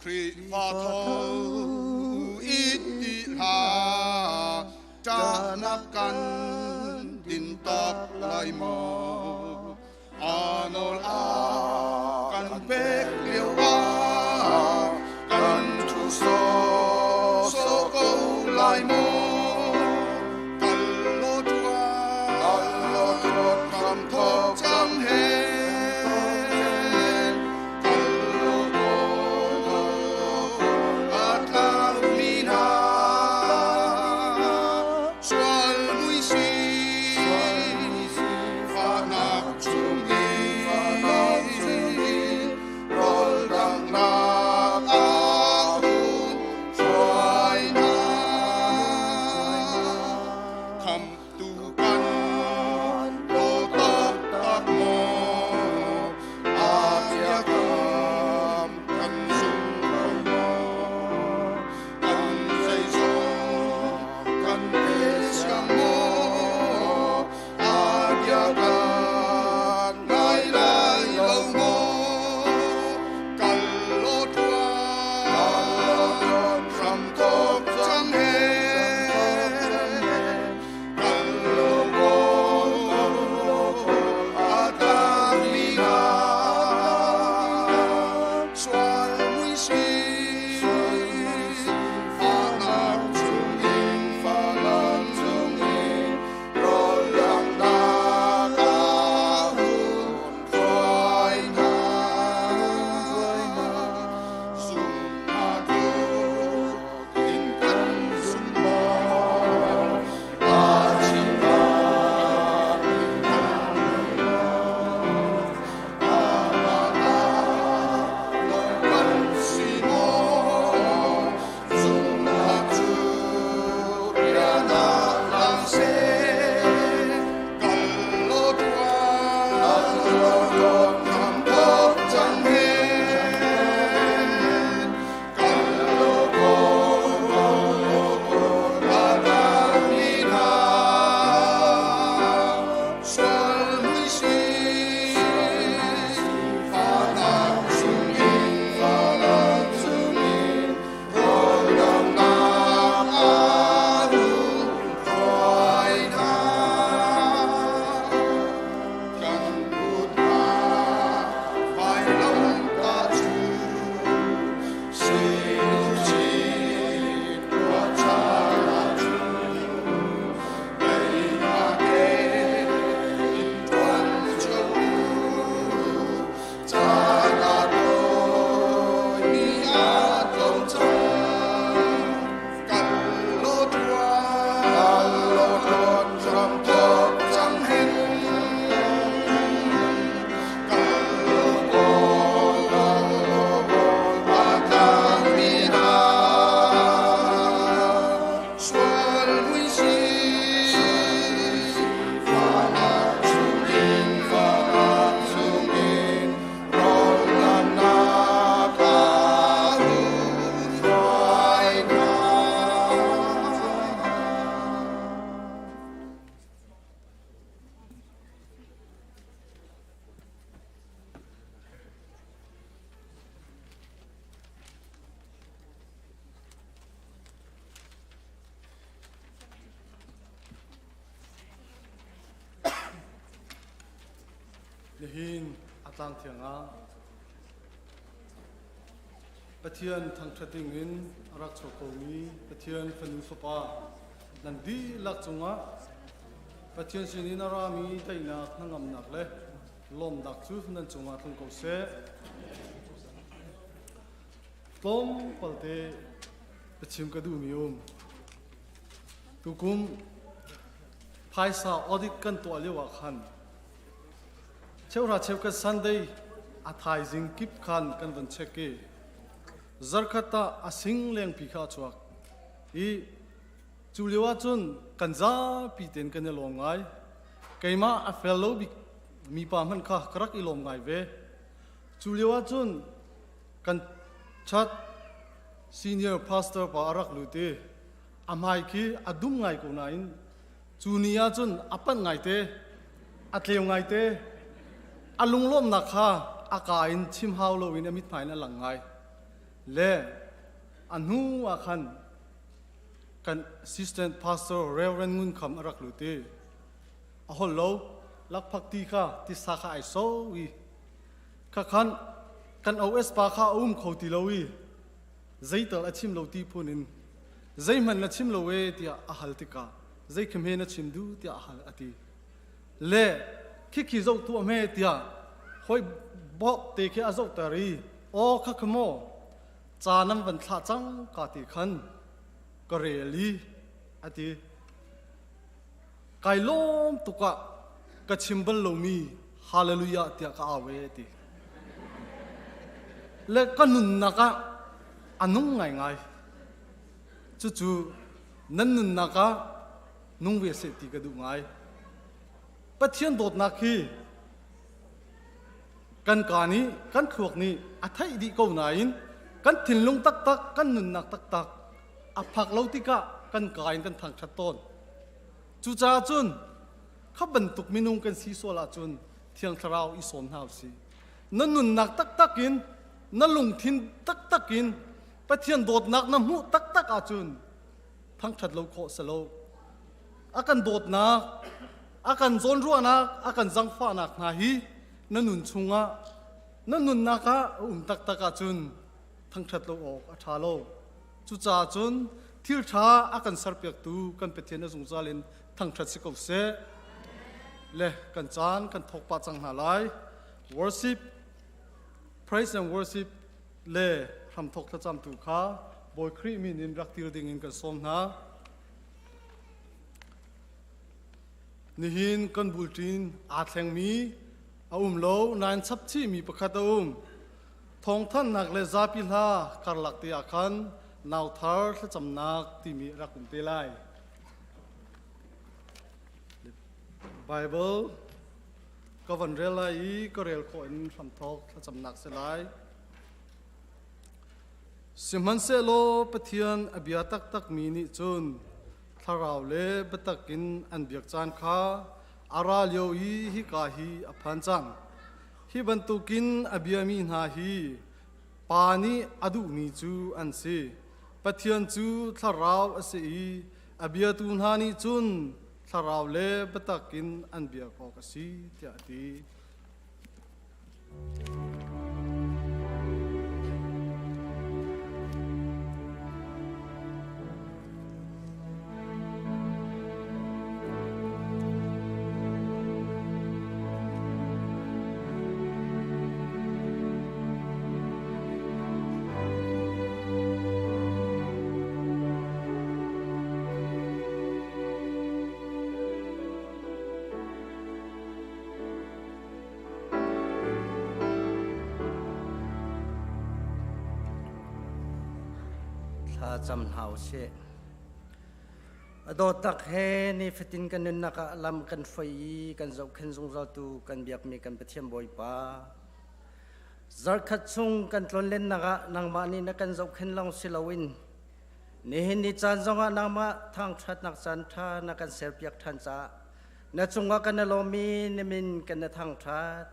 Khrihfa tho it ti hlah, ṭahnak kan din tak lai maw? A nawl a kan pek lio ah kan ṭhu sawsawh ko lai maw? Kal law ṭuan, hram thawk cang hen. Kal law a tlaumi hna sual mui si fahnak chungin rawl danghnak ah hun hruai hna. Khamhtu kan daw taktak maw? A biakam kan zum ko maw? Kan zeizong kan pe siang maw? A biakam ngai lai lo maw? Kal law tuan, hram thawk cang he. Kal law a tlakmi hna sual mui si fahnak chungin fahnak chungin rawl langhnak ah hun hruai hna. Zumhnak in kan zum maw? A chimnak in kan maw? Amah ah lawm kan si maw? Zumhnak cu rian ah lang seh. Kal law tuan, hram thawk cang hen. Kal law a tlakmi hna sual mui si fahnak chungin fahnak chungin rawl danghnak ah hun hruai hna. Kan kut hna vailamtah cu siluchin ruahchannak cu teinak he in ṭuan cio u. Caan a tawi, ni a tlawm cang. Kal law ṭuan, hram thawk cang hen. Kal law a tlakmi hna sual mui si fahnak chungin fahnak chungin rawl damnak ah hun hruai hna. Nihin a tlang thiang ah Pathian thangṭhat dingin a rak chuak komi Pathian fanu fapa nan dihlak cungah Pathian sinin a rami daihnak hnangamnak le lawmnak cu nan cungah tlung ko seh. Tlawmpalte biachim ka duhmi um. Tukum phaisa audit kan tuah lio ah khan cheuhra cheukhat Sunday a thaizing kip khan kan van check i zarkhat ah a sing lengpi kha a chuak i cu lio ah cun kan zapi tein kan i lawm ngai. Keimah a fel lo bik mipa hmanh kha ka rak i lawm ngai ve. Cu lio ah cun kan chat senior pastor pa a rak lut i a hmai khi a dum ngai ko nain cu ni ah cun a panh ngaite, a tleu ngaite, a lunglawmhnak kha a ka in chim hau loin a mithmai in a lang ngai. Le a hnu ah khan kan assistant pastor Reverend Ngun Kham a rak lut i a hol lo lakphak ti kha tisa kha ai so i kha khan kan OS pa kha a um kho ti lo i zeital a chim lo ti phun in zeihmanh na chim lo e tiah a hal tikah zei khi hme na chim duh tiah a hal a ti le khikhi zoh tuah hme tiah hoi bawk te khi a zohter i aw kha kha maw ca nan van thlah cang ka ti khan ka rel i a ti kai lawm tuk ah ka chim bal lomi hallelujah tiah ka au e ti le ka nunnak ah a nung ngaingai cucu nan nunnak ah nung ve seh ti ka duh ngai Pathian dawtnak hi kan ka nih kan thluak nih a theih dih ko nain kan thinlung taktak kan nunnak taktak a phak lo tikah kan ka in kan thangṭhat tawn cucaah cun kha bantuk minung kan si sual ahcun Thiang Thlarau i sawm hna usih na nunnak taktak in na lungthin taktak in Pathian dawtnak na hmuh taktak ahcun thangṭhat lo khawh si lo a kan dawtnak a kan zawnruahnak a kan zangfahnak hna hi na nun chungah na nunnak ah a um taktak ahcun thangṭhat lo awk a ṭha lo cucaah cun thil ṭha a kan serpiaktu kan Pathian a zungzal in thangṭhat si ko seh le kan caan kan thawk pah cang hna lai worship praise and worship le hramthawk thlacamtu kha Bawi Khrih min in rak til ding in kan sawm hna. Nihin kan bulṭin aa thlengmi a um lo nain chapchihmi pakhat a um. Thawngthanhnak le zapi hla karlak te ah khan nauthar thlacamnak timi a rak um te lai. Bible ka van rel lai i ka rel khawh in hramthawk thlacamnak si lai. Sihmanhsehlaw Pathian a bia taktakmi nih cun thlarau le biatak in an biak caan kha a ra lio i hika hi a phan cang. Hi bantukin a biami hna hi Pa nih a duhmi cu an si. Pathian cu thlarau a si i a biatu hna nih cun thlarau le biatak in an biak awk a si, tiah a ti. Thla cam hna u sih. A dawt tak he nifatin kan nunnak ah lam kan hruai i kan zohkhenh zungzaltu kan biakmi kan Pathian Bawipa. Zarkhat chung kan tlonlennak ah nangmah nih na kan zohkhenh lawng si loin nihin ni caan zongah nangmah thangṭhatnak caan ṭha na kan serpiak ṭhan caah Na cungah kan i lawm i na min kan i thangṭhat.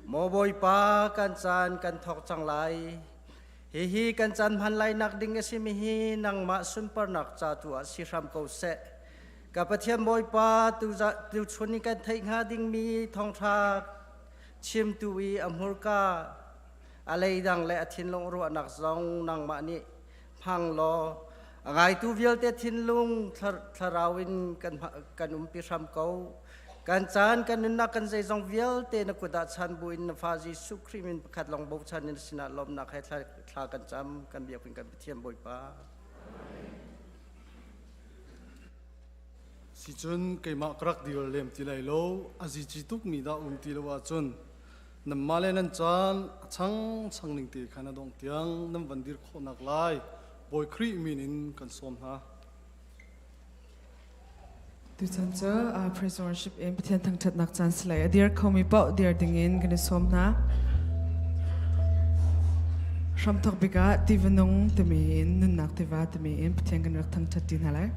Maw Bawipa, kan caan kan thawk cang lai. Hihi kan caan hman lainak ding a simi hi nangmah sunparnak ca tu ah si hram ko seh. Ka Pathian Bawipa, tuchun i kan theih hnga dingmi thawngṭha chimtu i a hmurka, a leidang le a thinlung ruahnak zong nangmah nih hmang law a ngaitu vialte thinlung thlarau in kan umpi hram ko. Kan caan kan nunnak kan zeizong vialte na kut ah chan buin na fa Jesuh Khrih min pakhat lawng bochan in sinah lawmnak he thla kan cam kan biak kan Pathian Bawipa. Sicun keimah ka rak dir lem ti lai lo a zici tukmi dah um ti lo ahcun Nanmah le nan caan a changchang ning te khan a dongh tiang nan van dir khawhnak lai Bawi Khrih min in kan sawm hna. Tuchan cu praise worship in Pathian thangṭhatnak caan si lai. A dir khomi paoh dir dingin kan i sawm hna. Hramthawk bik ah tiva nung timi in nunnak tiva timi in Pathian kan rak thangṭhat ṭi hna lai.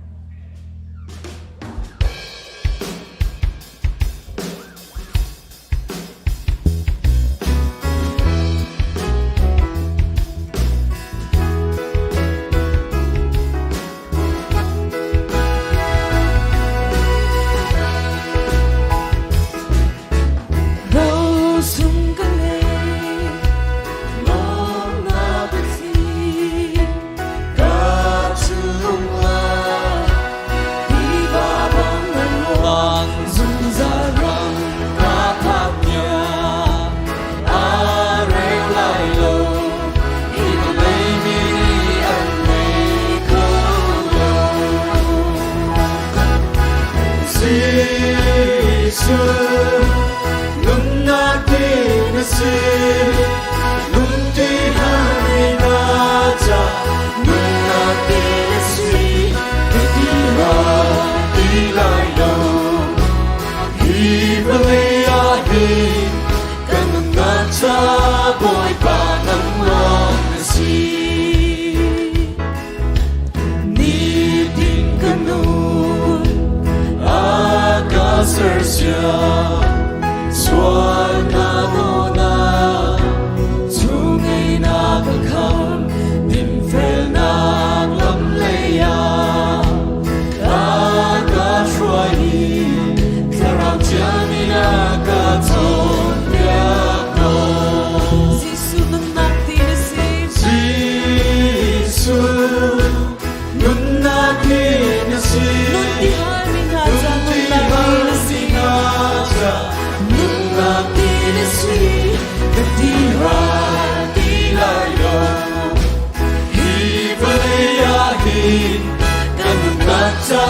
ca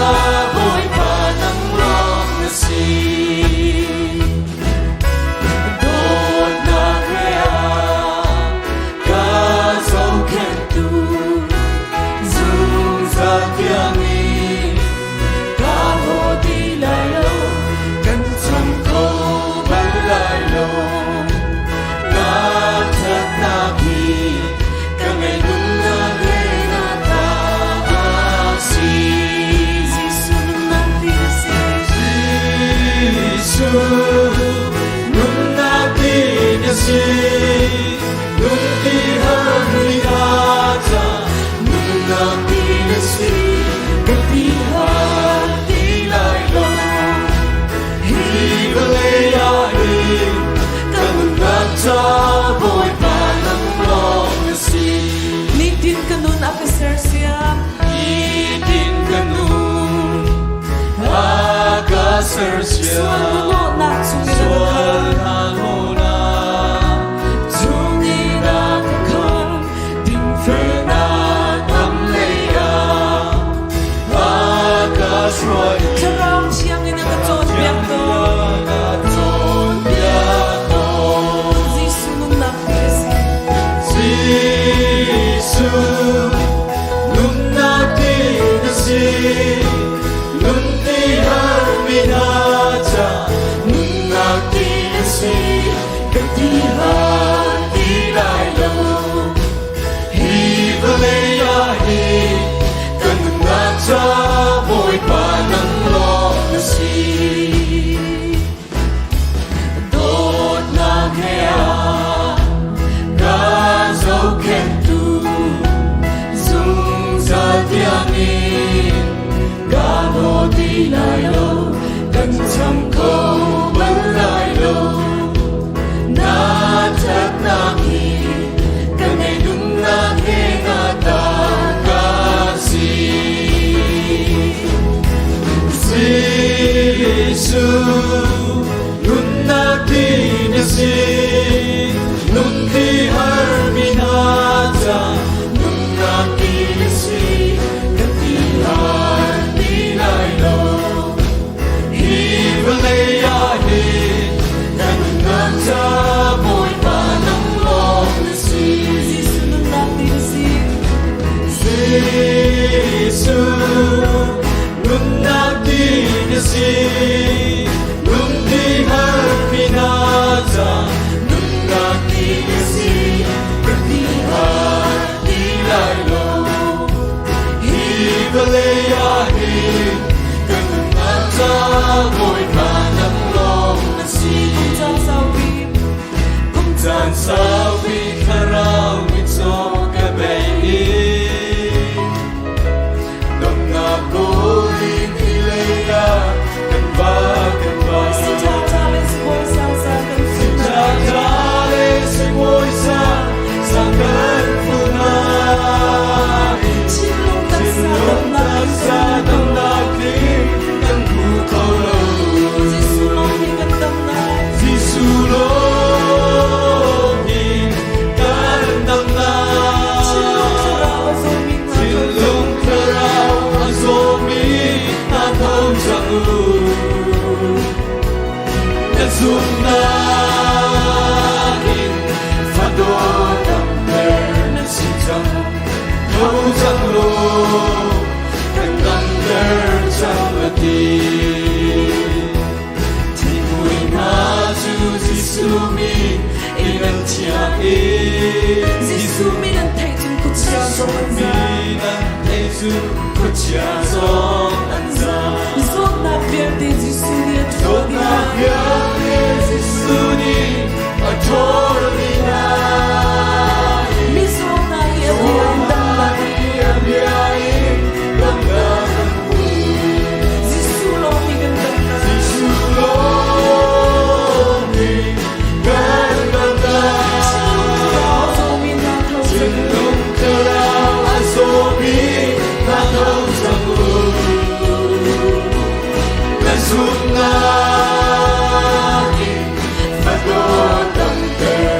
Bawipa nang lawng na si. Dawtnak he a ka zohkhenhtu zungzal tiangin ka hlaw ti lai lo, kan cham kho bal lai lo. Na ṭhatnak hi ka ngei nunnak he na ta a si. Jesuh nunnak ti na si. Jesuh nunnak ti na si, nun ti har mi ca nunnak ti na si, ka ti har ti lai lo. Hi vawlei ah hin ka nunnak ca Bawipa nang lawng na si. Nitin ka nun a ka sersiam. Nitin ka nun a ka sersiam. Sual hnahnawhnak chungin a ka Sual khamh. hnahnawhnak chungin a ka khamh. Dinfelnak lam lei ah a ka hruai. Thlarau Thiang in a ka cawnpiak tawn. A ka cawnpiak tawn. Jesuh nunnak ti a si. Jesuh nunnak ti na si, nun ti har mi hna ca nunnak ti na si, ka ti har ti lai lo. Hi vawlei ah hin ka nunnak ca Bawipa nang lawng na si. Dawtnak he a ka zohkhenhtu zungzal tiangin ka hlaw ti lai lo, kan cham kho bal lai lo. Na ṭhatnak hi ka ngei nunnak he na ta ka si. Jesuh nunnak ti na si, nun ti har mi hna ca nunnak ti na si, ka ti har ti lai lo. Hi vawlei ah hin ka nunnak ca Bawipa nang lawng na si. Jesuh nunnak ti na si. Jesuh nunnak ti na si, nun ti har mi hna ca nunnak ti na si, ka ti har ti lai lo. Hi vawlei ah hin ka nunnak ca Bawipa nang lawng na si. Caan saupi. Kum caan saupi thlarau mitcaw ka bei i damnak kawl in hi lei ah kan va kan va. Si ṭha ṭha le sibawi sang sang kan fuh hna. Ṭha ṭha le sibawi sang sang kan fuh hna. Thinlung taksa damnak in Taksa damnak in kan hmu kho lo. Jesuh lawng nih kan damnak. Jesuh lawng hi kan damnak. Thinlung thlarau a zawmi hna. Thinlung thlarau a zawmi hna tho cang u. Na zumhnak in fadawt damter na si cang. Tho cang law kan damter cang a ti. Thinghmui hna cu Jesuh min in an thiang i Jesuh min an theih cun khuachia zong an zaam. Min an theih cun khuachia zong an zaam. Zawtnak vialte Jesuh nih a ṭhawl dih Zawtnak hna. vialte Jesuh nih a ṭhawl dih hna. Mizaw hna i a bia in damnak an hmu. A bia in damnak an hmu. Jesuh lawng nih kan damnak. Jesuh lawng nih kan damnak. Thinlung thlarau a zawmi hna tho cang u. Thinlung thlarau a zawmi hna tho cang u. Na zumhnak in fadawt damter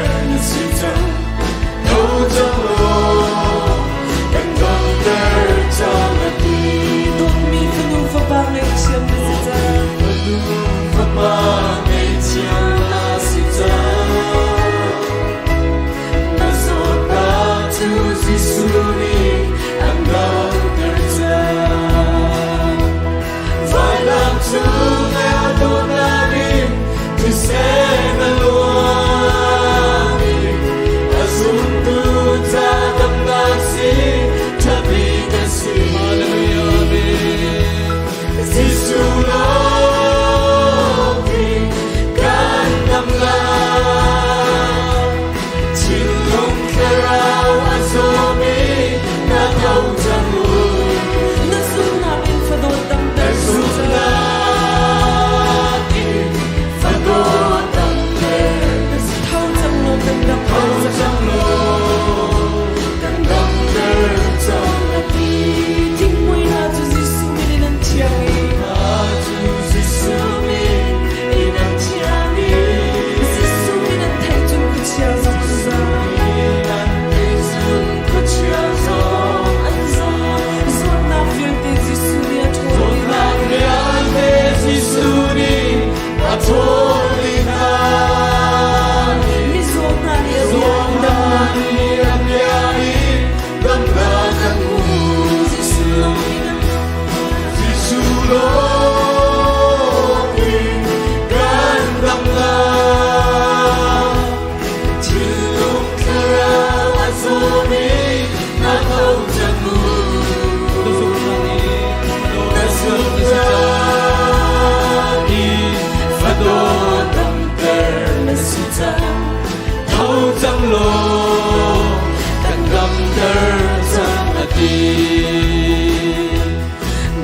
ti.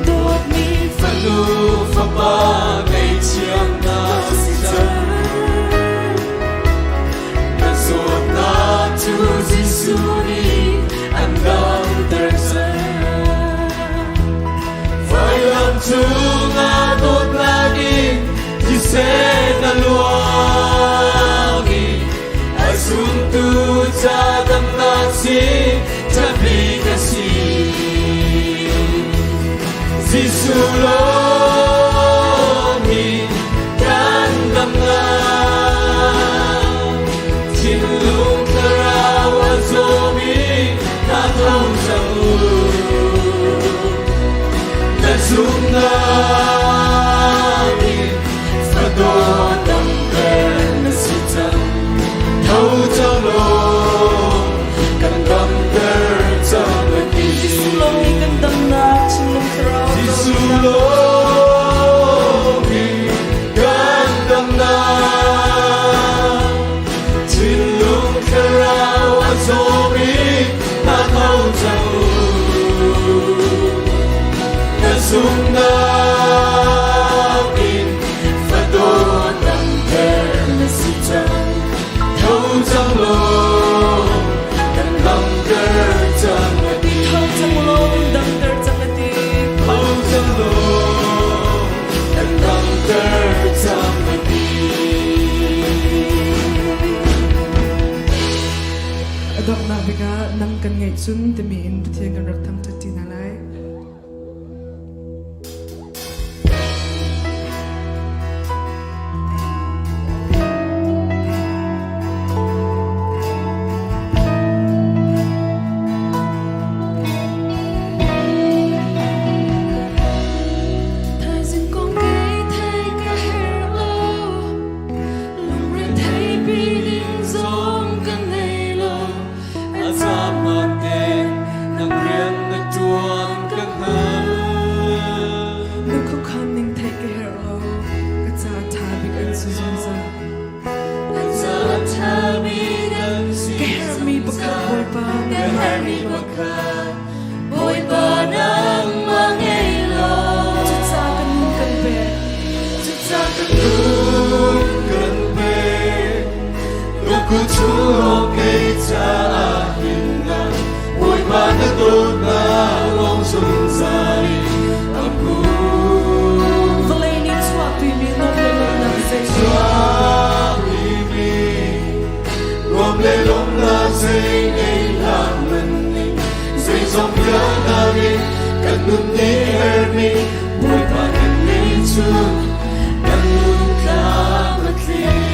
Dawtmi Fanu fapa ngeichiang na si cang. Na zawtnak cu Jesuh nih an damter cang. Vailam cungah dawtnak in thisen a luang i a zumtu ca damnak si ṭhabik a si. Jesuh lawng hi kan damnak. Thinlung thlarau a zawmi hna tho cang u. Na zumhnak in fadaw damter na si cang. Tho cang law kan damter cang a ti. Jesuh lawng nih kan damnak thinlung thlarau Jesuh lawng hi kan damnak. Thinlung thlarau a zawmi hna tho cang u. Na zumhnak in fadaw damter na si cang. Tho cang law kan damter cang a ti. Tho cang law kan damter cang a ti. Tho cang law kan damter cang a ti. A donghnak bik ah nang kan ngeih cun timi in Pathian kan rak thangṭhat ṭi hna lai. Thaizing kong kei thei ka herh lo, lungre thei pi ding zong ka ngei lo. A zaman te nang rian na ṭuan ka hngal. Na khuakhan ning theih ka herh lo, ka ca ṭha bik an si zungzal. Ca ṭha bik an si. Ka herhmi pakhat Bawipa, Ka herhmi pakhat Bawipa nangmah ngei law. Cucaah ka nun kan pek. Cucaah ka nun kan pek. Nuku chung kei caah himnak Bawipa na dawtnak lawng zungzal in a hmun. Vawlei nih chuahpimi nuam le lawmhnak zei Chuahpimi nuam le lawmhnak zei ngei hlah hmanh zeizong vialte in kan nun nih herhmi Bawipa kan ngei cu kan nun tlam a tling.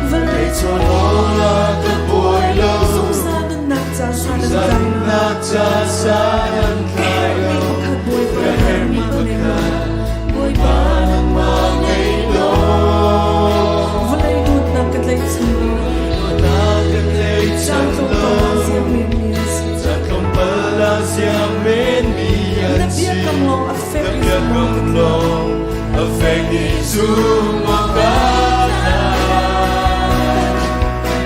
Vawlei Chawlawla ka buai lo. Zungzal nunnak ca san an tlai lo. Nunnak ca san an Ka tlai herhmi lo. pakhat Bawipa Ka herhmi nangmah ngei law. pakhat Bawipa nangmah ngei law. Vawlei dawtnak ka tlaihchan lo. Dawtnak ka tlaihchan Caan tlawmpal lo. ah ziam menmi an si. Caan tlawmpal ah ziam menmi Na an si. biakam lawng a fek Na i biakam lawng a fek i zumh awk a tlak.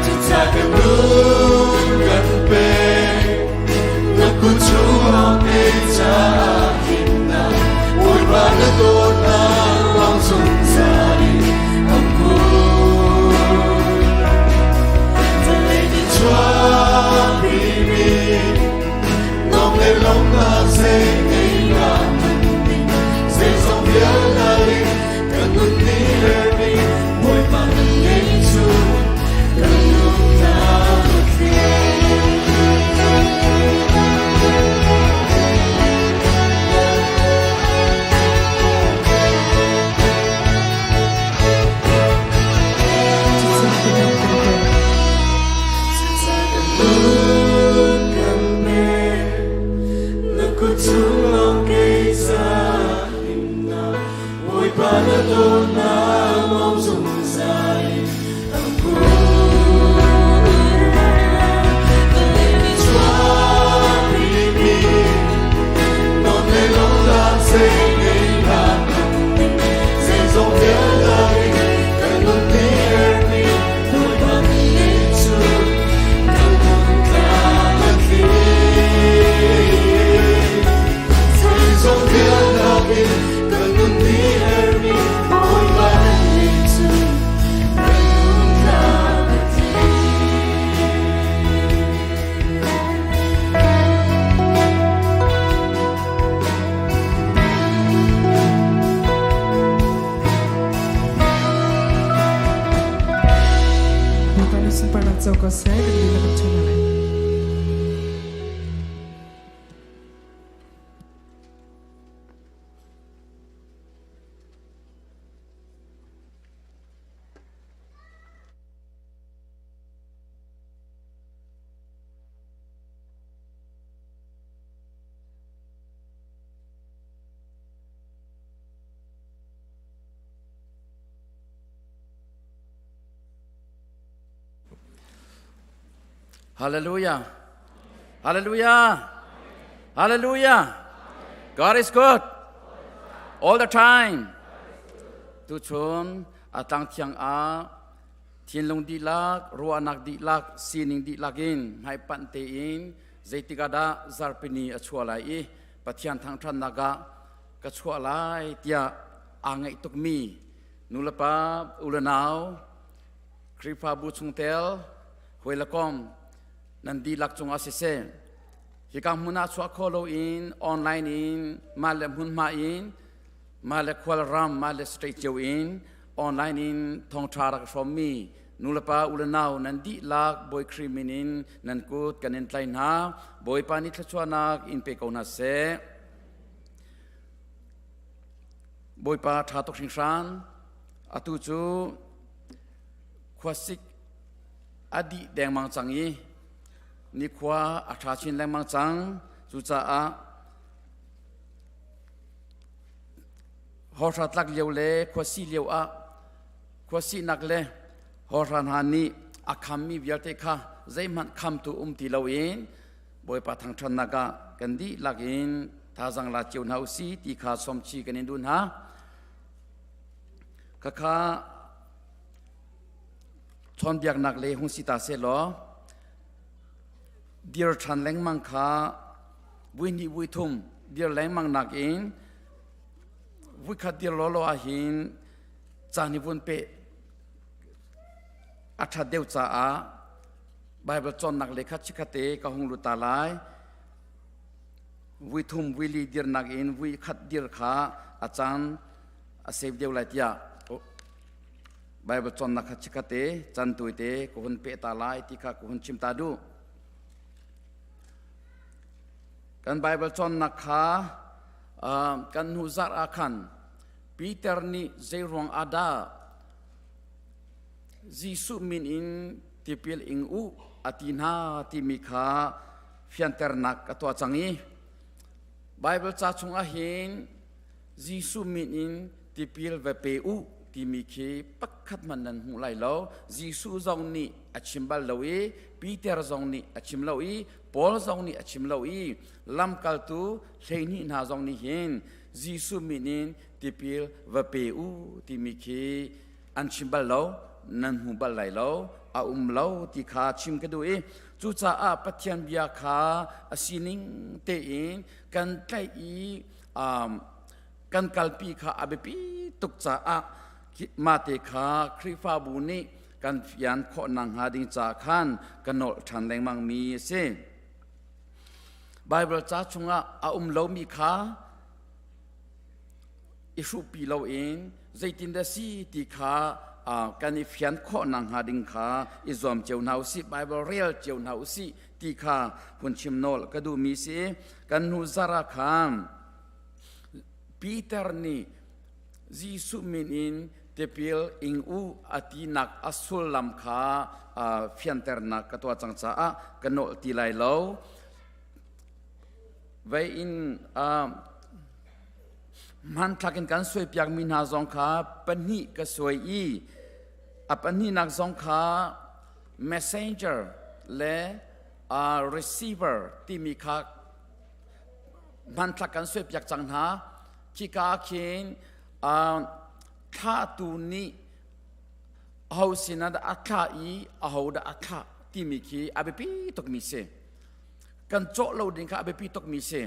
Cucaah ka nun kan pek, na kut chung. Bawipa nih sunparnak co ko seh, kan lila kan ṭhen lai. Hallelujah. Hallelujah. Hallelujah. God is good. All the time. Tuchun atang thiang a thinlung dihlak, ruahnak dihlak, sining dihlak in hmaipanh tein zeitik ah dah zarpini a chuah lai i Pathian thangṭhatnak ah ka chuah lai tiah aa ngaih tukmi nulepa ulenau Khrihfabu chungtel hawi le kom nan dihlak cungah siseh hika hmun ah chuah kho loin online in mah le hmunhma in mah le khualram mah le state cio in online in thawngṭha rak hrawmmi nulepa ulenau nan dihlak Bawi Khrih min in nan kut kan in tlai hna. Bawipa nih thluachuahnak in pe ko hna seh. Bawipa ṭha tuk hringhran. Atu cu khuasik a dih dengmang cang i nikhua a ṭha chin lengmang cang. Cucaah hawhra tlak lio le khuasi lio ah khuasihnak le hawhra hna nih a khammi vialte kha zeihmanh khamtu um ti loin Bawipa thangṭhatnak ah kan dihlak in thazaang la cio hna usih ti kha sawmchi kan in duh hna. Khakha chawnbiaknak le hung si ta seh law dir ṭhan lengmang kha vui hnih vui thum dir lengmang nakin vuikhat dir lawlaw ahhin caan hi vun peh a ṭhat deuh caah Baibal cawnnak le kha chikkhatte ka hung lut ta lai. Vui thum vui li dirnak in vui khat dir kha a caan a save deuh lai tiah Baibal cawnnak kha chikkhatte can tuite ka hun peh ta lai ti kha ka hun chim ta duh. Kan Baibal cawnnak kha kan hnu zarh ah khan Peter nih zeiruang ah dah Jesuh min in tipil ing u a ti hna timi kha fianternak ka tuah cang i Baibal ca chungah hin Jesuh min in tipil va pe u timi khi pakhat hmanh nan hmu lai lo. Jesuh zong nih a chim bal lo i Peter zong nih a chim lo i Paul zong nih a chim lo i lamkaltu 12 hna zong nih hin Jesuh min in tipil va pe u timi khi an chim bal lo, nan hmu bal lai lo, a um lo ti kha chim ka duh i cucaah Pathian bia kha a sining tein kan tlaih i kan kalpi kha a biapi tuk caah mah te kha Khrihfabu nih kan fian khawh nakhnga ding ca khan ka nolh ṭhan lengmang mi a si. Baibal ca chungah a um lomi kha i hruhpi loin zeitindah si ti kha kan i fian khawh nakhnga ding kha i zuam cio hna usih, Baibal rel cio hna usih ti kha hun chim nawl ka duhmi si. Kan hnu zarh ah khan Peter nih Jesuh min in tipil ing u a tinak a sullam kha fianternak ka tuah cang caah ka nolh ti lai lo. Vei in hmanthlak in kan suaipiakmi hna zong kha pahnih ka suai i a pahnihnak zong kha messenger le receiver timi kha hmanthlak kan suaipiak cang hna. Khika ah khin thlahtu nih aho sinah dah a thlah i aho dah a thlah timi khi a biapi tukmi si. Kan cawh lo ding kha a biapi tukmi si.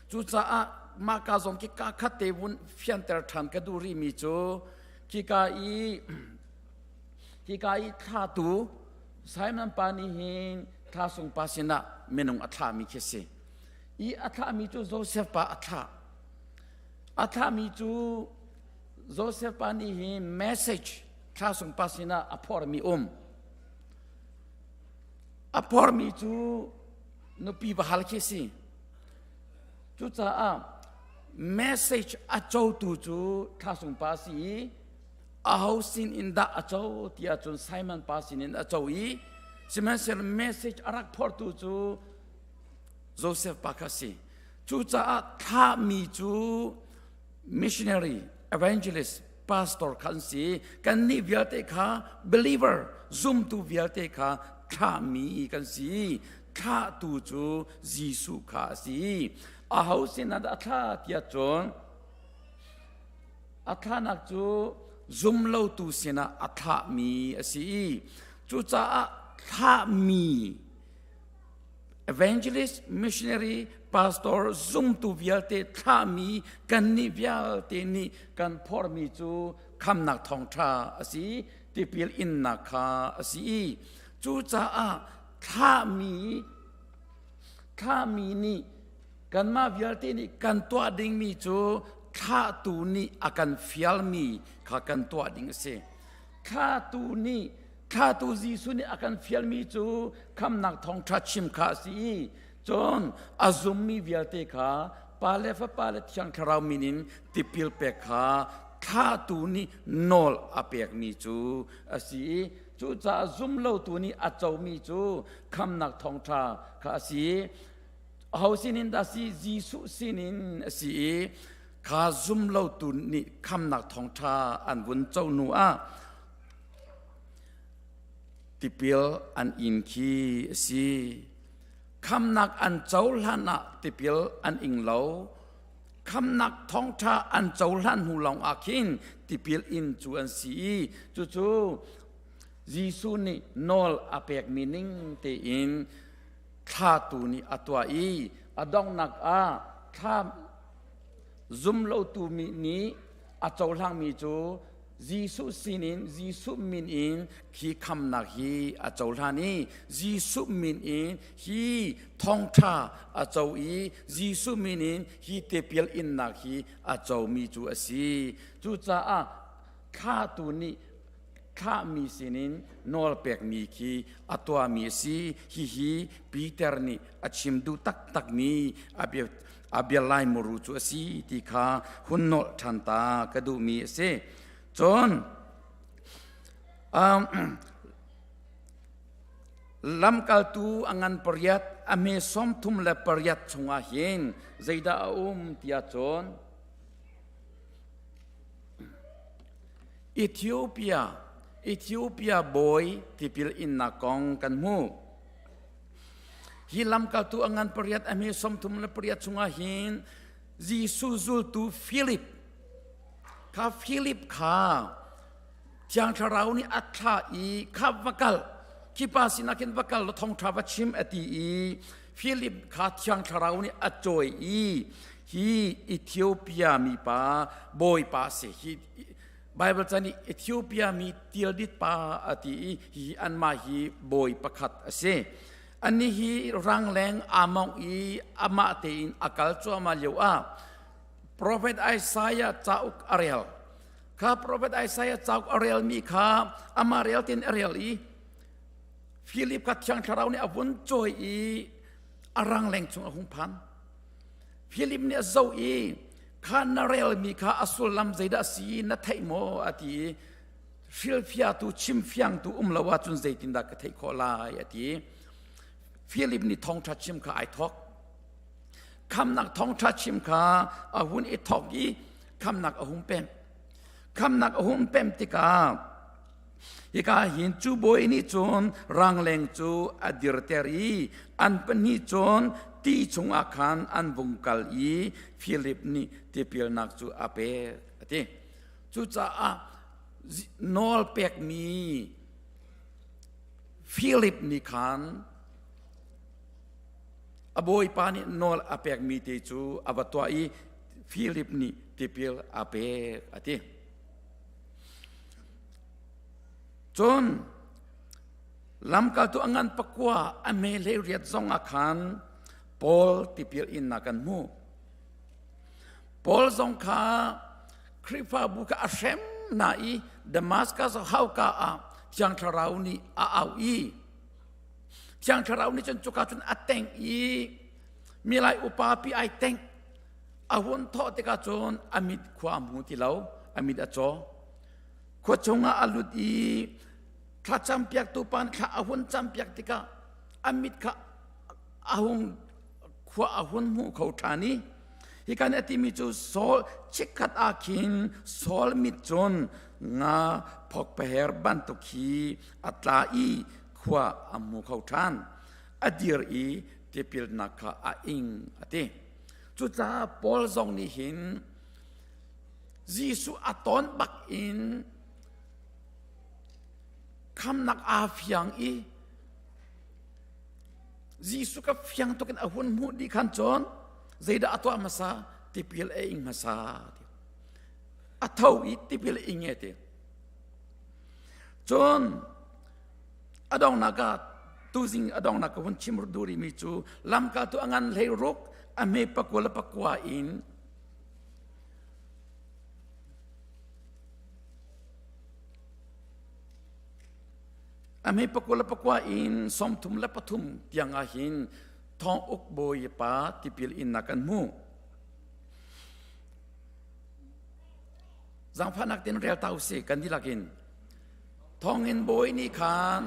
Cucaah mah ka zong khi ka khat te vun fianter ṭhan ka duh rihmi cu khika i hika i thlatu Simon pa nih hin thla sung pa sinah minung a thlahmi khi a si. I a thlahmi cu Joseph pa a thlah. A thlahmi cu Joseph pa nih hin message Thlasung pa sinah a phormi um. A phormi cu nupi va hal khi si. Cucaah message a cotu cu Thlasung pa si i aho sin in dah a co ti ahcun Simon pa sin in a co i sihmanhsehlaw message a rak phortu cu Joseph pa kha si. Cucaah thlahmi cu missionary, evangelist, pastor kha an si. Kannih vialte kha believer, zumtu vialte kha thlahmi kan si. Thlahtu cu Jesuh kha a si. Aho sinah dah a thlah tiah cun a thlahnak cu zumlotu sinah a thlahmi a si. Cucaah thlahmi evangelist, missionary, pastor, zumtu vialte thlahmi kannih vialte nih kan phormi cu khamnak thawngṭha a si, tipil innak kha a si. Cucaah thlahmi thlahmi nih kanmah vialte nih kan tuah dingmi cu thlahtu nih a kan fialmi kha kan tuah ding a si. Thlahtu nih Thlatu Jesuh nih a kan fialmi cu khamnak thawngṭha chim kha a si i cun a zummi vialte kha Pa le Fapa le Thiang Thlarau min in tipil pek kha thlahtu nih nawl a pekmi cu a si i cucaah zumlotu nih a comi cu khamnak thawngṭha kha a si. Aho sinin dah si? Jesuh sinin a si i kha zumlotu nih khamnak thawngṭha an vun co hnu ah Tipil an in khi a si. Khamnak an cohlan ah tipil an ing lo. Khamnak thawngṭha an cohlan hnu lawng ah khin tipil in cu an si i cucu Jesuh nih nawl a pekmi ning tein thlatu nih a tuah i a donghnak ah thla zumlotu mi nih a cohlangmi cu Jesuh sinin Jesuh min in khi khamnak hi a cohlan i Jesuh min in hi thawngṭha a co i Jesuh min in hi tipil innak hi a comi cu a si. Cucaah thlahtu nih thlahmi sinin nawl pekmi khi a tuahmi a si. Hihi Peter nih a chim duh taktakmi a bia a bia lai muru cu a si ti kha hun nolh ṭhan ta ka duhmi a si. Cun um, lamkaltu a ngan pariat a hme 38 chungah hin zeidah a um tiah cun Ethiopia Ethiopia bawi tipil innak kong kan hmuh. Hi lamkaltu a ngan pariat a hme 38 chungah hin Jesuh zultu Philip kha Philip kha Thiang Thlarau nih a thlah i kha va kal khi pa sinah khin va kal law thawngṭha va chim a ti i Philip kha Thiang Thlarau nih a cawi i hi Ethiopia mipa bawipa si hi Baibal ca nih Ethiopia mi tildit pa a ti i hihi anmah hi bawi pakhat a si. Annih hi rangleng aa mawngh i amah tein a kal cuahmah lio ah Profet Isaiah cauk a rel. Kha Profet Isaiah cauk a relmi kha amah rel tin a rel i Philip kha Thiang Thlarau nih a vun cawi i a rangleng chung a hung phan. Philip nih a zoh i kha na relmi kha a sullam zeidah a si na theih maw a ti i hrilhfiahtu chimfiangtu um lo ahcun zeitindah ka theih khawh lai a ti. Philip nih thawngṭha chim kha ai thawk. Khamnak thawngṭha chim kha a hun i thawk i khamnak a hung pem. Khamnak a hung pem tikah hika hin cu bawi nih cun rangleng cu a dirter i an pahnih cun ti chungah khan an vung kal i Philip nih tipilnak cu a pek a ti. Cucaah nawl pekmi Philip nih khan a bawipa nih nawl a pekmi te cu a va tuah i Philip nih tipil a pek a ti. Cun lamkaltu a ngan pakua a me 18 zong ah khan Paul tipil innak kan hmuh. Paul zong kha Khrihfabu kha a hrem hna i Damascus hauka ah Thiang Thlarau nih a au i Thiang Thlarau nih cun cuka cun a tengh i milai upa pi ai tengh. A hun thawh tikah cun a mit khua a hmu ti lo, a mit a caw. Khua chungah a lut i thlacam piaktu pa nih thla a hun cam piak tikah a mit kha a hung khua a hun hmu kho ṭhan i hika nih a timi cu Saul chikkhat ah khin Saul mit cun nga phokpaher bantuk hi a tla i khua a hmu kho ṭhan. A dir i tipilnak kha a ing a ti. Cucaah Paul zong nih hin Jesuh a ton bak in khamnak aa fiang i Jesuh ka fiang tuk in a hun hmuh dih khan cun zeidah a tuah hmasa? Tipil a ing hmasa. A tho i tipil a ing e ti. Cun a donghnak ah tuzing a donghnak ka hun chim duh rihmi cu lamkaltu a ngan hlei ruk a hme pakua le pakua in a hme pakua le pakua in 33 tiang ah hin thong uk bawi pa tipil innak kan hmu. Zangfahnak tin rel ta usih kan dihlak in. Thonginn bawi nih khan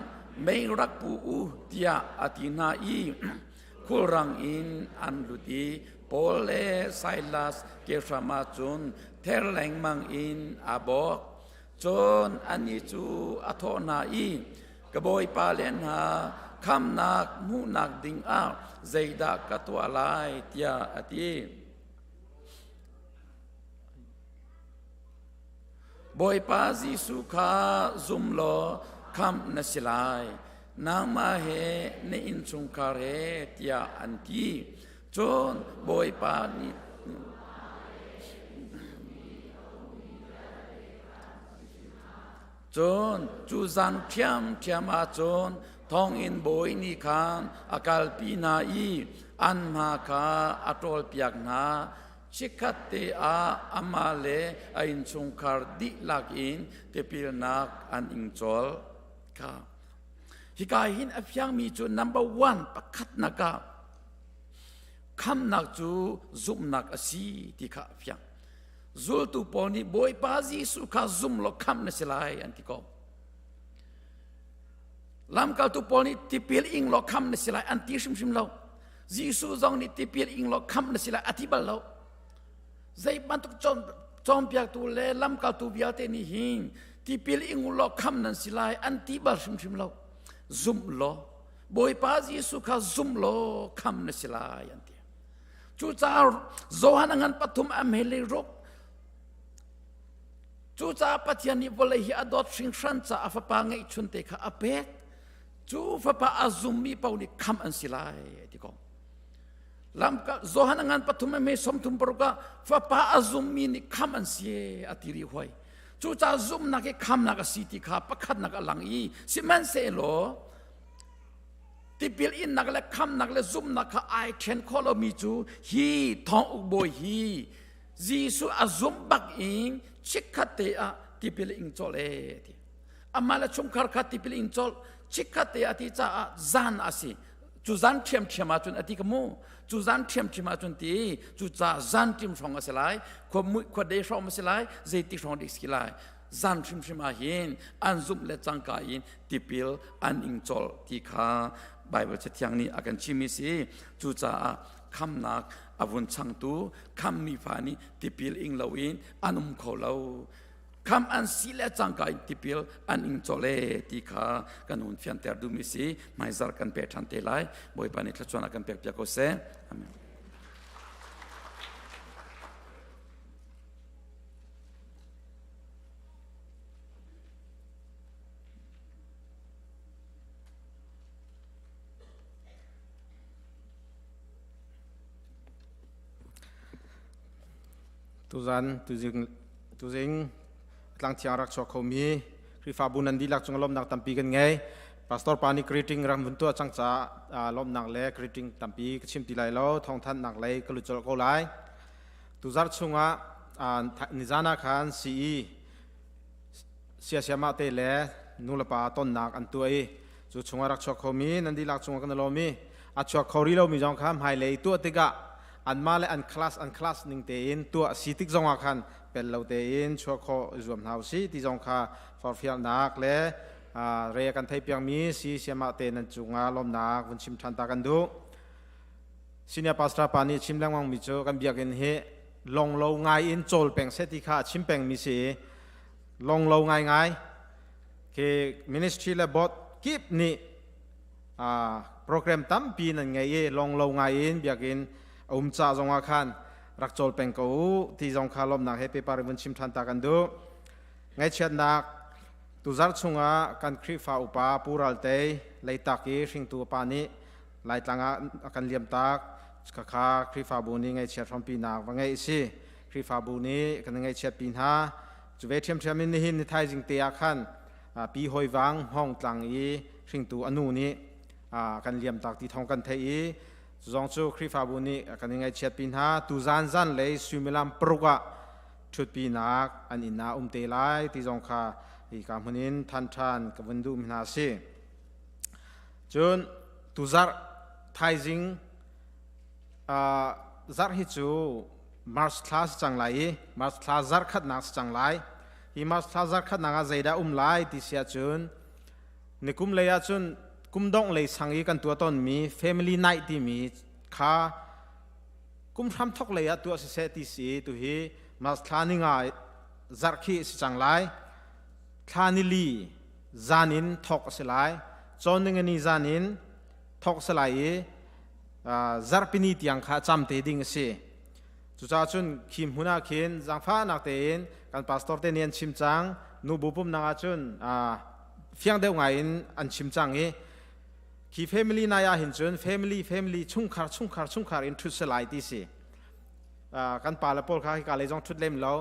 mei rak pu u tiah a ti hna i khulrang in an lut i Paul le Silas kehram ah cun ther lengmang in a bawk. Cun anih cu a thawh hna i, Ka bawipa le hna, khamnak hmuhnak dingah zeidah ka tuah lai? tiah a ti. Bawipa Jesuh kha zum law khamh na si lai, nangmah he na innchungkhar he tiah an ti. Cun Bawipa nih Cun cu zan ṭhiamṭhiam ah cun thonginn bawi nih khan a kalpi hna i an hma kha a ṭawlpiak hna. Chikkhat te ah amah le a innchungkhar dihlak in tipilnak an ing colh. Kha. Hika hin a fiangmi cu number one pakhatnak ah khamnak cu zumhnak a si ti kha a fiang. Zultu pawl nih Bawipa Jesuh kha zum law khamh na si lai an ti ko. Lamkaltu pawl nih tipil ing law khamh na si lai an ti hrimhrim lo. Jesuh zong nih tipil ing law khamh na si lai a ti bal lo. Zei bantuk cawnpiaktu le lamkaltu vialte nih hin tipil ing law khamh nan si lai an ti bal hrimhrim lo. Zumh law Bawipa Jesuh kha zum law khamh na si lai an ti. Cucaah Johan a ngan pathum a hmel i ruk. Cucaah Pathian nih vawlei hi a dawt hringhran caah a fapa ngeihchun te kha a pek. Cu fapa a zummi paoh nih khamh an si lai ti ko. Lamka Johan a ngan pathum a hme sawmthum paruk ah fapa a zummi nih khamh an si a ti rih hoi. Cucaah zumhnak hi khamnak a si ti kha pakhatnak a lang i sihmanhsehlaw tipil innak le khamnak le zumhnak kha ai ṭhen khawh lomi cu hi thong uk bawi hi Jesuh a zumh bak in chikkhat te ah tipil ing colh e ti. Amah le chungkhar kha tipil ing colh chikkhat te a ti caah zan a si. Cu zan ṭhiamṭhiam ahcun a ti ka mu. Cu zan ṭhiamṭhiam ahcun ti cu ca zan ṭim hrawng a si lai, khua mui khua dei hrawng a si lai, zeiti hrawng dik si lai. Zan hrimhrim ah hin an zumh le cangka in tipil an ing colh ti kha Bible Cathiang nih a kan chimmi si. Cucaah khamnak a vun changtu khammi fa nih tipil ing loin an um kho lo. Kham an si le cangka in tipil an ing colh e ti kha kan hun fianter duhmi si. Hmaizar kan pe ṭhan te lai. Bawipa nih thluachuah a kan pek piak ko seh. Amen. Tuzan tuzing tuzing tlangthiang rak chuak khomi Khrihfabu nan dihlak cung lawmnak tampi kan ngei. Pastor pa nih greeting rak vun tuah cang caah lawmnak le greeting tampi ka chim ti lai lo. Thawngthanhnak lei ka lut colh ko lai. Tuzarh chungah nizan ah khan CE. Siasiamah te le nulepa tonnak an tuah i cu chungah rak chuak khomi nan dihlak cungah kan i lawm i a chuak kho rih lomi zong kha hmailei tuah tikah anmah le an class an class ning tein tuah a si tik zongah khan pel lo tein chuah khawh i zuam hna usih ti zong kha forhfialnak le re a kan theihpiakmi si siamah te nan cungah lawmnak vun chim ṭhan ta kan duh. Senior pastor pa nih chim lengmang mi cu kan biakinn hi long lo ngai in cawl peng seh ti kha a chim pengmi si i long lo ngaingai khi ministry le board kip nih program tampi nan ngei i long lo ngai in biakinn a um ca zongah khan rak cawl peng ko u ti zong kha lawmnak he paper in vun chim ṭhan ta kan duh. Ngaihchiatnak tuzar chungah kan Khrihfa upa Pu Ral Tei Leitak i hringtu a pa nih Laitlang ah a kan liamtak khakha Khrihfabu nih ngaihchiat hrawmpinak va ngeih a si. Khrihfabu nih kan ngaihchiatpi hna. Cu ve ṭhiamṭhiam in nihin ni thaizing te ah khan Pi Hoi Vang Hmawng Tlang i hringtu a nu nih kan liamtak ti thawng kan theih i cu zong cu Khrihfabu nih kan i ngaihchiatpi hna. Tuzan zanlei suimilam paruk ah ṭhutpinak an inn ah um te lai ti zong kha hika hmun in than ṭhan ka vun duh mi hna a si. Cun tuzarh thaizing zarh hi cu March thla si cang lai i March thla zarh khatnak si cang lai. Hi March thla zarh khatnak ah zeidah um lai ti si ahcun nikum lei ahcun kum dongh lei sang i kan tuah tawnmi family night timi kha kum hram thok lei ah tuah siseh ti si tuhi March thla ninga zarh khi si cang lai. Thla nili zan in thok a si lai. Cawn ningani zan in thok a si lai i zarhpini tiang kha cam te ding a si. Cucaah cun khi hmun ah khin zaangfahnak tein kan pastor te nih an chim cang. Nubu pumnak ah cun fiang deuh ngai in an chim cang i khi family nai ah hin cun family family chungkhar chungkhar chungkhar in ṭhut si lai ti si. Kan pa le pawl kha hika lei zong ṭhut lem lo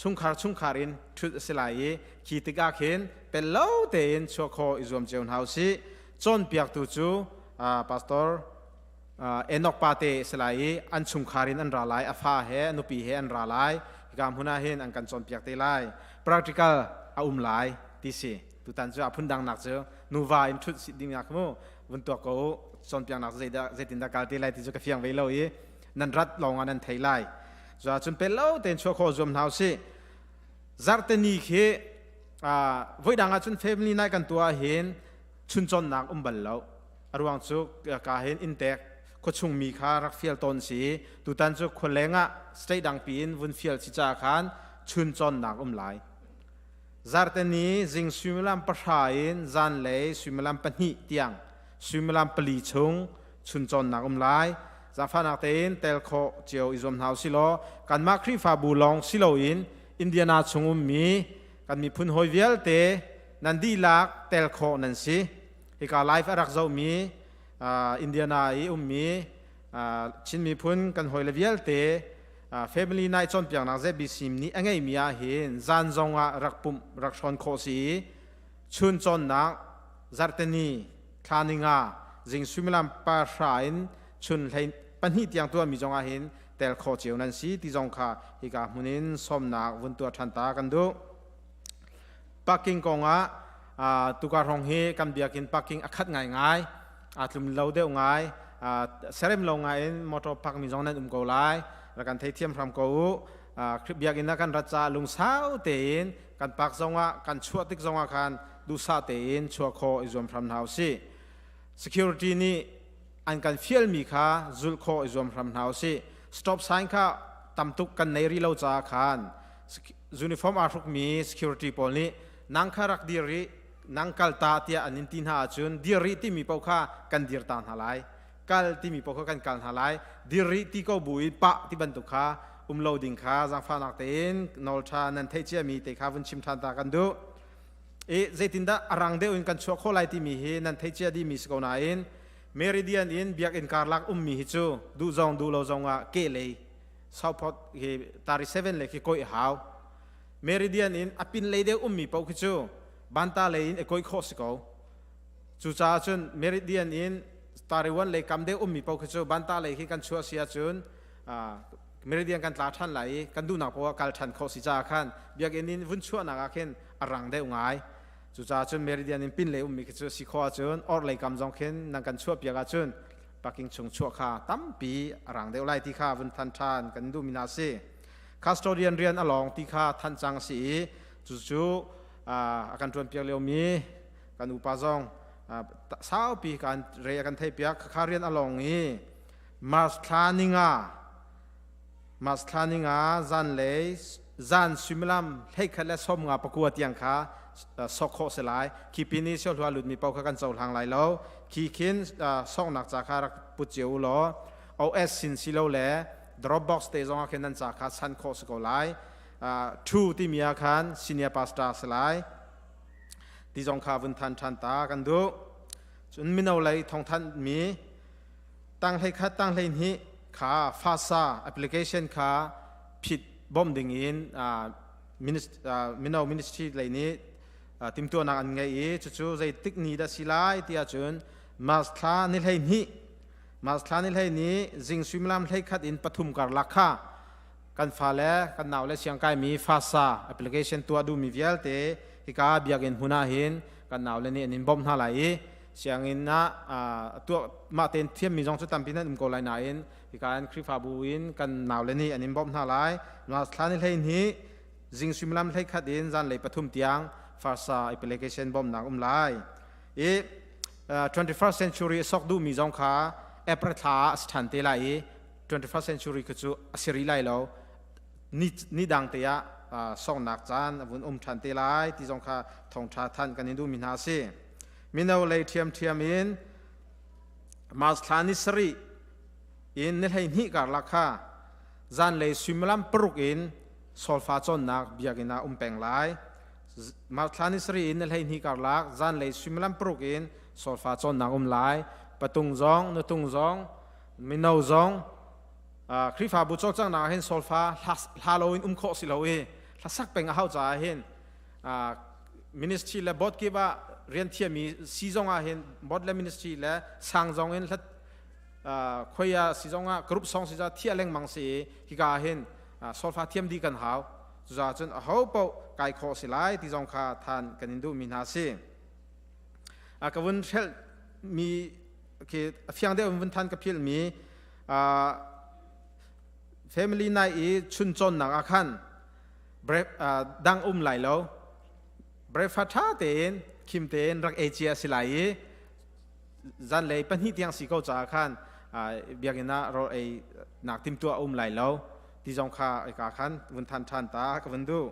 chungkhar chungkhar in ṭhut a si lai i khi tikah khin pel lo tein chuah khawh i zuam cio hna usih. Cawnpiaktu cu pastor Enoch pa te a si lai i an chungkhar in an ra lai, a fa he a nupi he an ra lai. Hika hmun ah hin an kan cawnpiak te lai. Practical a um lai ti si. Tutan cu a phundang nak cu nuva in ṭhut ding nak mu vun tuak ko u. Cawnpiaknak zeidah zeitindah kal te lai ti cu ka fiang ve lo i nan rat lawng ah nan thei lai. Cuah cun pel lo tein chuah khawh zuam hna usih. Zarhte ni khi voidang ah cun family night kan tuah hin chuncawnnak um bal lo. A ruang cu ka hin inntek khuachung mi kha rak fial tawn si. Tutan cu khualeng ah state dangpi in vun fial si caah khan chuncawnnak um lai. Zarte ni zing suimilam 3 in zanlei suimilam 2 tiang suimilam 4 chung chuncawnnak um lai. Zaangfahnak tein tel khawh cio i zuam hna usih law kanmah Khrihfabu lawng si loin Indiana chung ummi kan miphun hawi vialte nan dihlak tel khawh nan si. Hika live a rak zohmi Indiana i ummi Chin miphun kan hawile vialte family night cawnpiaknak ZBC nih a ngeimi ah hin zan zong ah rak pumh rak hrawn khawh si i chun cawnnak zarhteni thla ninga zing suimilam 3 in chun hlei 2 tiang tuahmi zong ah hin tel khawh cio nan si ti zong kha hika hmun in sawmnak vun tuah ṭhan ta kan duh. Parking kong ah tukar hrawng hi kan biakinn parking a khat ngaingai, aa tlum lo deuh ngai, serem lo ngai in motor park mi zong nan um ko lai. Rak kan theithiam hram ko u. Biakinn ah kan rat caah lungsau tein kan park zongah kan chuah tik zongah khan duhsah tein chuah khawh i zuam hram hna usih. Security nih an kan fialmi kha zulh khawh i zuam hram hna usih. Stop sign kha tamtuk kan nei rih lo caah khan uniform aa hrukmi security pawl nih nang kha rak dir rih, nang kal ta tiah an in ti hna ahcun dir rih timi paoh kha kan dir ta hna lai, kal timi paoh kha kan kal hna lai. Dir rih ti ko bu in pah ti bantuk kha um lo ding kha zaangfahnak tein nawl ṭha nan theih ciami te kha vun chim ṭhan ta kan duh. I zeitindah a rang deuh in kan chuah khawh lai timi hi nan theih cia dihmi si ko nain Meridian in biakinn karlak ummi hi cu duh zong duh lo zong ah kehlei Southport hi tari 7 le khi koi hau. Meridian in a pin lei deuh ummi paoh khi cu banta lei in i koi khawh si ko. Cucaah cun Meridian in tari 1 lei kam deuh ummi paoh khi cu banta lei khi kan chuah si ahcun Meridian kan tla ṭhan lai i kan duhnak paoh ah kal ṭhan khawh si caah khan biakinn in vun chuahnak ah khin a rang deuh ngai. Cucaah cun Meridian in pin lei ummi khi cu si khawh ahcun or lei kam zong khin nan kan chuah piak ahcun parking chung chuah kha tampi a rang deuh lai ti kha vun than ṭhan kan duhmi hna si. Custodian rian a lawng ti kha thanh cang a si i cucu a kan ṭuan piak liomi kan upa zong saupi kan re a kan theih piak. Khakha rian a lawng i March thla ninga March thla ninga zanlei zan suimilam 11:59 tiang kha sok khawh si lai. Khi pin i siohlua lutmi paoh kha kan cohlang lai lo. Khi khin soknak ca kha rak put cio u law OS sin si lo le Dropbox te zong ah khin nan ca kha san khawh si ko lai. Thu timi ah khan senior pastor si lai. Ti zong kha vun than ṭhan ta kan duh. Cun mino lei thawngthanh mi tang hlei khat tang hlei hnih kha FASA application kha phit bawmh ding in mino ministry lei nih timtuahnak an ngei i cucu zeitik ni dah si lai ti ahcun March thla ni 12, March thla ni 12 zing suimilam 11 in 3 karlak kha kan fale kan naule siangkaimi FASA application tuah duhmi vialte hika biakinn hmun ah hin kan naule nih an in bawmh hna lai i sianginn ah tuah mah tein thiammi zong cu tampi nan um ko lai nain hika in Khrihfabu in kan naule nih an in bawmh hna lai. March thla ni 12 zing suimilam 11 in zanlei 3 tiang FASA application bawmhnak um lai i 21st century a sok duhmi zong kha April thla ah a si ṭhan te lai i 21st century kha cu a si rih lai lo, ni dang te ah soknak caan a vun um ṭhan te lai ti zong kha thawngṭha thanh kan in duhmi hna a si. Mino lei ṭhiamṭhiam in March thla ni 7 in ni 12 karlak kha zanlei suimilam 6 in solfa cawnnak biakinn ah um peng lai. March thla ni 7 in ni 12 karlak zanlei suimilam 6 in solfa cawnnak um lai. Patung zong nutung zong mino zong Khrihfabu cawlcanghnak ah hin solfa hla lo in um khawh si lo i hlasak peng a hau caah hin ministry le board kip ah rian thiami si zong ah hin board le ministry le sang zong in hlat khoi ah si zong ah group song si za thia lengmang si i hika ah hin solfa thiam di kan hau. Cucaah cun a ho paoh kai khawh si lai ti zong kha than kan in duhmi hna si. Ka vun hrelh mi khi a fiang deuh in vun than ka philh mi family night i chun cawnnak ah khan dang um lai lo, breakfast ṭha tein khim tein rak ei cia si lai i zanlei 2 tiang si ko caah khan biakinn ah rawl ei nak timtuah um lai lo ti zong kha ka khan vun than ṭhan ta ka vun duh.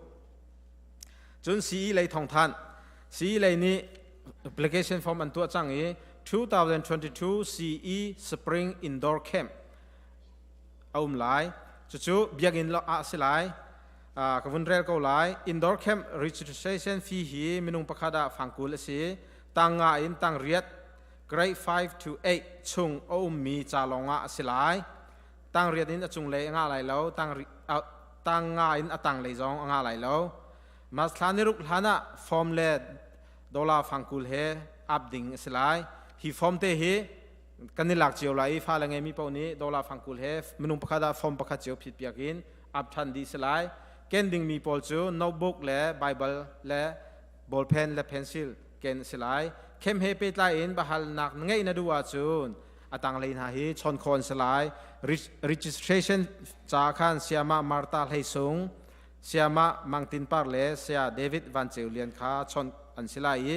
Cun CE lei thawngthanh. CE lei nih application form an tuah cang i 2022 CE Spring Indoor Camp a um lai. Cucu biakinn ah a si lai. Ka vun rel ko lai. Indoor camp registration fee hi minung pakhat ah fangkul a si. Tang nga in tang riat grade 5 to 8 chung a ummi ca lawng ah a si lai. Tang riat in a cunglei a ngah lai lo. Tang nga in a tanglei zong a ngah lai lo. March thla ni ruk hlan ah form le dollar fangkul he ap ding a si lai. Hi form te hi kan i lak cio lai i fale ngeimi paoh nih dollar fangkul he minung pakhat ah form pakhat cio phit piak in ap ṭhan dih si lai. Ken dingmi pawl cu notebook le Bible le ballpen le pencil ken a si lai. Khem he pehtlai in biahalnak na ngeih na duh ahcun a tanglei hna hi chawn khawh an si lai. Registration ca khan Sayamah Martha Hlei Sung, Sayamah Mang Tin Par le Saya David Van Ceu Lian kha chawnh an si lai i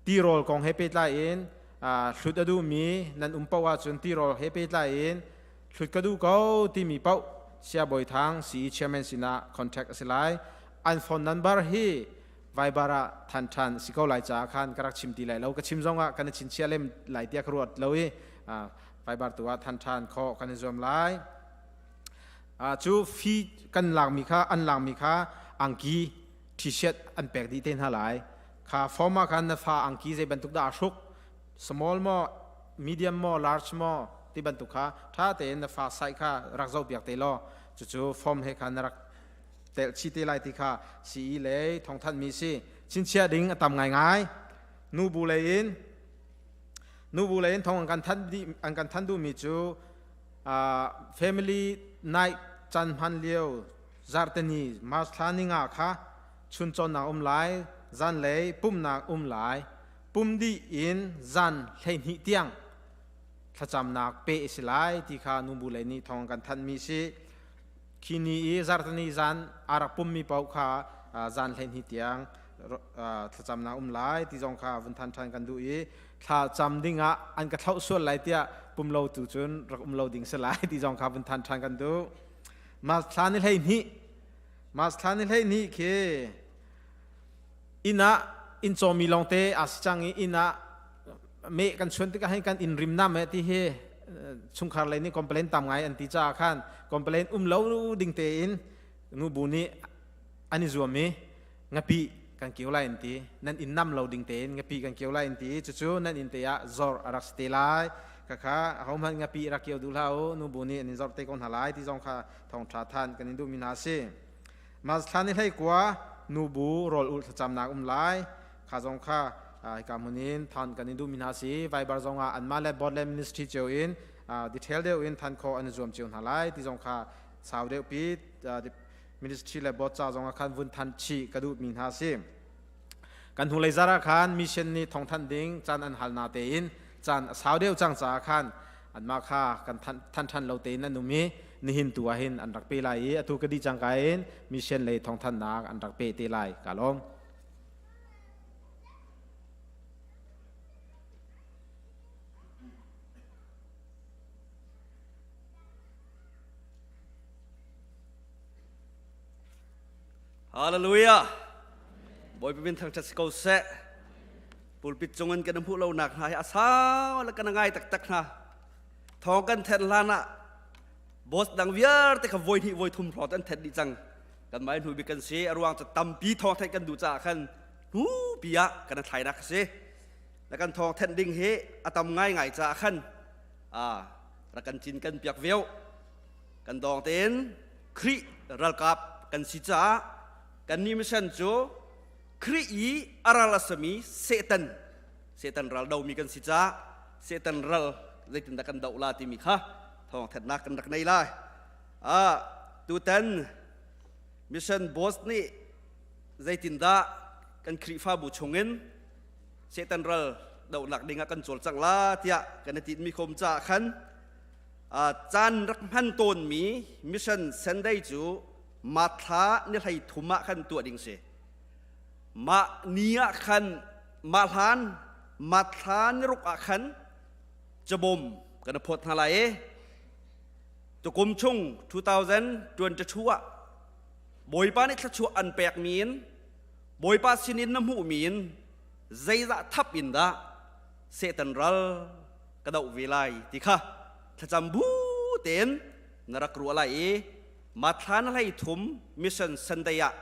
tirawl kong he pehtlai in hlut a duhmi nan um paoh ahcun tirawl he pehtlai in hlut ka duh ko timi paoh Saya Bawi Thang CE chairman sinah contact a si lai. An phone number hi Viber ah than ṭhan si ko lai caah khan ka rak chim ti lai lo. Ka chim zongah kan i chinchiah lem lai tiah ka ruat lo i Viber tu ah than ṭhan khawh kan i zuam lai. Cu fee kan lakmi kha an lakmi kha angki t-shirt an pek dih te hna lai. Kha form ah khan na fa angki zei bantuk dah aa hruk, small maw, medium maw, large maw ti bantuk kha ṭha tein na fa size kha rak zohpiak te law cucu form he khan na rak telh chih te lai ti kha CE lei thawngthanhmi si. Chinchiah ding a tam ngaingai. Nubu lei in nubu lei in thawng an kan thanh dih an kan thanh duhmi cu family night caan hman lio zarhteni March thla ninga kha. Chun cawnnak um lai, zanlei pumhnak um lai. Pum dih in zan 12 tiang thlacamnak pe a si lai ti kha nubu lei nih thawng kan thanhmi si. Khi ni i zarhteni zan aa rak pummi paoh kha zan 12 tiang thlacamnak um lai ti zong kha vun than ṭhan kan duh i thlacam dingah an ka thlauh sual lai tiah pum lo tu cun rak um lo ding si lai ti zong kha vun than ṭhan kan duh. Mas thla ni 12 Mas thla ni 12 khi inn ah inn cawmi lawngte aa si cang i inn ah meh kan chuan tikah hin kan inn rim nam eh ti hi chungkhar lei nih complain tam ngai an ti caah khan complain um lo ding tein nubu nih an i zuam i ngapi kan kio lai an ti. Nan inn nam lo ding tein ngapi kan kio lai an ti. Cucu nan inn te ah zor a rak si te lai. Khakha ahohmanh ngapi rak kio duh hlah u, nubu nih an in zor te ko hna lai ti zong kha thawngṭha than kan in duhmi hna a si. Mas thla ni 19 nubu rawl ulh thlacamnak um lai. Kha zong kha hika hmun in than kan in duhmi hna si. Viber zong ah anmah le board le ministry cio in detail deuh in than khawh an i zuam cio hna lai ti zong kha sau deuh pi ministry le board ca zong ah khan vun than chih ka duhmi hna si. Kan hnulei zar ah khan mission nih thawngthanh ding caan an hal na tein caan a sau deuh cang caah khan anmah kha kan than than lo tein an um i nihin tu ah hin an rak pe lai i atu ka dih cangka in mission lei thawngthanhnak an rak pe te lai. Ka lawm. Hallelujah. Bawipa min thangṭhat si ko seh. Pulpit cungin kan hmuh lonak hna hi a sau le kan ngai taktak hna. Thawng kan then hlan ah boss dang vialte kha voi hnih voi thum hrawng an then dih cang. Kan mai hnu bik kan si. A ruang cu tampi thawng theih kan duh caah khan hnu pi ah kan thlainak a si. Na kan thawng thenh ding hi a tam ngaingai caah khan rak kan cin kan piak veo. Kan dawng tein Khrih ralkap kan si caah kannih mission cu Khrih i a ral a sami Satan Satan ral domi kan si caah Satan ral zeitindah kan doh la timi kha thawngthanhnak kan rak nei lai. Ah, tutan mission boss nih zeitindah kan Khrihfabu chungin Satan ral dohnak dingah kan cawlcangh la tiah kan i tinhmi khom caah khan Caan rak hman tawnmi Mission Sunday cu Mathla ni 33 ah khan tuah ding si. Mah ni ah khan mah hlan Mathla ni ruk ah khan cabawm kan phawt hna lai i tukum chung 2022 ah Bawipa nih thluachuah an pekmi in Bawipa sinin na hmuhmi in zeizah thap in dah Satan ral ka doh ve lai ti kha thlacam bu tein na rak ruah lai i mathla na 33 mission Sunday ah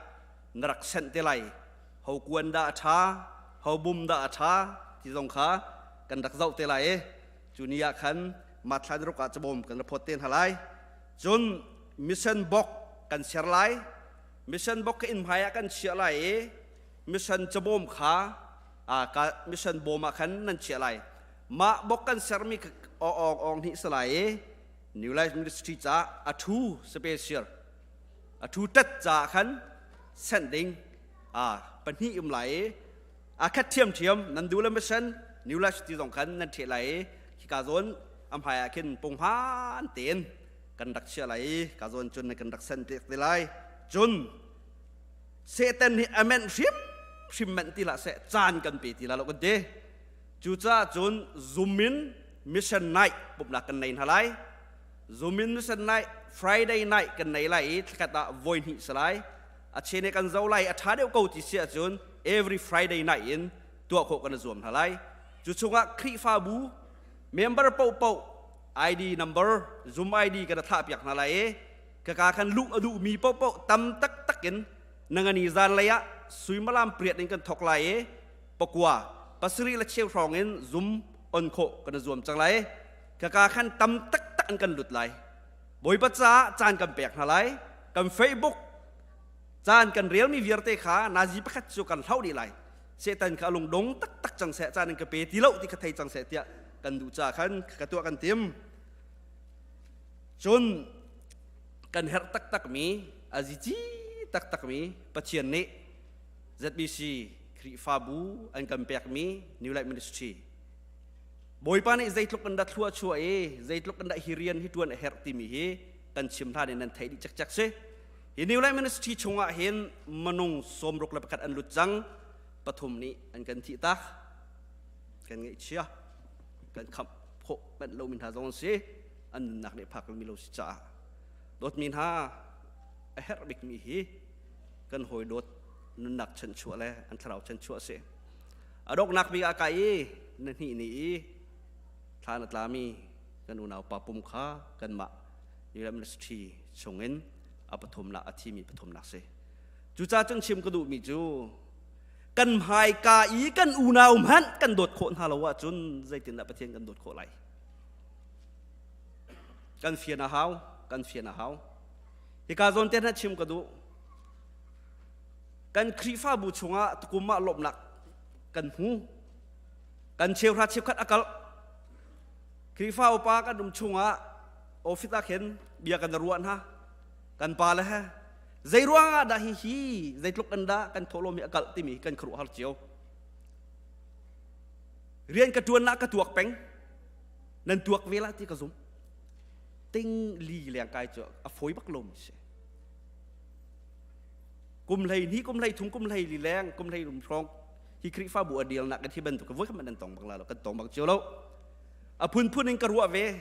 na rak senh te lai. Ho kuan dah a ṭha, ho bum dah a ṭha ti zong kha kan rak zoh te lai i cu ni ah khan mathla ni ruk ah cabawm kan ra phawt te hna lai. Cun mission box kan ser lai. Mission box ka inn hmai ah kan chiah lai i mission cabawm kha ka mission bawm ah khan nan chiah lai. Mah bok kan sermi awng awng hnih si lai i New Life Ministry caah a thu special a thu tat caah khan sent ding pahnih um lai i a khat thiamthiam nan duh le mission New Life ti zong khan nan ṭheh lai i khika zawn a hmai ah khin punghman tein kan rak chiah lai i ka zawn cun kan rak sent te lai. Cun Satan hi a menh hrim hrim menh ti hlah seh, caan kan pe ti la lo kan ti. Cucaah cun Zoom in mission night pumhnak kan nei hna lai. Zoom in mission night Friday night kan nei lai i thlakhat ah voi hnih si lai. A chene kan zo lai a ṭha deuh ko ti si ahcun every Friday night in tuah khawh kan i zuam hna lai. Cu chungah Khrihfabu member paohpaoh ID number Zoom ID kan thlah piak hna lai i kaka khan luh a duhmi paohpaoh tam taktak in nangani zan lei ah suimilam 8 in kan thok lai i pakua pasarih le cheu hrawng in zum on khawh kan i zuam cang lai. Kaka khan tam taktak an kan lut lai. Bawipa caah caan kan pek hna lai. Kan Facebook caan kan relmi vialte kha nazi pakhat cu kan hloh dih lai. Satan kha a lungdong taktak cang seh, caan in ka pe ti lo ti kha thei cang seh tiah kan duh ca khan ka tuah kan tim. Cun kan herh taktakmi azici taktakmi Pathian nih. ZBC Khrihfabu an kan pekmi New Light Ministry Bawipa nih zeitluk in dah thlua chuah i zeitluk in dah hi rian hi tuan a herh timi hi kan chim hlan in nan theih dih cekcek si. Hi New Light Ministry chungah hin minung 61 an lut cang, pathum nih an kan thih tak. Kan ngaihchia, kan khamh khawh manh lomi hna zong an si, an nunnak nih phak mi lo si caah. Dawtmi hna, a herh bikmi hi kan hawi dawt nunnak chanchuah le an thlarau chanchuah a si. A donghnak bik ah kai i na hnih ni i thla na tlami kan unau pa pum kha kanmah New Ministry chungin a pathumnak a thimi pathumnak si. Cucaah cun chim ka duhmi cu kan hmaika i kan unau hmanh kan dawt khawh hna lo ahcun zeitindah Pathian kan dawt khawh lai? Kan fian a hau, kan fian a hau. Hika zawn te hna chim ka duh. Kan Khrihfabu chungah tukum ah lawmhnak kan hmu. Kan cheuhra cheukhat a kalh. Khrihfa upa kan um chungah office ah khin bia kan ruah hna. Kan pa le he zei ruangah dah hi hi zeitluk an dah kan thawhlawm hi a kalh timi kan khuaruahhar cio. Rian ka tuan ka tuak peng. Nan tuak ve la ti ka zum. Ting li leng kai cu a fawi bak lo mi si. Kum hlei hnih, kum hlei thum, kum hlei li leng, kum hlei rum hrawng hi Khrihfabu a deal nak hi bantuk voi khat nan tong bak la lo, kan tong bak cio lo. A phunphun in ka ruah ve.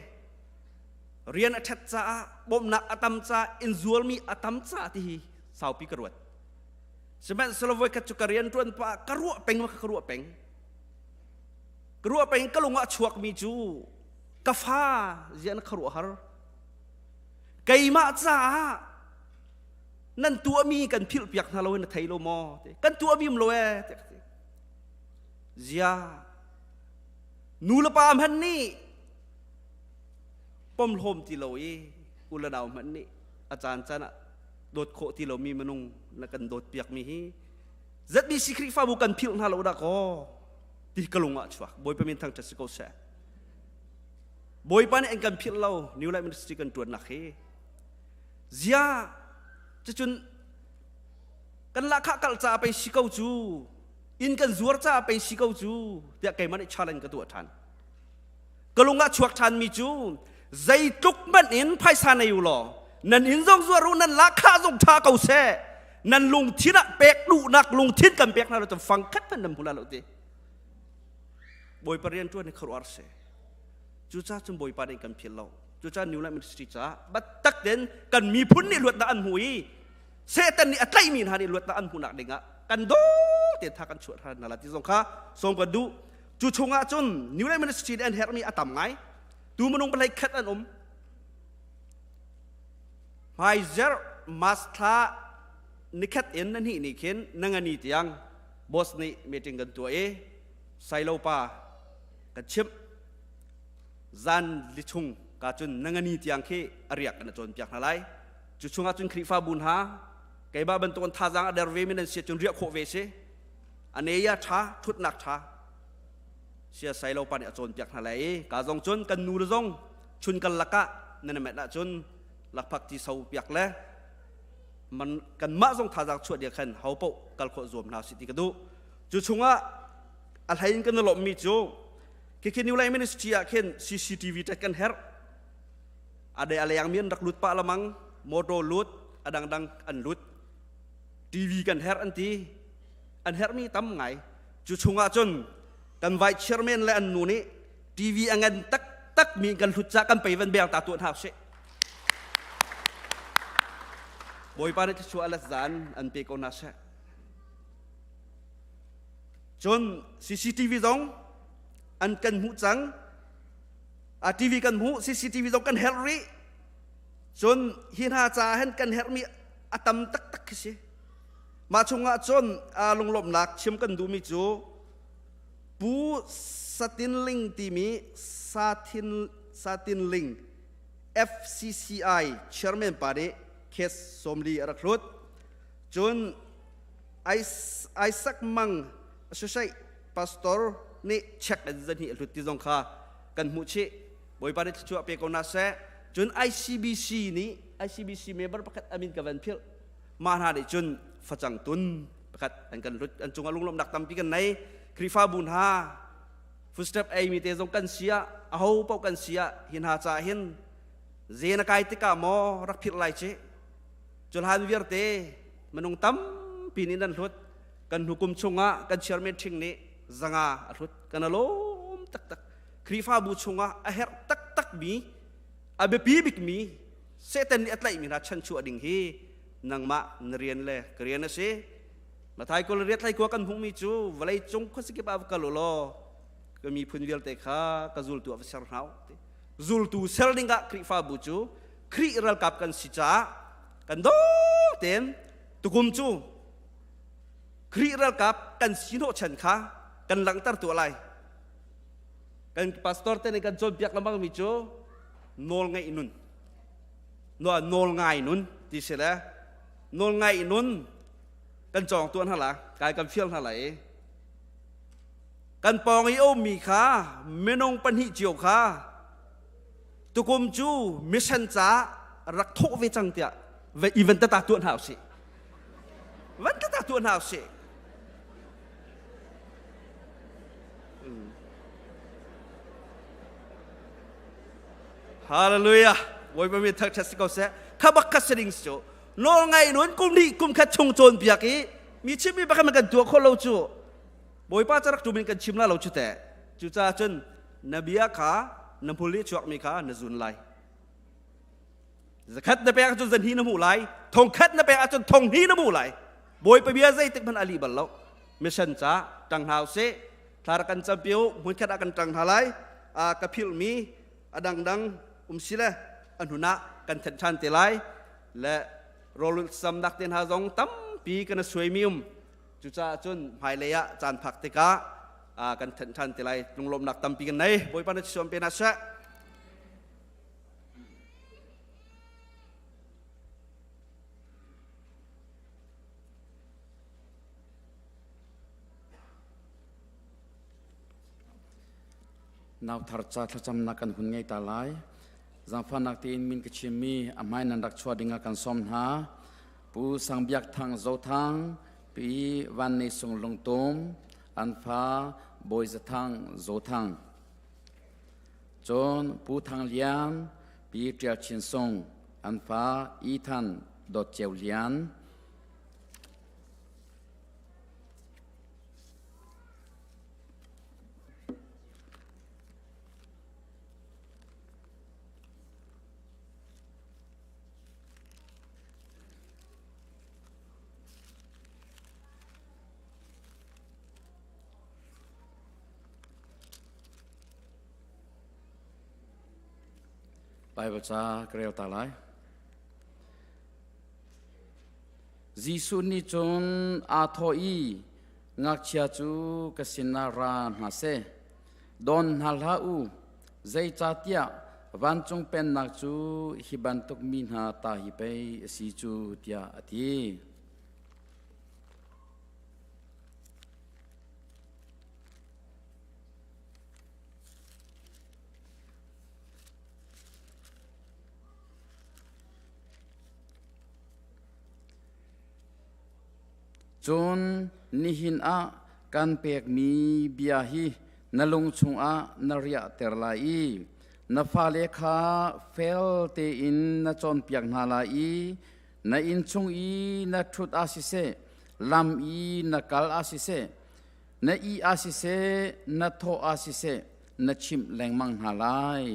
Rian a ṭhat caah, bawmhnak a tam caah, in zualmi a tam caah ti hi saupi ka ruat. Sihmanhsehlaw voi khat cu ka rian ṭuan pah ka ruah peng ka ruah peng. Ka ruah peng ka lung ah chuakmi cu ka fa ziah na khuaruahhar. Keimah caah nan tuahmi kan philhpiak hna lo na thei lo maw? Kan tuahmi um lo ee. Zia nu le pa hmanh nih pomhlawm ti lo i u le nau hmanh nih a caan caan ah dawt khawh ti lomi minung na kan dawt piakmi hi ZBC Khrihfabu kan philh hna lo dah kaw ti ka lung ah chuak. Bawipa min thangṭhat si ko seh. Bawipa nih an kan philh lo New Life Ministry kan ṭuannak hi. Zia cucun kan lahkhah kalh caah pei si ko cu inn kan zuar caah pei si ko cu tiah keimah nih challenge ka tuah ṭhan. Ka lung ah chuak ṭhanmi cu zeitluk hmanh in phaisa nei u law nan inn zong zuar u nan lahkhah zong ṭha ko seh nan lungthin ah pek duhnak lungthin kan pek hna lo cun fang khat hmanh nan hmu lai lo ti. Bawipa rian ṭuan hi khuaruahhar si. Cucaah cun Bawipa nih kan phil lo. Cucaah New Life Ministry caah biatak tein kan miphun nih luatnak an hmu i Satan nih a tlaihmi hna nih luatnak an hmuhnak dingah kan daw tein tha kan chuah hna la ti zong kha sawm kan duh. Cu chungah cun New Life Ministry nih an herhmi a tam ngai. Tu minung palei khat an um. Hmaizer mas thla nikhat in na hnih ni khin na ngani tiang boss nih meeting kan tuah i Sailo pa kan chimh zan li chung ka cun na ngani tiang khi a riak kan cawnpiak hna lai. Cu chungah cun Khrihfabu hna keimah bantuk in thazaang a der ve mi nan si cun riah khawh ve si. A ne ya ṭha ṭhutnak ṭha sia Sailo pa nih a cawnpiak hna lai i ka zong cun kan nu le zong chun kal lakah nan met ahcun lakphak ti so piak le man kanmah zong thazaang chuah dia khan ho paoh kal khawh zuam hna si ti ka duh. Cu chungah a hlei in kan i lawmhmi cu khikhi New Life Ministry ah khin CCTV tet kan herh. A de a leng mi an rak lut pah lamang, motor lut, a dangdang an lut. TV kan herh an ti. An herhmi tam ngai. Cu chungah cun kan vice chairman le an nu nih TV a ngan taktak mi kan hlut ca kan pei van beng ta tuah hna usih. Bawipa nih thluachuah a let zan an pe ko hna seh. Cun CCTV zong an kan hmuh cang. A TV kan hmuh, CCTV zong kan herh rih. Cun hi hna caah hin kan herhmi a tam taktak khi si. Mah chungah cun lunglawmhnak chim kan duhmi cu Pu Satin Ling timi Sathin Satin Ling FCCI chairman pa nih case sawmli a rak hlut. Cun Isaac Mang Associate Pastor nih check in zan hi a hlut ti zong kha kan hmuh chih. Bawipa nih thluachuah pe ko hna seh. Cun ICBC nih ICBC member pakhat amin ka van philh. Mah hna nih cun facang tun Pakhat an kan hlut an cungah lunglawmhnak tampi kan nei. Khrihfabu hna footstep ei mi te zong kan sia aho paoh kan sia hi hna ca hin ze na kai tikah maw rak philh lai ci culhan viarte minung tampi nih nan hlut kan hnukum chungah kan chairman ṭhing nih zanga a hlut kan alawm taktak Khrihfabu chungah a herh taktak mi a biapi bikmi Satan nih a tlaihmi hna chanchuah ding hi nangmah na rian le ka rian a si. Mathai kul riat hlei kua kan hmuhmi cu vawlei cung khuasikip ah va kal u law ka miphun vialte kha ka zultu ah va ser hna u. Zultu ser dingah Khrihfabu cu Khrih ralkap kan si caah kan do tein tukum cu Khrih ralkap kan si hnawhchan kha kan langhter tuah lai. Kan pastor te nih kan cawnpiak lengmang mi cu nawl ngeih nun nawl ngai nun ti si le nawl ngai nun kan cawng tuan hna la kai kan fial hna lai i kan pawng i ummi kha minung pahnih cio kha tukum cu mission ca rak thawh ve cang tiah ve even tata tuah hna usih van tata tuah hna usih. Hallelujah. Bawipa min thangṭhat si ko seh. Kha bak kha si ding cu. Nawl ngai nun kum hnih kum khat chung cawn piak i mi chimmi bak kan tuah khawh lo cu. Bawipa ca rak tum in kan chim la lo cu teh. Cucaah cun na bia kha na hmul i chuakmi kha na zun lai. Zakhat na pek ahcun zan hi na hmuh lai. Thong khat na pek ahcun thong hnih na hmuh lai. Bawipa bia zeitik hmanh a lih bal lo. Mission ca ṭang hna usih. Thla rak kan campi u. Hmunkhat ah kan ṭang hna lai. Ka philhmi a dangdang um si le a hnun ah kan thenh ṭhan te lai. Le rawlulh samnak te hna zong tampi kan i suaimi um. Cucaah cun hmailei ah caan phak tikah kan thenh ṭhan te lai. Lunglawmhnak tampi kan nei. Bawipa na suam pe hna seh. Nauthar ca thlacamnak kan hun ngei ta lai. Zaangfahnak tein min ka chimmi a hmai nan rak chuah dingah kan sawm hna. Pu Sang Biak Thang Zothang, Pi Van Nei Sung Lungtum, an fa Bawi Za Thang Zothang. Cun Pu Thang Lian, Pi Ṭial Chin Sung, an fa Ethan Dawt Ceu Lian. Baibal ca ka rel ta lai. Jesuh nih cun aa thawh i ngakchia cu ka sinah ra hna seh. Dawn hna hlah u, zeicahtiah vancung pennak cu hi bantuk mi hna ta hi pei a si cu tiah a ti. Cun nihin ah kan pekmi bia hi na lung chungah na riahter lai i na fale kha fel tein na cawnpiak hna lai i na inn chung i na ṭhut ah siseh, lam i na kal ah siseh, na ih ah siseh, na thawh ah siseh, na chimh lengmang hna lai.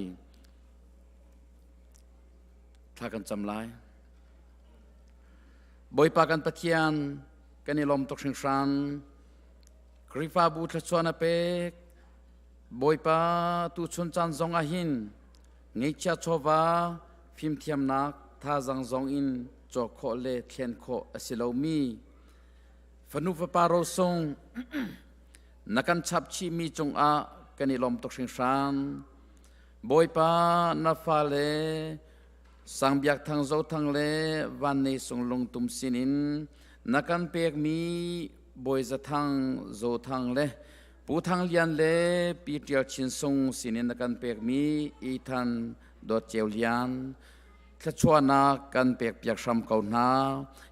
Thla kan cam lai. Bawipa kan Pathian, kan i lawm tuk hringhran. Khrihfabu thluachuah na pek. Bawipa tuchun caan zong ah hin ngeihchia chawva fimthiamnak thazang zong in cawk khawh le thlen khawh a si lomi fanu fapa rosung na kan chap chihmi cungah kan i lawm tuk hringhran. Bawipa na fale Sang Biak Thang Zothang le Van Nei Sung Lungtum sinin na kan pekmi Bawi Za Thang Zothang le Pu Thang Lian le Pi Ṭial Chin Sung sinin na kan pekmi Ethan Dawt Ceu Lian. Thluachuahnak kan pekpiak hram ko hna.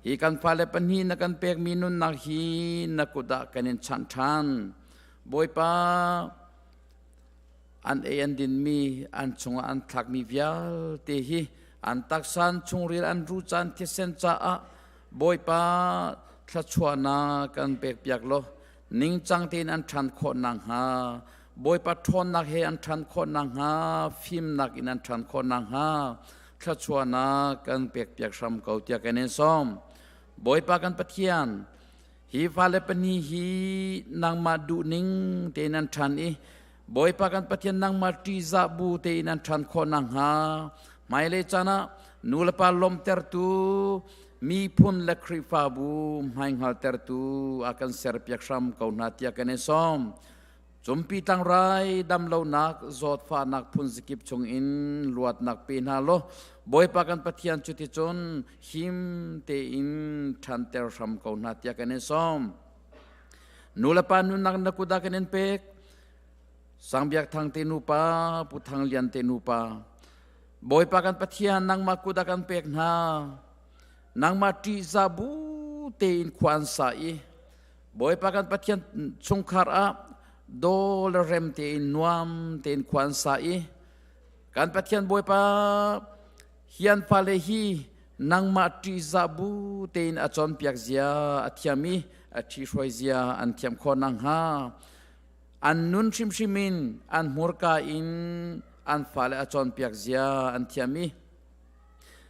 Hi kan fale pahnih na kan pekmi nunnak hi na kut ah kan in chanh ṭhan. Bawipa, an ei an dinmi, an chungah an thlakmi vialte hi an taksa an chungril an ruca an thisen caah Bawipa thluachuahnak kan pekpiak law ningcang tein an ṭhan khawh nakhnga Bawipa ṭhawnnak he an ṭhan khawh nakhnga fimnak in an ṭhan khawh nakhnga thluachuahnak kan pekpiak hram ko tiah kan in sawm. Bawipa kan Pathian, hi fale pahnih hi nangmah duhning tein an ṭhan i Bawipa kan Pathian nangmah ṭihzah bu tein an ṭhan khawh nakhnga hmailei caan ah nulepa lawmhtertu miphun le Khrihfabu hmaihngaltertu a kan serpiak hram ko hna tiah kan in sawm. Cumpi tlangrai damlonak zawtfahnak phunzikip chungin luatnak pe hna law Bawipa kan Pathian cuticun him tein ṭhanter hram ko hna tiah kan in sawm. Nulepa nunnak na kut ah kan in pek. Sang Biak Thang te nupa, Pu Thang Lian te nupa. Bawipa kan Pathian nangmah kut ah kan pek hna. Nangmah ṭihzah bu tein khua an sa i Bawipa kan Pathian chungkhar ah daw le rem tein nuam tein khua an sa i kan Pathian Bawipa hian fale hi nangmah ṭihzah bu tein a cawnpiak zia a thiam i a ṭhihruai zia an thiam khawh nakhnga an nun hrimhrim in an hmurka in an fale a cawnpiak zia an thiam i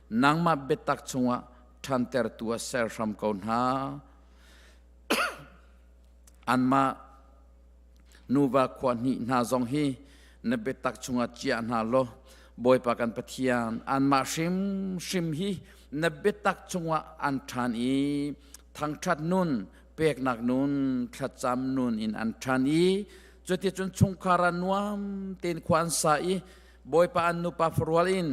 nangmah biatak chungah ṭhantertu a ser hram ko hna. Anmah nuva khua hnih hna zong hi na biatak chungah chia hna law Bawipa kan Pathian anmah hrimhrim hi na biatak chungah an ṭhan i thangṭhat nun peknak nun thlacam nun in an ṭhan i cuticun chungkhar ah nuam tein khua an sa i Bawipa an nupa farual in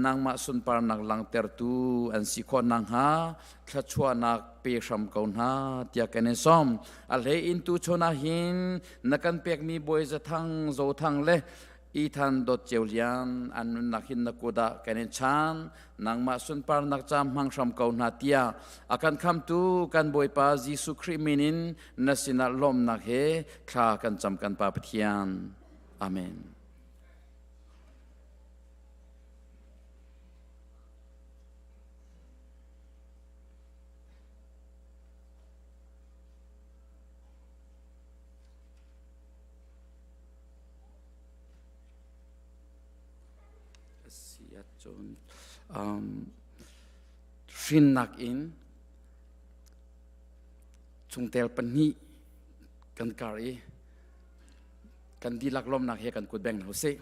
nangmah sunparnak langhtertu an si khawh nakhnga thluachuahnak pe hram ko hna tiah kan in sawm. A hlei in tu chun ah hin na kan pekmi Bawi Zathang Zothang le Ethan Dawt Ceu Lian an nunnak hin na kut ah kan in chan. Nangmah sunparnak ca hmang hram ko hna tiah a kan khamtu kan Bawipa Jesuh Khrih min in na sinah lawmhnak he thla kan cam kan Pa Pathian. Amen. Si ahcun hrinnak in chungtel pahnih kan kar i kan dihlak lawmnak he kan kut beng hna usih.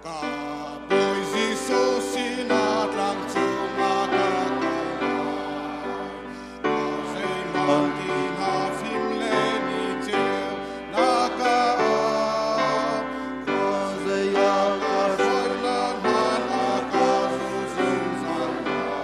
Ka Bawi Jesuh sinah tlang cungah ka kai lai. Ka zeihmanh ti na fim le ni ceu na ka au. Khuazei ah ka hruai la hna na ka zul zungzal lai.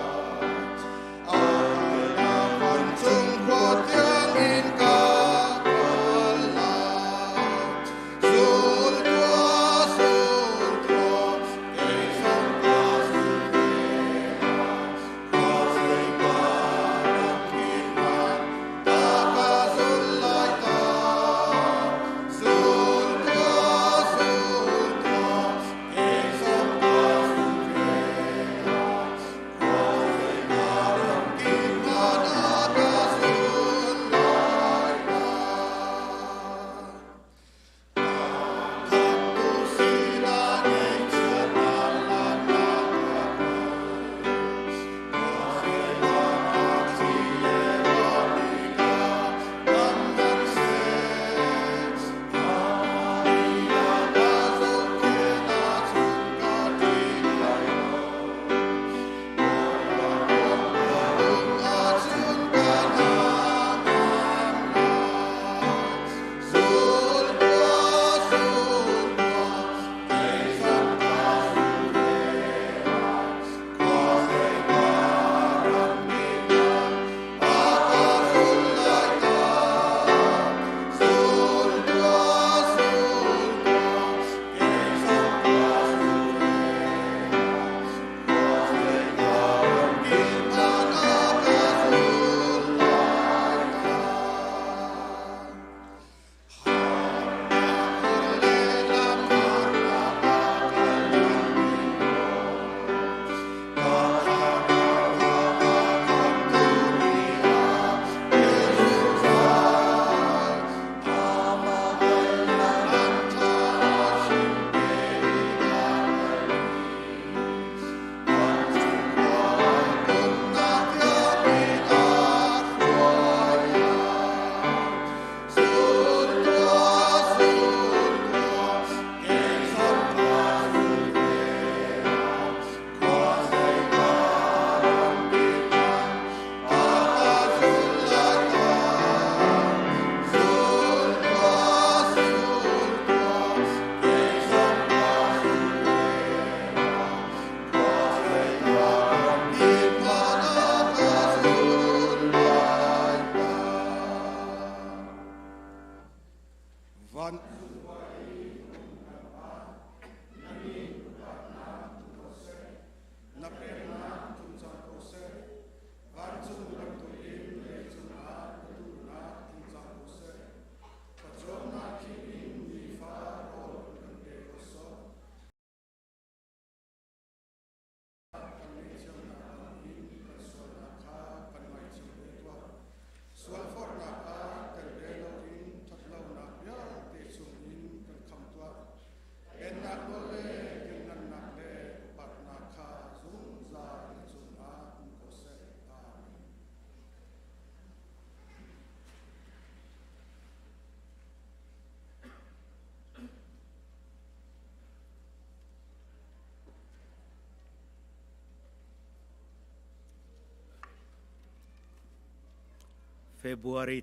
February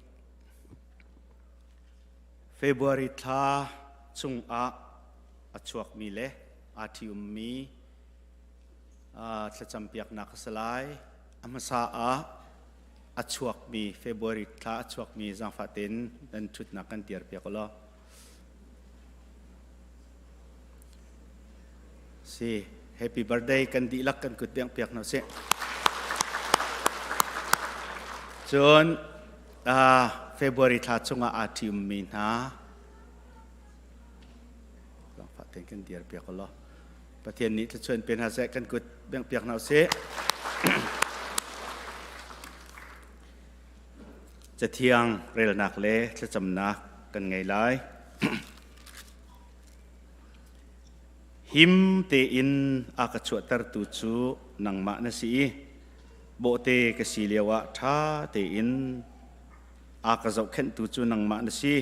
February thla chungah a chuakmi le aa ṭhiummi thlacampiaknak a si lai. A hmasa ah a chuakmi February thla a chuakmi zaangfah tein nan ṭhutnak kan tiarpiak u law. Si, happy birthday kan dihlak kan kut bengh piak hna sih. Cun February thla chungah aa ṭhiummi hna zaangfah tein kan dir piak u law Pathian nih thluachuah pe hna seh kan kut bengh piak hna usih. Cathiang relnak le thlacamnak kan ngei lai. Him tein a ka chuahtertu cu nangmah na si i bawhte ka si lioah ṭha tein a ka zohkhenhtu cu nangmah na si.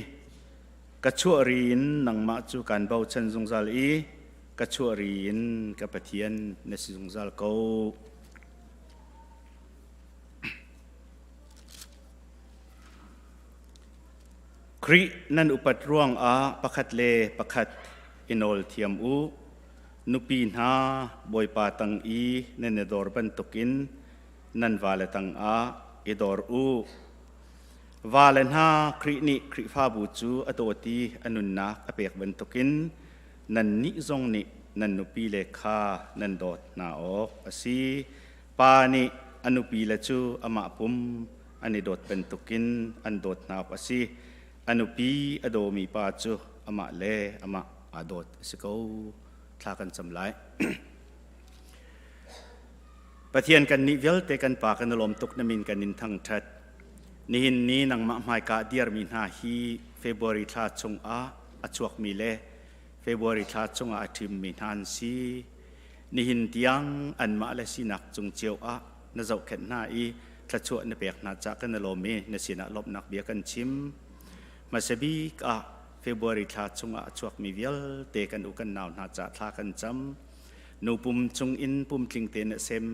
Ka chuah ri in nangmah cu kaan bochan zungzal i ka chuah ri in ka Pathian na si zungzal ko. Khrih nan upat ruangah pakhat le pakhat i nawl thiam u. Nupi hna, Bawipa tang i nan i dor bantukin nan vale tangah i dor u. Vale hna, Khrih nih Khrihfabu cu a dawt i a nunnak a pek bantukin nannih zong nih nan nupile kha nan dawt hna awk a si. Pa nih a nupile cu amah pum an i dawt bantukin an dawt hna awk a si. A nupi a dawmi pa cu amah le amah aa dawt a si ko. Thla kan cam lai. Pathian kan nih vialte kan pa kan i lawm tuk na min kan in thangṭhat. Nihin ni nangmah hmaika dirmi hna hi February thla chungah a chuakmi le February thla chungah a ṭhimmi hna an si. Nihin tiang anmah le sinak cung cio ah na zohkhenh hna i thluachuah na pek hna cah kan i lawm i na sinah lawmhnak bia kan chim. Hmasa bik ah February thla chungah a chuakmi vialte kan u kan nau hna cah thla kan cam. Nu pum chung in pumtling tein a sem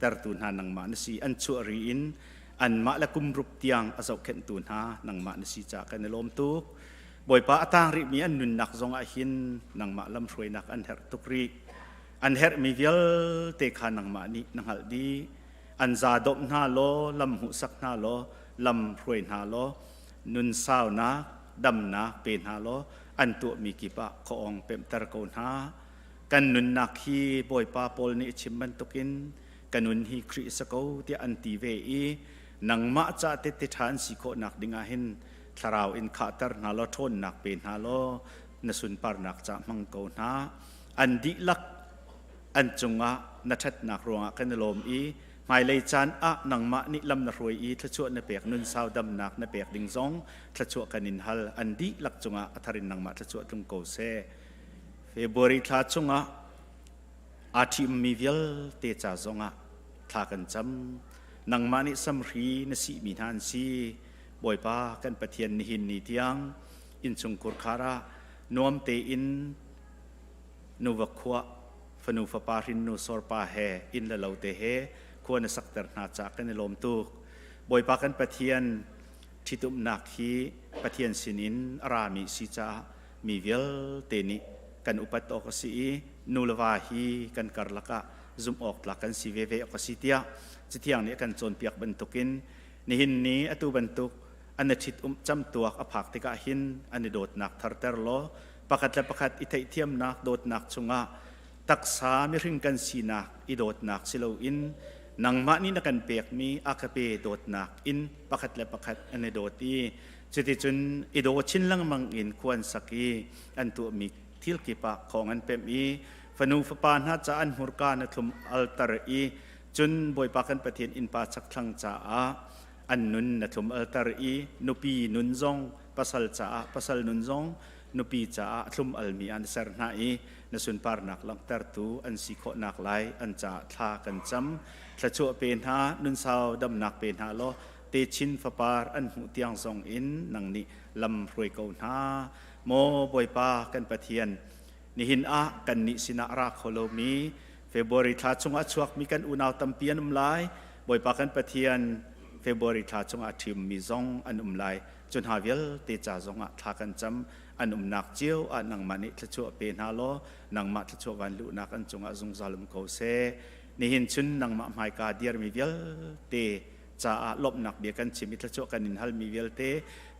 tertu hna nangmah na si. An chuah ri in anmah le kum rup tiang a zohkhenhtu hna nangmah na si caah kan i lawm tuk. Bawipa a tang rihmi an nunnak zong ah hin nangmah lamhruainak an herh tuk rih. An herhmi vialte kha nangmah nih na hngalh dih. An za dawmh hna law, lam hmuhsak hna law, lam hruai hna law, nun saunak, damnak pe hna law, an tuahmi kip ah khuaawng pemhter ko hna. Kan nunnak hi Bawipa Paul nih a chim bantukin ka nun hi Khrih a si ko tiah an ti ve i nangmah ca tehte ṭha an si khawhnak dingah hin thlarau in khahter hna law ṭhawnnak pe hna law na sunparnak ca hmang ko hna. An dihlak an cungah na ṭhatnak ruangah kan i lawm i hmailei caan ah nangmah nih lam na hruai i thluachuah na pek nun sau damnak na pek ding zong thluachuah kan in hal. An dihlak cungah a thar in nangmah thluachuah tlung ko seh. February thla chungah aa ṭhimmi vialte ca zongah thla kan cam. Nangmah nih samhri na sihmi hna an si. Bawipa kan Pathian nihin ni tiang innchungkhur khar ah nuam tein nuva khua fanu fapa hrinnu sorpa he inn le lo te he khua na sakter hna caah kan i lawm tuk. Bawipa kan Pathian ṭhitumnak hi Pathian sinin a rami si caah mi vialte nih kan upat awk a si i nu le va hi kan karlak ah zumh awk tlak kan si veve awk a si tiah Cathiang nih a kan cawnpiak bantukin nihin ni atu bantuk an i ṭhit um camtuak a phak tikah hin an i dawtnak tharter law pakhat le pakhat i theihthiamnak dawtnak chungah taksa mihring kan sinak i dawtnak si loin nangmah nih na kan pekmi a ka pe dawtnak in pakhat le pakhat an i dawt i Cuticun i daw chin lengmang in khua an sak i an tuahmi thil kip ah khawng an pemh i fanu fapa hna ca an hmurka na thlum alter i cun Bawipa kan Pathian innpa chakthlang caah an nun na thlum alter i nupi nun zong pasal caah pasal nun zong nupi caah thlum almi an ser hna i na sunparnak langhtertu an si khawhnak lai an caah thla kan cam thluachuah pe hna nunsau damnak pe hna law techin fapar an hmuh tiang zong in nang nih lam hruai ko hna. Maw Bawipa kan Pathian, nihin ah kannih sinah ra kho lomi February thla chungah chuakmi kan unau tampi an um lai. Bawipa kan Pathian, February thla chungah ṭhiummi zong an um lai. Cu hna vialte ca zongah thla kan cam. An umnak cio ah nangmah nih thluachuah pe hna law nangmah thluachuah van luhnak an cungah zungzal um ko seh. Nihin chun nangmah hmaika dirmi vialte caah lawmhnak bia kan chim i thluachuah kan in halmi vialte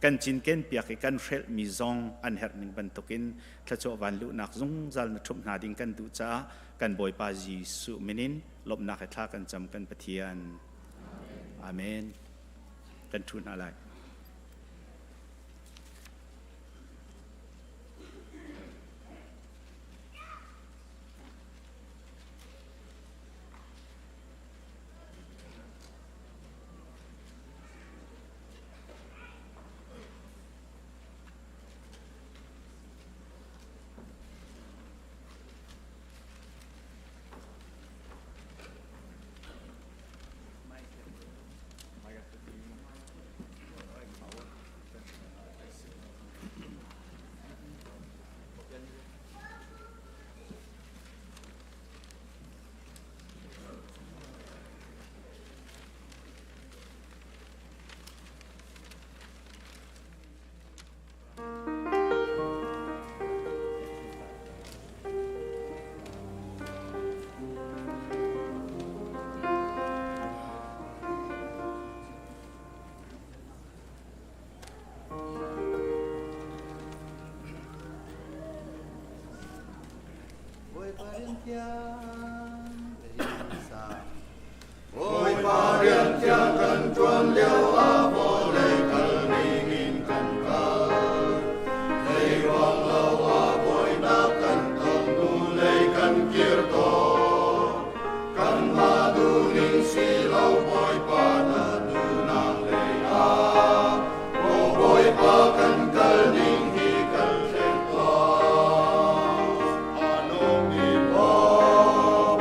kan cinken piak i kan hrelhmi zong an herh ning bantukin thluachuah van luhnak zungzal na ṭhumh hna ding kan duh caah kan Bawipa Jesuh min in lawmhnak he thla kan cam kan Pathian. Amen. Kan ṭhu hna lai. Bawipa rian thiang kan ṭuan lio ah vawlei kal ning in kan kal. Zeiruang lo ah buainak kan ton hnulei kan kir tawn. Kanmah duhning si lo Bawipa na duhnak lei ah. Maw Bawipa kan kal ning hi kan thleng tuah. A nungmi Bawi.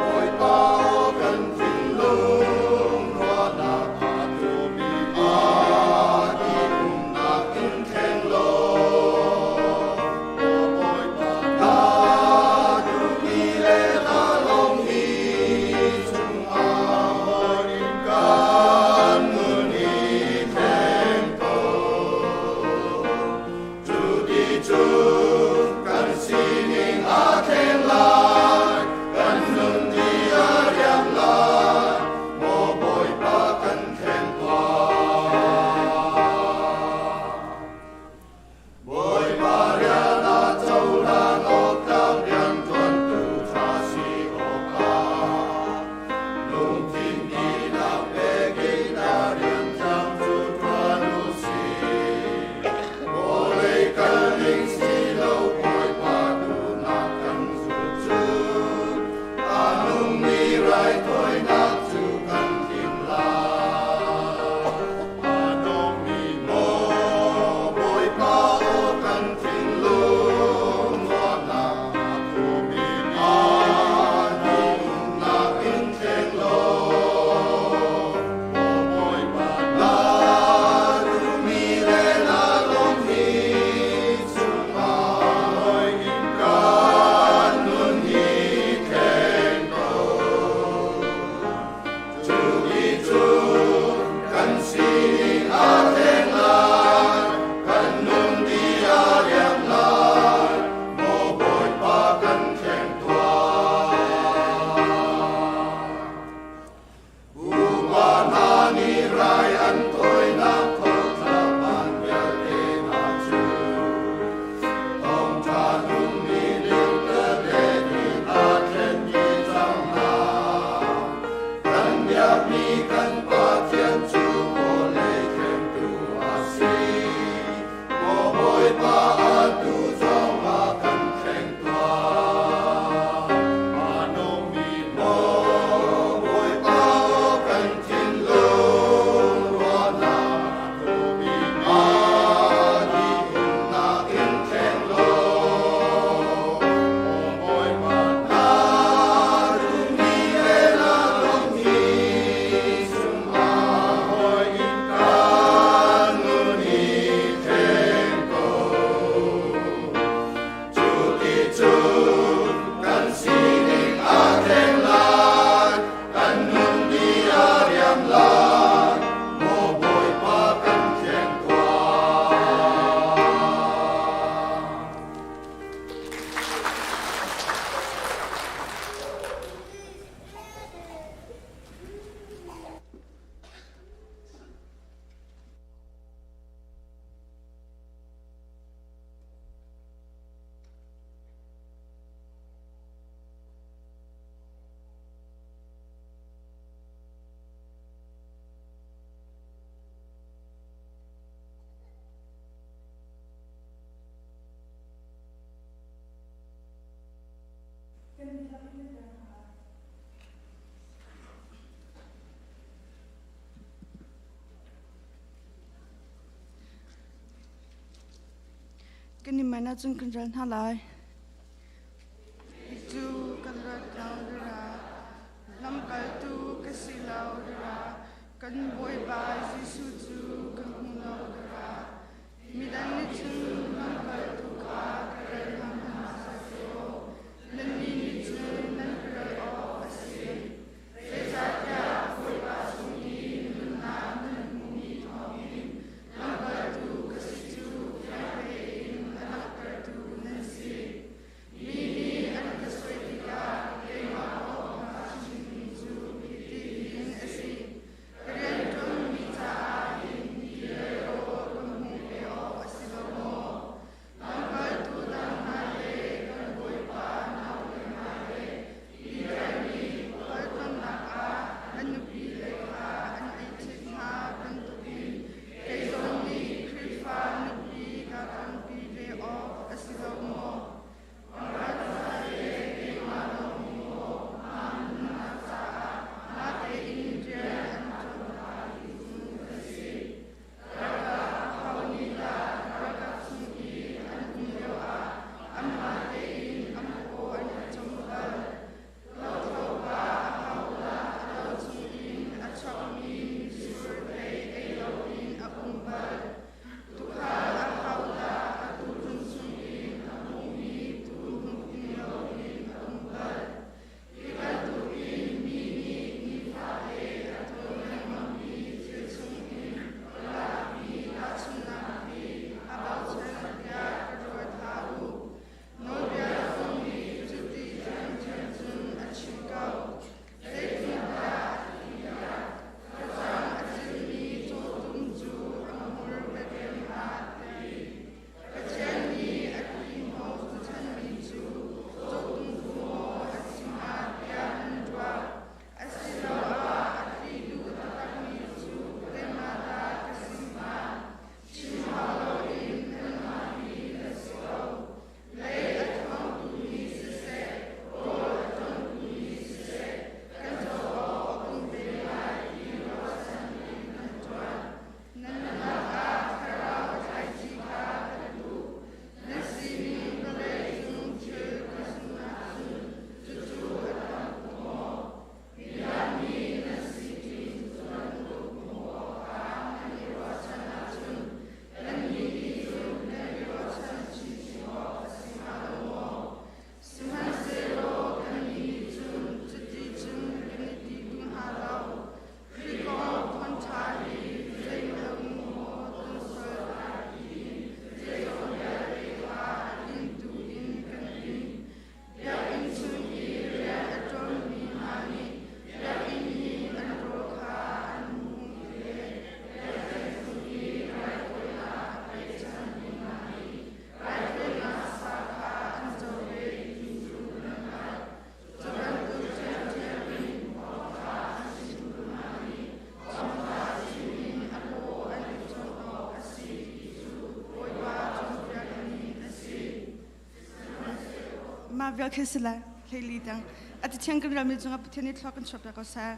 Kan i man ahcun kan ral hna lai. Cu kan rat lo dara, lamkaltu ka si lo dara, kan Bawipa Jesuh cu kan hmu lo dara. Midang nih cun lamkaltu kha ka ral hna hmanhsehlaw, nannih nih cun nan ka ral awk a si. Zeicahtiah Bawipa chung i nunnak nan hmuhmi thawngin lamkaltu ka si cu fiang tein a langhtertu nan si. Mi nih an ka soi tikah keimah kong ka chimmi cu hitihin a si: Ka rianṭuanmi caah hin hi rawh ka hmuh ve awk a si lo maw? Lamkaltu dang hna le kan Bawipa naule hna le Peter nih khualtlawnnak ah an nupile kha an i ṭhit hna bantukin kei zong nih Khrihfa nupi kaa tonpi ve awk a si lo maw? Lamkaltu le keimah lawng maw mah nunnak caah mah tein rian an ṭuan hna ti cu kan si. Ralkap aho nih dah ralkap chung i an um lioah anmah tein an paw an i cawm bal? Lothlo pa ahodah a lo chungin a chuakmi mitsur thei ei loin a um bal? Tuukhal ahodah a tuurun chungin a hmuhmi tuu hmuhtling loin a um bal? Hi bantukin mi nih nifate a tuah lengmangmi thil chungin ka lakmi tahchunhnak hi a bochan tiah ka ruat hlah u. Nawlbia zong nih cuti ṭhiamṭhiam cun a chim ko. Zeitintiah a ti tikah, facang a cilmi cawtum cu a hmur biakem ah ti. Pathian nih a ti hnawh chanmi cu cawtum maw a si hnga tiah nan ruah? Asiloah a ti duh taktakmi cu keimah dah ka si hnga? Chim hau loin nanmah hi nan si ko. Lei a ṭhuangtu nih siseh, rawl a ṭuantu nih siseh, kan co awk a um ve lai ti ruahchan in kan ṭuan. Nan lakah thlarau thlaici kha ka duh. Nan sining vawleicung thil ka zumh ahcun cucu a tam tuk maw? Midang nih nan sinin cu bantuk hmuh awkah nan i ruahchan ahcun nannih nih cun nan i ruahchan chinchin awk a si hnga lo maw? Sihmanhsehlaw kannih nih cun cuti cun kan i ti duh hna lo. Khrih kong thawngṭha hi zeimalo maw ton sual lai tiin zeizong vialte kha a tlingtu in kan in. Biakinn chung i rian a ṭuanmi hna nih biakinn i an rawl kha an hmuh le biakinn chung i raithawinak a pechanmi hna nih raithawinak sa kha an co ve ti cu nan hngalh. Cu bantuk ṭhiamṭhiam in thawngṭha an chimtu hna nih thawngṭha chim in a paw an i cawn awk a si ti cu Bawipa cawnpiakmi a si. Mah vial khi si lai hleili tiang a ti thiang kan relmi cungah Pathian nih thlua kan chuahpiak ko seh.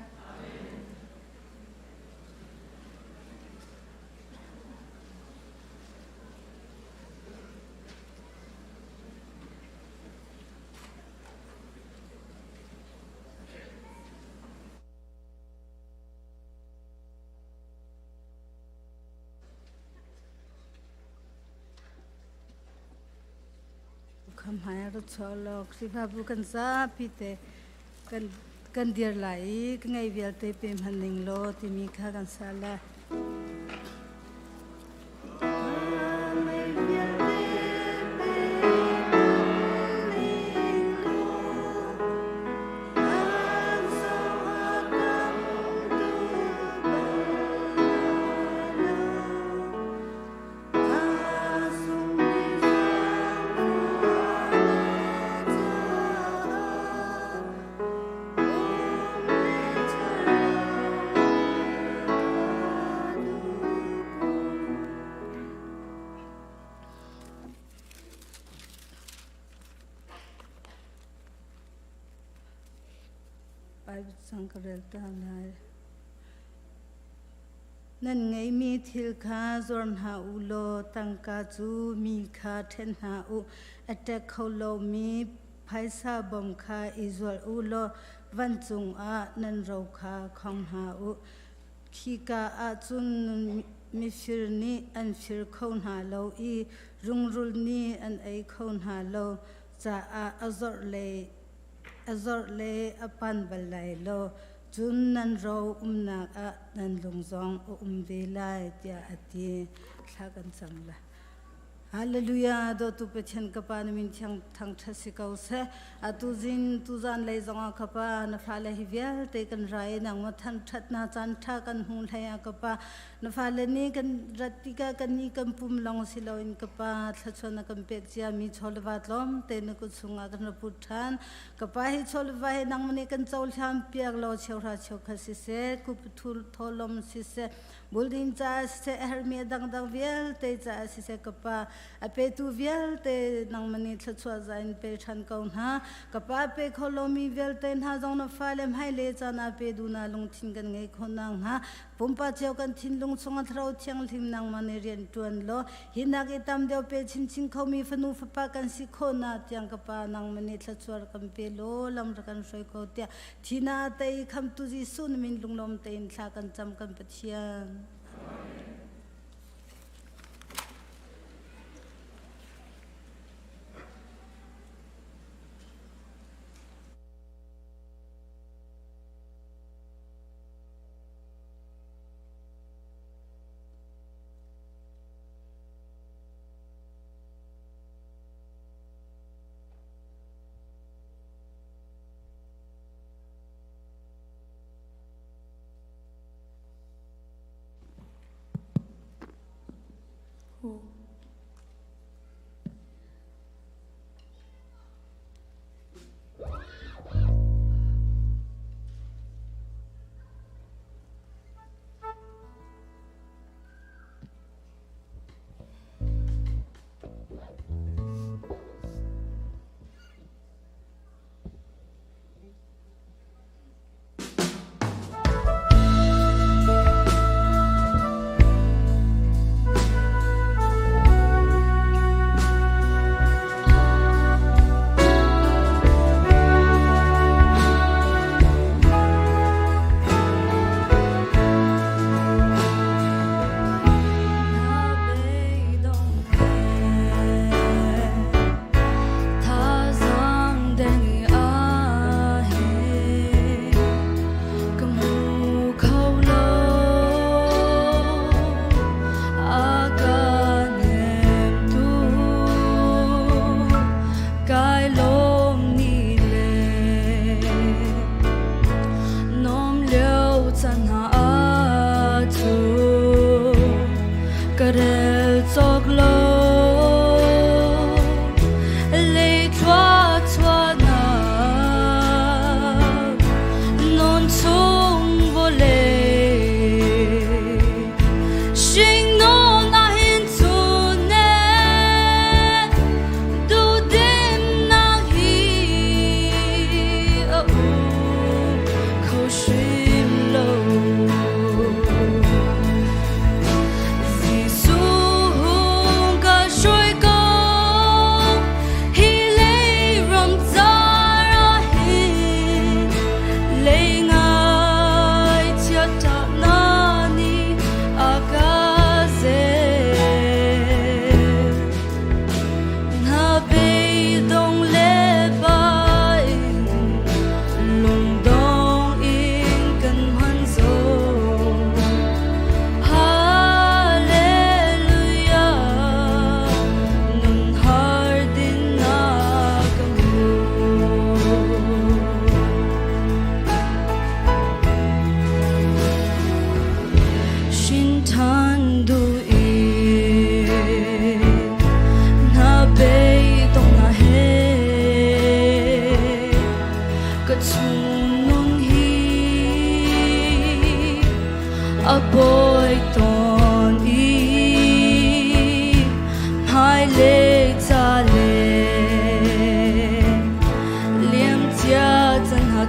Khamhai a rat chuah lo Khrihfabu kan zapi te kan kan dir lai i ka ngei vialte pe hman ning law timi kha kan sa lai. Nan ngeihmi thil kha zuar hna u law tangka cu mi kha ṭhen hna u. A ṭek kho lomi phaisa bawm kha i zual u law vancung ah nan ro kha khong hna u. Khika ah cun mifir nih an fir kho hna lo i rungrul nih an ei kho hna lo caah a zorh le a pan bal lai lo. Cun nan ro umnak ah nan lung zong a um ve lai, tiah a ti. Thla kan cam lai. Hallelujah dawtu Pathian ka pa na min thiang thangṭhat si ko seh. Atu zing tuzan lei zongah ka pa na fale hi vialte kan ra i nangmah thangṭhat na caan ṭha kan hmu hlei ah ka pa na fale nih kan rat tikah kan ni kan pum lawng si loin ka pa thluachuah na kan pek ciami chawleva tlawmte na kut chungah kan ra put ṭhan. Ka pa hi chawleva hi nangmah nih kan cohlan piak law cheuhra cheukhat siseh kup thawhlawm siseh building caah siseh a herhmi a dangdang vialte caah siseh ka pa a petu vialte nangmah nih thluachuah za in pe ṭhan ko hna. Ka pa pe kho lomi vialte hna zong na fale hmailei caan ah pe duhnak lungthin kan ngei khawh nakhnga pumpak cio kan thinlung chungah Thlarau Thianghlim nangmah nih rian ṭuan law hi nak i tam deuh pe chinchin khomi fanu fapa kan si khawhnak tiang ka pa nangmah nih thluachuah kan pe law lam rak kan hruai ko tiah Thina tei khamtu Jesuh na min lunglawm tein thla kan cam kan Pathian.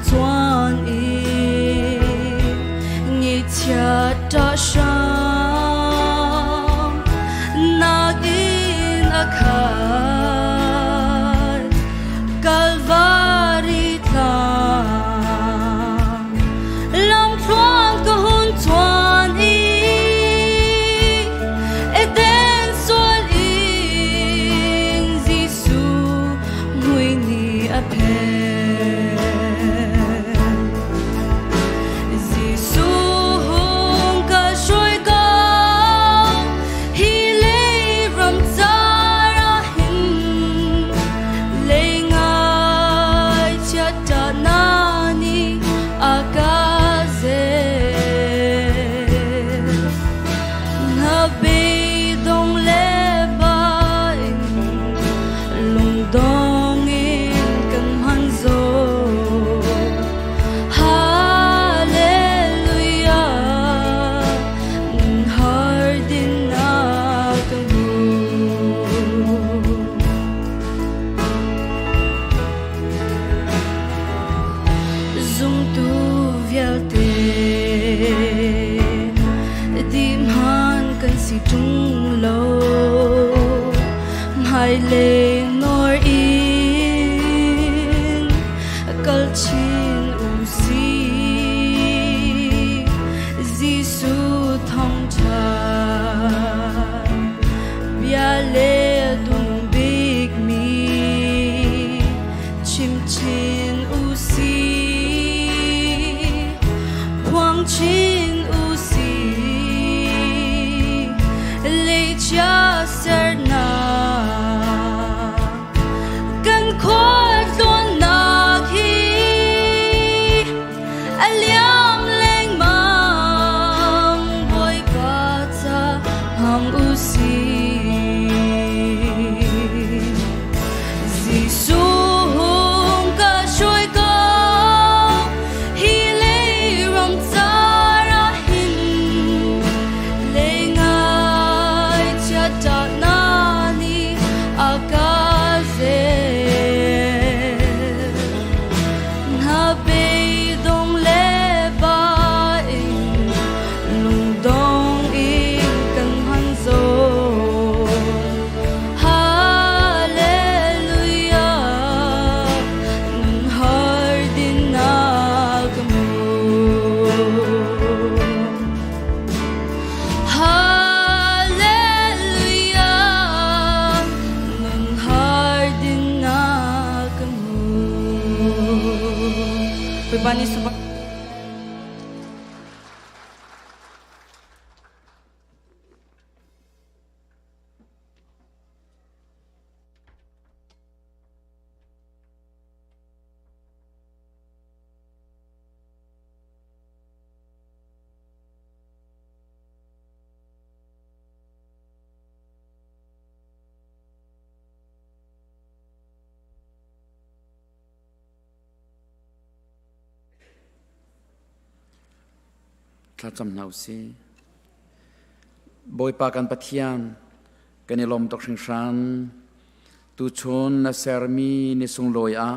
Chuan i ngi chia ta sha. Zumtu vialte Dihman kan si ṭung lo Hmailei nawr in kal chin u sih Jesuh thawngṭha bia le dunung bikmi chim chin u sih phuang chin u sih leicia sernak kan khualtlawnnak hi a liam lengmang Bawipa ca hmang u sih Jesuh hung ka hruai ko hi lei ram car ah hin lei ngai chiat nih a ka zel na beidong le ba in lungdong in kan hman zawn Hallelujah nun har dinnak ka hmu Hallelujah nun har dinnak ka hmu Bawipa nih subak Thlacam hna usih. Bawipa kan Pathian, kan i lawm tuk hringhran. Tuchun na sermi ni sunglawi ah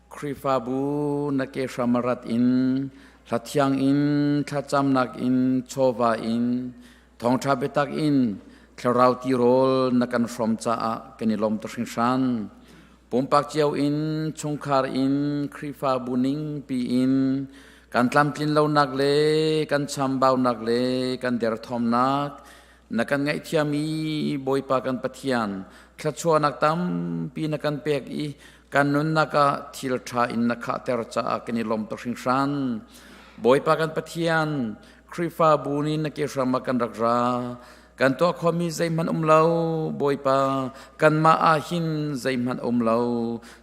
Khrihfabu na ke hram rat in hlathiang in thlacamnak in chawva in thawngṭha biatak in thlarau tirawl na kan hrawm caah kan i lawm tuk hringhran. Pumpak cio in chungkhar in Khrihfabu ningpi in kan tlamtlin lonak le kan chambaunak le kan derthawmnak na kan ngaihthiam i Bawipa kan Pathian thluachuahnak tampi na kan pek i kan nunnak ah thil ṭha in na khahter caah kan i lawm tuk hringhran. Bawipa kan Pathian, Khrihfabu nih na ke hram ah kan rak ra. Kan tuah khomi zeihmanh um lo, Bawipa, kanmah ah hin zeihmanh um lo.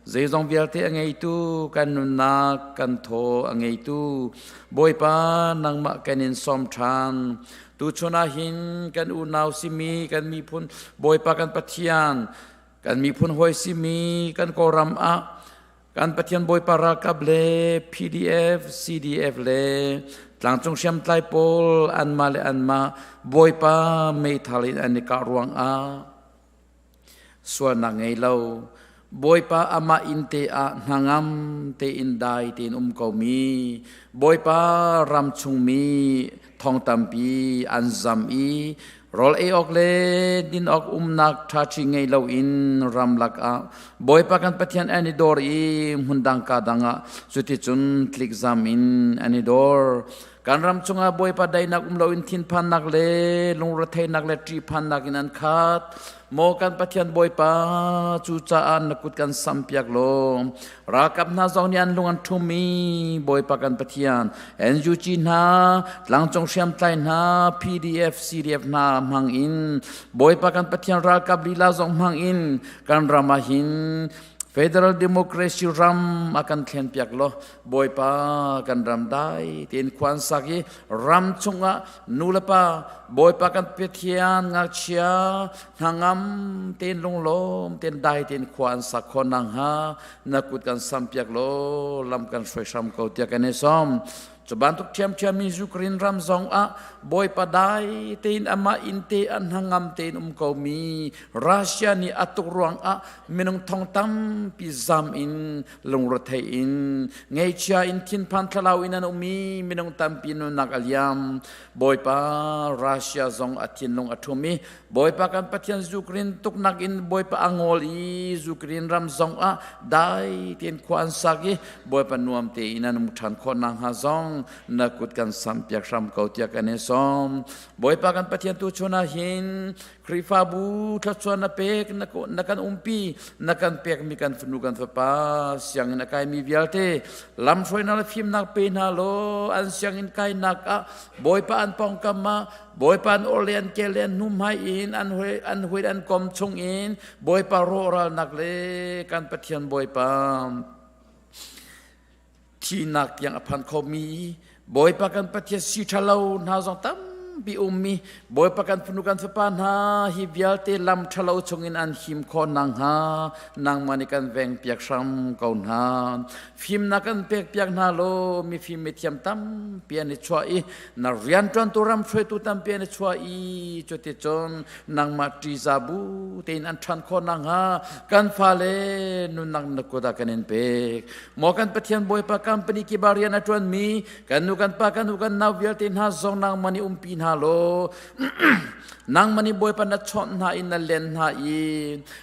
Zeizong vialte a ngeitu, kan nunnak, kan thaw a ngeitu, Bawipa, nangmah kan in sawm ṭhan. Tuchun ah hin kan unau simi kan miphun Bawipa kan Pathian, kan miphun hawi simi kan Kawlram ah kan Pathian Bawipa ralkap le PDF, CDF le tlangcung hriamtlai pawl anmah le anmah Bawipa meithal in an i kah ruangah sualnak ngei lo Bawipa amah inn te ah hnangam tein dai tein um komi Bawipa ram chungmi thong tampi an zam i Rawl ei awk le din awk umnak ṭhaṭhi ngei loin ramlak ah Bawipa kan Pathian an i dor i hmundang ka dang ah cuticun tlikzam in an i dor. Kan ram chungah Bawipa daihnak um loin thinphannak le lungretheihnak le ṭihphannak in an khat. Maw kan Pathian Bawipa, cucaah na kut kan sampiak law ralkap hna zong nih an lung an ṭhum i Bawipa kan Pathian NUG hna, tlangcung hriamtlai hna, PDF, CDF hna hmang in Bawipa kan Pathian ralkap lila zong hmang in kan ram ah hin Federal Democracy ram a kan thlenpiak law Bawipa kan ram dai tein khua an sak i ram chungah nu le pa Bawipa kan Pathian ngakchia hnangam tein lunglawm tein dai tein khua an sak khawh nakhnga na kut kan sampiak law lam kan hruai hram ko tiah kan i sawm. Cu bantuk ṭhiamṭhiam in Ukraine ram zong ah Bawipa dai tein amah inn te an hnangam tein um komi Russia nih a tuk ruangah minung thong tampi zam in lungrethei in ngeichia in thinphan thlalau in an um i minung tampi nunnak a liam. Bawipa Russia zong a thinlung a ṭhum i Bawipa kan Pathian Ukraine tuknak in Bawipa a ngawl i Ukraine ram zong ah dai tein khua an sak i Bawipa nuam tein an um ṭhan khawh nakhnga zong na kut kan sampiak hram ko tiah kan in sawm. Bawipa kan Pathian tu chun ah hin Khrihfabu thluachuah na pek na kan umpi na kan pekmi kan fanu kan fapa sianginn a kaimi vialte lamhruainak le fimnak pe hna law an sianginn kainak ah Bawipa an pawngkam ah Bawipa an or le an kel le an hnuhmai in an hui an hui an kom chung in Bawipa rawhralnak le kan Pathian Bawipa thihnak tiang a phan khomi Bawipa kan Pathian si ṭhalo hna zong tampi ummi Bawipa kan fanu kan fapa hna hi vialte lam ṭhalo chungin an him khawh nakhnga nangmah nih kan veng piak hram ko hna. Fimnak kan pek piak hna law mifim mithiam tampi an i chuah i na rianṭuantu ram hruaitu tampi an i chuah i cuticun nangmah ṭiza bu tein an ṭhan khawh nakhnga kan fale nunnak na kut ah kan in pek. Maw kan Pathian Bawipa company kiba rian a ṭuanmi kan nu kan pa kan u kan nau vialte hna zong nangmah nih umpi hna law nangmah nih Bawipa na chawnh hna i na len hna i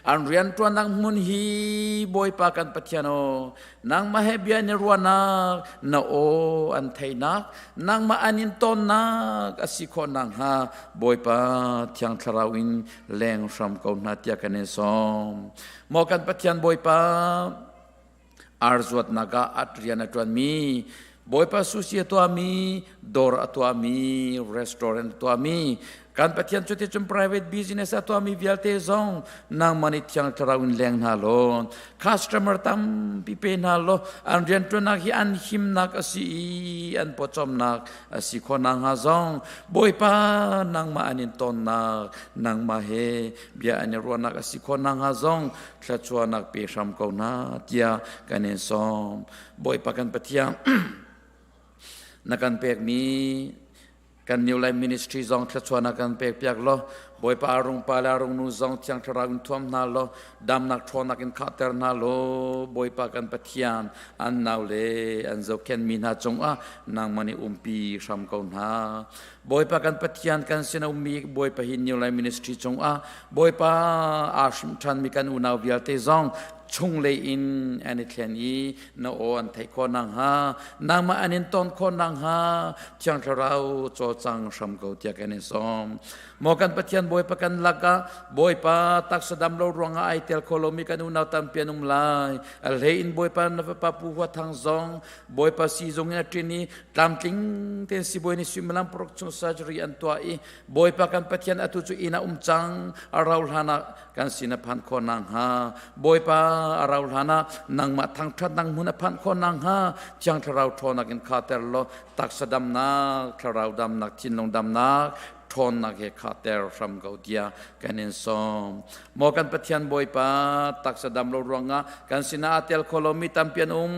an rianṭuannak hmun hi Bawipa kan Pathian aw nangmah he bia in i ruahnak na aw an theihnak nangmah an in tonnak a si khawh nakhnga Bawipa Thiang Thlarau in leng hram ko hna tiah kan in sawm. Maw kan Pathian Bawipa arzuatnak ah at rian a ṭuanmi Bawipa sushi a tuahmi dawr a tuahmi restaurant a tuahmi kan Pathian cuticun private business a tuahmi vialte zong nangmah nih Thiang Thlarau in leng hna law customer tampi pe hna law an rianṭuannak hi an himnak a si i an pawcawmnak a si khawh nakhnga zong Bawipa nangmah an in tonnak nangmah he bia an i ruahnak a si khawh nakhnga zong thluachuahnak pe hram ko hna tiah kan in sawm. Bawipa kan Pathian na kan pekmi kan New Life Ministry zong thluachuahnak kan pek piak law Bawipa arung pa le arung nu zong Thiang Thlarau in thuam hna law damnak ṭhawnnak in khahter hna law Bawipa kan Pathian an nau le an zohkhenmi hna cungah nangmah nih umpi hram ko hna. Bawipa kan Pathian kan sin a ummi Bawipa hi New Life Ministry cungah Bawipa aa hrimh ṭhanmi kan unau vialte zong chunglei in an i thlen i na aw an theih khawh nakhnga nangmah an in ton khawh nakhnga Thiang Thlarau cawlcang hram ko tiah kan in sawm. Maw kan Pathian Bawipa kan lakah Bawipa taksa dam lo ruangah ai tel kho lomi kan unau tampi an um lai. A hlei in Bawipa na fapa Pu Hua Thang zong Bawipa siizung in a ṭin i tlamtling tein sibawi nih suimilam paruk chung surgery an tuah i Bawipa kan Pathian atu cu inn ah um cang a rau hlan ah kan sin a phanh khawh nakhnga Bawipa a rau hlan ah nangmah thangṭhat nang hmun a phanh khawh nakhnga Thiang Thlarau ṭhawnnak in khater law taksa damnak thlarau damnak thinlung damnak ṭhawnnak he khahter hram ko tiah kan in sawm. Maw kan Pathian Bawipa taksa dam lo ruangah kan sinah aa tel kho lomi tampi an um.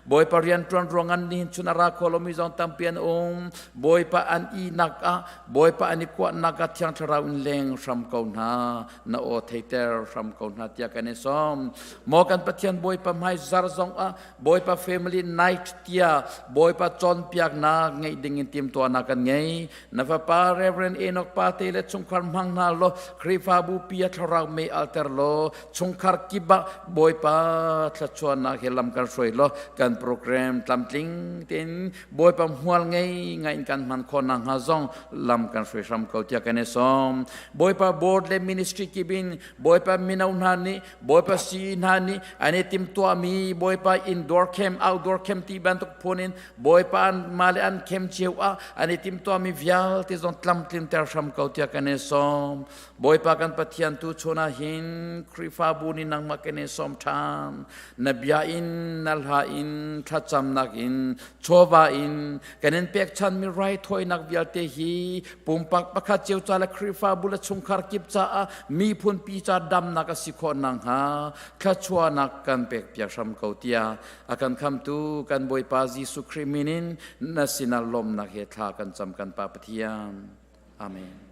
Bawipa rianṭuan ruangah nihin chun a ra kho lomi zong tampi an um. Bawipa an ihnak ah Bawipa an i kuahnak ah Thiang Thlarau in leng hram ko hna. Na aw theiter hram ko hna tiah kan in sawm. Maw kan Pathian Bawipa hmai zar zong ah Bawipa family night tiah Bawipa cawnpiaknak ngeih ding in timtuahnak kan ngei. Na fapa Reverend Enoch Pate le chungkhar hmang hna law Khrihfabu pi a thlarau mei alter law chungkhar kip ah Bawipa thluachuahnak he lam kan hruai law kan program tlamtling tein Bawipa hmual ngei ngai in kan hman khawh nakhnga zong lam kan hruai hram ko tiah kan i sawm. Bawipa board le ministry kip in Bawipa mino hna nih Bawipa si hna nih an i timtuahmi Bawipa indoor camp outdoor camp ti bantuk phun in Bawipa an mah le an camp cio ah an i timtuahmi vialte zong tlamtlin. tlunter hram ko tiah kan i sawm. Bawipa kan Pathian tu chun ah hin Khrihfabu nih nangmah kan i sawm ṭhan. Na bia in, na hla in, thlacamnak in, chawva in kan in pekchanmi raithawinak vialte hi pumpak pakhat cio ca le Khrihfabu le chungkhar kip caah miphun pi ca damnak a si khawh nakhnga thluachuahnak kan pekpiak hram ko tiah a kan khamtu kan Bawipa Jesuh Khrih min in na sinah lawmnak he thla kan cam kan Pa Pathian. Amen.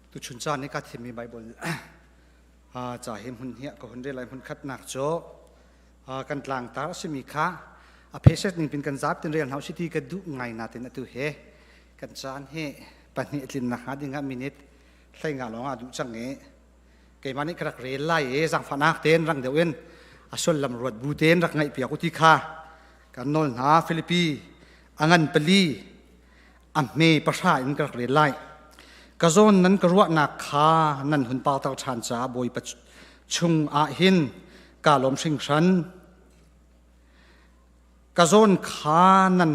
Tuchun caan i ka thimmi Baibal ca hi hmun hi ka hun rel lai hmun khatnak cu kan tlangtar a simi kha a pheset ning pin kan zap tin rel hna usih ti ka duh ngai natin atu he kan caan hi pahnih a tlinnak hnga ding ah minute hlei nga lawng ah duh cang i keimah nih ka rak rel lai i zaangfahnak tein rang deuh in a sullam ruat bu tein rak ngaih piak u ti kha kan nawl hna. Filipi a ngan pali a hme pahra in ka rak rel lai. Ka zawn nan ka ruahnak kha nan hun pauter ṭhan caah Bawipa chung ah hin kaa lawm hringhran. Ka zawn kha nan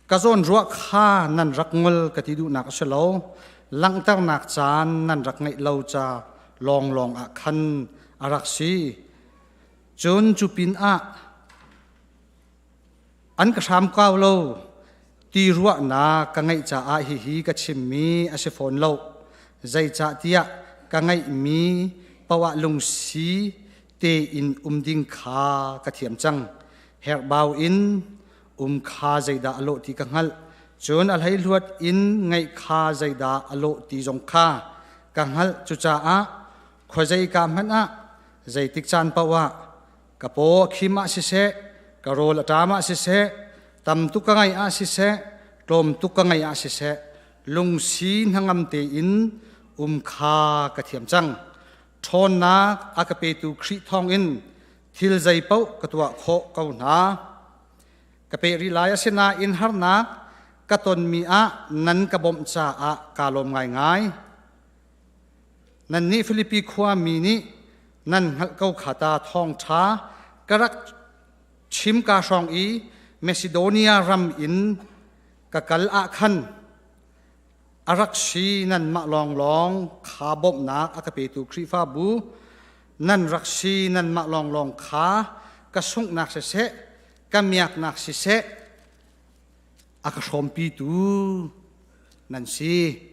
ka zawn ruah kha nan rak ngol ka ti duhnak a si lo. Langhternak caan nan rak ngeih lo ca lawnglawng ah khan a rak si. Cun cu pin ah An ka hram kau lo ti ruahnak ka ngeih caah hihi ka chimmi a si fawn lo. Zeicahtiah ka ngeihmi poah lungsi tein um ding kha ka thiam cang. Herhbau in um kha zeidah a lawh ti ka hngalh. Cun a hleihluat in ngeih kha zeidah a lawh ti zong kha ka hngalh. Cucaah khuazeika hmanh ah zeitik caan paoh ah Ka paw a khim ah siseh, ka rawl a ṭam ah siseh, tam tuk ka ngaih ah siseh, tlawm tuk ka ngaih ah siseh, lungsi hnangam tein um kha ka thiam cang. Ṭhawnnak a ka petu Khrih thawngin thil zeipaoh ka tuah khawh ko hna. Ka peh rih lai, asinain harnak ka tonmi ah nan ka bawmh caah kaa lawm ngaingai. Nannih Filipi khuami nih nan hngalh ko kha ta thawngṭha ka rak chim ka hrawng i Masidonia ram in ka kal ah khan a rak si nanmah lawnglawng kha bawmhnak a ka petu Khrihfabu nan rak si nanmah lawnglawng kha ka sunghnak siseh ka miaknak siseh a ka hrawmpitu nan si.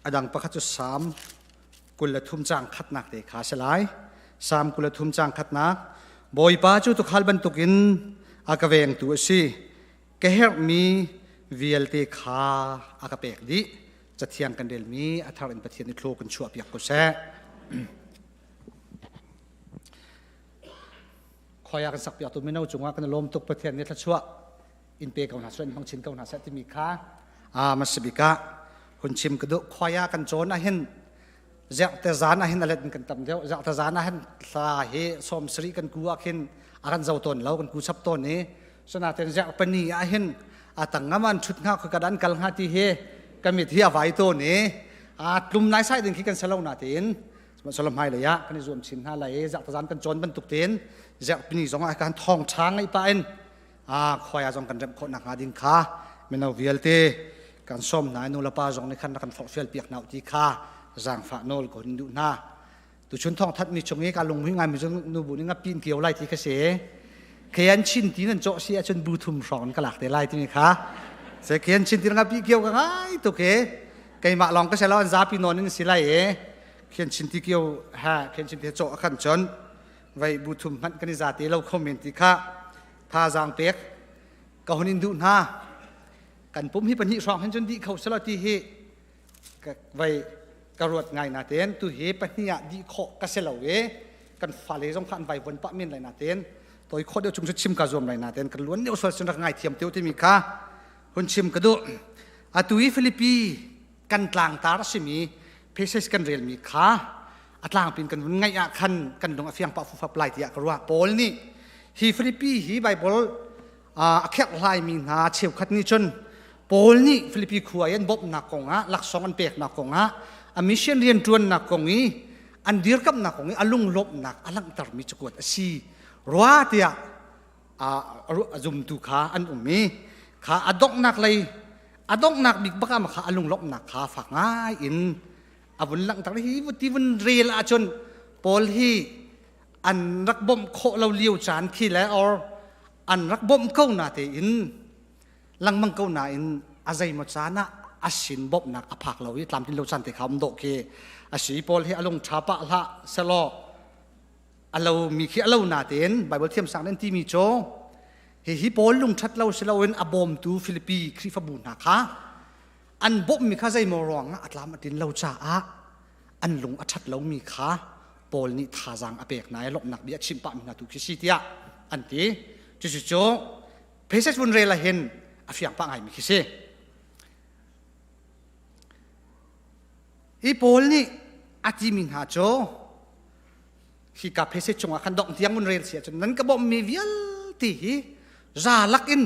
A dang pakhat cu Salm 23 caang khatnak te kha a si lai. Salm 23 caang khatnak Bawipa cu tuukhal bantukin a ka vengtu a si. Ka herhmi vialte kha a ka pek dih. Cathiang kan relmi a thar in Pathian i thlaw kan chuahpiak ko seh. Khoi ah kan sakpiak tu mino cungah kan lawm tuk Pathian nih thluachuah in pe ko hna seh in hmang chin ko hna seh timi kha a masabik ah hun chim ka duh khoi ah kan cawn ahhin zerhte zan ahhin alet in kan tam deuh zerhte zan ahhin hla hi som sari kan ku ah khin a kan zo tawn lo kan ku chap tawn i Sanaten zerh pani ahhin a tang an thut hnga ka dan kal hnga ti hi ka mit hi a vai tawn i a tlum nai sai ding khi kan selo na tiin sihmanhsehlaw hmai lei ah kan i zuam chin hna lai i zerh zan kan cawn bantuk tein zerh pini zong ah kan thawng ṭha ngai pah in a khuai ah zong kan remh khawh nak hnga ding kha mino vialte kan sawm hna nu le pa zong nih khan kan forhfial piak hna ti kha zaangfah nawl ko hin duh hna tuchun thawng that mi chung i ka lungmui ngai mi cu nu bu nih ngappi in kio lai ti kha si khian chin ti nan cawh si ahcun bu thum hrawng ka lak te lai timi kha se khian chin ti ngappi kio ka ngai tuk e keimah lawng ka se lo an zapi nawn in si lai e khian chin ti kio ha khian chin ti cawh khan cun vai bu thum hmanh kan i za te lo kho men ti kha thazaang pek ka hun in duh hna kan pum hi pahnih hrawng hin cun dih kho selo ti hi vai ka ruat ngai natein tu hi pahnih ah dih khawh ka si lo i kan fale zong kha an vai von pah men lai natein toi khawh deuh chung cu chim ka zuam lai natein kan luan deuh sual sin rak ngai thiam teo timi kha hun chim ka duh atu i Filipi kan tlangtar a simi passage kan relmi kha a tlangpin kan vun ngaih ah khan kan lung a fiang pah fufap lai tiah ka ruah Paul nih hi Filipi hi Bible a kherhhlaimi hna cheukhat nih cun Paul nih Filipi khua i an bawmhnak kongah laksawng an peknak kongah a mission rianṭuannak kong i an dirkamhnak kong i a lunglawmhnak a langhtermi cakuat a si rua tiah a zumtu kha an um i kha a donghnak lei a donghnak bik bak ah kha a lunglawmhnak kha fak ngai in a vun langhter hi ti vun rel ahcun Paul hi an rak bawmh khawh lo lio caan khi le or an rak bawmh ko na tein lengmang ko nain a zeimaw caan ah a sin bawmhnak a phak lo i tlamtlin lo caan te kha um dawh khi a si. Paul hi a lung ṭha pah hlah selaw a lo mi khi a lo natein Bible thiamsang nih an timi cu hihi Paul lungṭhat lo si loin a bawmtu Filipi Khrihfabu hna kha an bawmhmi kha zeimaw ruangah a tlam a tlin lo caah an lung a ṭhat lomi kha Paul nih thazaang a pek hna i lawmhnak bia a chimh pahmi hna tu khi si tiah an ti. Cucu passage vun rel ah hin a fiang pah ngaimi khi si. Hi Paul nih a timi hna cu hika passage chungah khan dongh tiang vun rel si ahcun nan ka bawmhmi vialte hi za lakin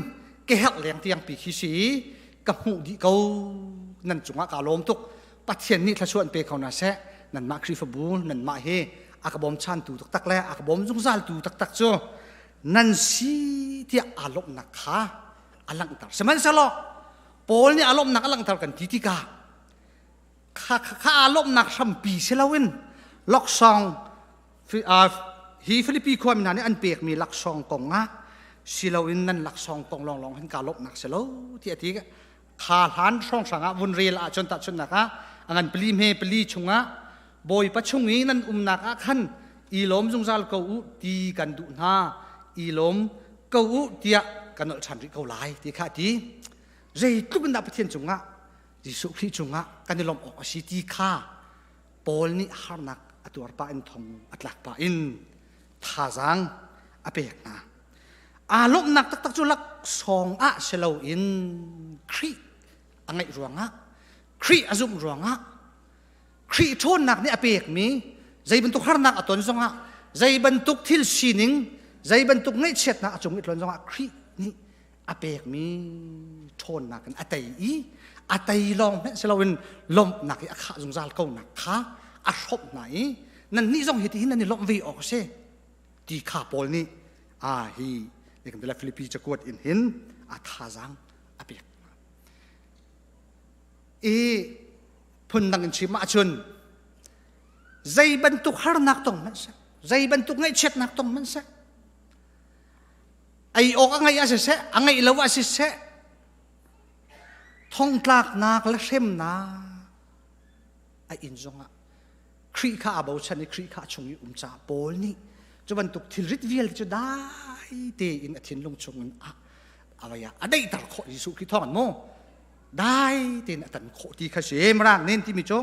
ke herh leng tiang pi khi si ka hmuh dih ko nan cungah kaa lawm tuk Pathian nih thluachuah pe kho na seh nanmah Khrihfabu nanmah hi a ka bawmchantu taktak le a ka bawm zungzaltu taktak cu nan si tiah aa lawmhnak kha a langhter sihmanhsehlaw Paul nih aa lawmhnak a langhter kan ti tikah kha kha aa lawmhnak hrampi si loin laksawng hi Filipi khuami hna nih an pekmi laksawng kong ah si loin nan laksawng kong lawnglawng hin kaa lawmhnak si lo ti a ti kha hlan hrawnghrang ah vun rel ahcun tahchunhnak ah a ngan pali hme pali chungah Bawipa chung i nan umnak ah khan i lawm zungzal ko u ti kan duh hna i lawm ko u tiah kan nolh ṭhan rih ko lai ti kha a ti zeitluk in dah Pathian cungah Jesuh Khrih cungah kan i lawmh awk a si ti kha Paul nih harnak a tuar pah in thong a tlak pah in thazaang a pek hna. Aa lawmhnak taktak cu laksawng ah si loin Khrih a ngeih ruangah Khrih a zumh ruangah Khrih ṭhawnnak nih a pekmi zei bantuk harnak a ton zongah zei bantuk thil sining zei bantuk ngaihchiatnak a cung i tlon zongah Khrih nih a pekmi ṭhawnnak in a tei i a tei lawng hmanh si loin lawmhnak i a khah zungzal ko nak kha a hrawmh hna i nannih zong hi tihin nan i lawmh ve awk a si ti kha Paul nih a hi kan ti Filipi cakuat in hin a thazaang a pek i phundang in chim ahcun zei bantuk harnak tong hmanh seh zei bantuk ngaihchiatnak tong hmanh seh ei awk a ngeih ah siseh a ngeih lo ah siseh thongtlaknak le hremnak a inn zongah Khrih kha aa bochan i Khrih kha a chung i um caah Paul nih cu bantuk thilrit vialte cu dai tein a thinlung chungin a avaya a daihter khawh Jesuh Khrih thawng in mu dai tein a tan khawh ti kha si mirang nen timi cu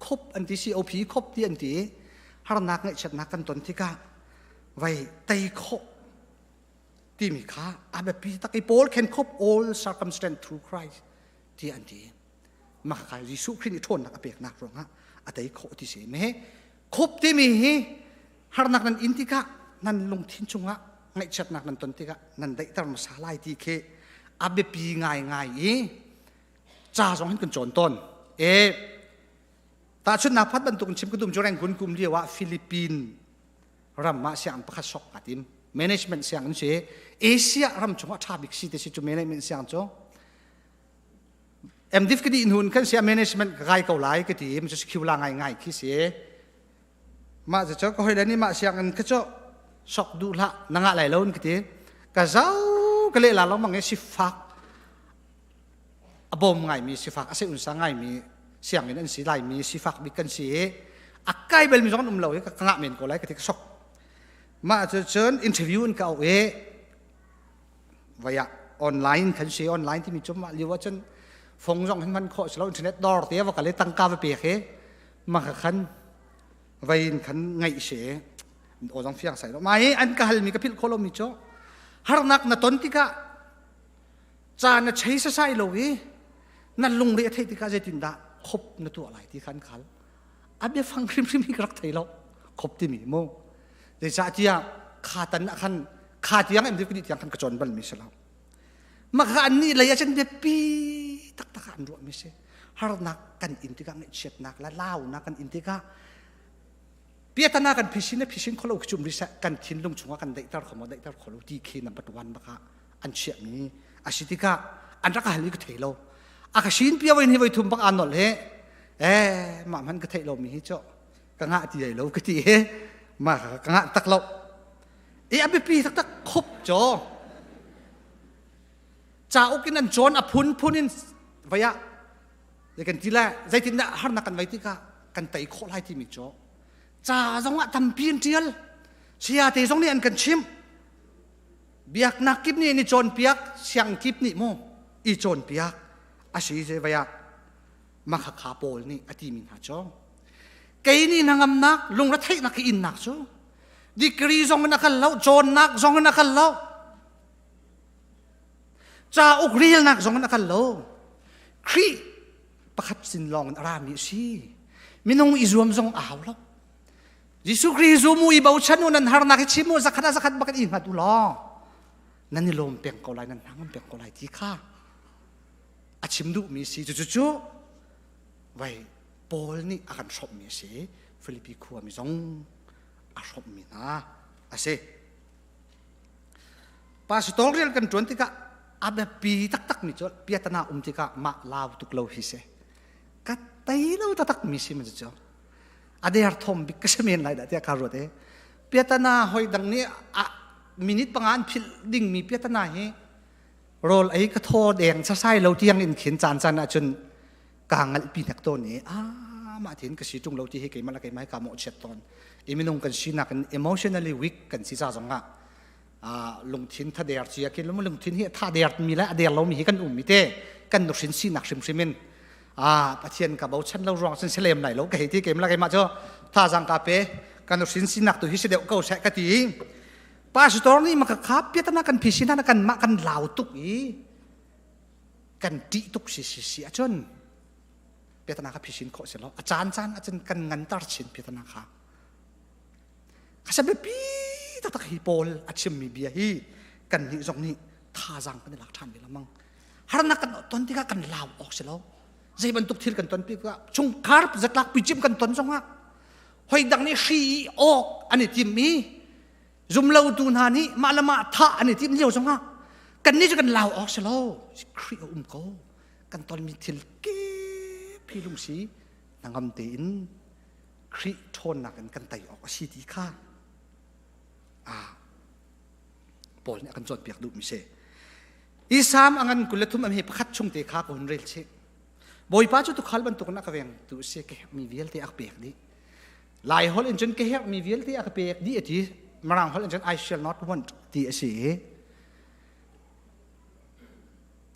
khop an ti COP khop ti an ti harnak ngaihchiatnak kan ton tikah vai tei khawh timi kha a biapi tak i Paul can cope all circumstance through Christ ti an ti mah kha Jesuh Khrih nih ṭhawnnak a peknak ruangah a tei khawh ti si me khop timi hi harnak nan in tikah nan lungthin chungah ngaihchiatnak nan ton tikah nan daihter hmasa lai ti khi a biapi ngaingai i ca zong hin kan cawn tawn e tahchunhnak phat bantuk in chim ka dum cu Rangoon kum lio ah Philippine ram ah sianginn pakhat sok aa tim management sianginn si Asia ram chungah ṭha bik si te si cu management siang cu MDiv ka dih hnu kan sia management ka kai ko lai ka ti cu sikhiu la ngai ngai khi si mah cu ka hoi le nih mah sianginn kha cu sok duh hlah na ngah lai lo ka ti ka zau ka leh la lo mang i sifak a bawm ngaimi sifak a se unsa ngaimi sianginn an si laimi sifak bik kan si i a kai bel mi zong an um lo i ka ngah men ko lai ka ti ka sok mah cu cun interview in ka auh i vaya online kan si online timi cu mah lio ahcun phone zong hin hman khawh si lo internet dawr te va kal i tangka va pek i mah kha khan vai in khan ngaih si aw zong fiang sai lo mah hi an ka halmi ka philh khawh lomi cu harnak na ton tikah ca na chei sasai lo i na lungre a theih tikah zeitindah khop na tuah lai ti kha an khal a biafang hrimhrim hi ka rak thei lo khop timi mu zeicahtiah kha tan ah khan kha tiang em ti tiang khan ka cawn bal mi si lo maka an nih lei ah cun biapi taktak an ruah mi si harnak kan in tikah ngaihchiatnak la launak kan in tikah piatana kan phisin le phisin kholo khi cum ri seh kan thinlung chungah kan daihter kho maw daihter kho lo ti khi number one baka an chiahmi a si tikah an rak hal i ka thei lo a ka sin pia voi ni voi thum bak an nol he eh mah man ka theih lo mi hi cho ka ngah ti lo ka ti he ma ka ngah tak lo e a biapi tak tak khop cho cauk in an cawn a phun phun in vaya. Zei kan ti lai zeitindah harnak kan vei tikah kan tei khawh lai timi cu ca zong ah tampi an ṭial. Saya te zong nih an kan chimh. Biaknak kip nih an i cawnpiak, siang kip nih mu i cawnpiak a si ze vai ah makhakha pawl nih a timi hna cu kei nih hnangamnak lungretheihnak hi innak cu degree zong in a kal lo cawnnak zong in a kal lo cauk relnak zong in a kal lo Khrih pakhat sin lawng in a rami a si minung i zuam zong a hau lo Jesuh Khrih zum u i bochan u nan harnak hi chim u zakhat ah zakhat bak in i hngat u law nan i lawm peng ko lai nan hnangam peng ko lai ti kha a chim duhmi si cu cu vai Paul nih a kan hrawmhmi a si Filipi khuami zong a hrawmhmi hna a si Pastor rian kan ṭuan tikah a biapi taktakmi cu piatana um tikah mah lau tuk lo hi si ka tei lo taktak mi si man cu a der thom bik ka si men lai dah tiah ka ruat e piatana hoi dang nih a minute panga an philh dingmi piatana hi rawl ei ka thaw deng sasai lo tiang in khin caan caan ahcun ka ngalh pi hnek tawn i a mah tin ka si tung lo ti hi keimah le keimah hi ka mawh chiat tawn i minung kan sinak in emotionally weak kan si ca zong ah lungthin thader cia khin lungthin hi tha der mi le a der lo mi hi kan um mi te kan nuhrin sinak hrimhrim in a pathian ka bochan lo ruang sin selem lai lo ka hei ti keimah le keimah cu thazang ka pe kan nuhrin sinak tu hi si deuh ko seh ka ti pastor nih maka kha piatana kan phi sin kan mah kan lau tuk i kan ṭih tuk si si si ahcun piatana kha phisin khawh si lo a caan caan ahcun kan ngantar chin piatana kha kha biapi taktak hi Paul a chimmi bia hi kan nih zong nih thazaang kan i lak ṭhan ve lengmang harnak kan ton tikah kan lau awk si lo zei bantuk thil kan ton tikah chungkhar zatlak puicim kan ton zongah hoi dang nih hri awk an i tim i Zumlotu hna nih mah le mah thah an i timh lio zongah kannih cu kan lau awk si lo. Khrih a um ko. Kan tonmi thil kip hi lungsi hnangam tein Khrih ṭhawnnak in kan tei awk a si ti kha ah Paul nih a kan cawnpiak duhmi si. I Salm a ngan 23 am hi pakhat chung te kha ka hun rel chih. Bawipa cu tuukhal bantukin a ka vengtu a si, ka herhmi vialte a ka pek dih. Lai holh in cun ka herhmi vialte a ka pek dih a ti. Mirang holh in cun I shall not want ti a si i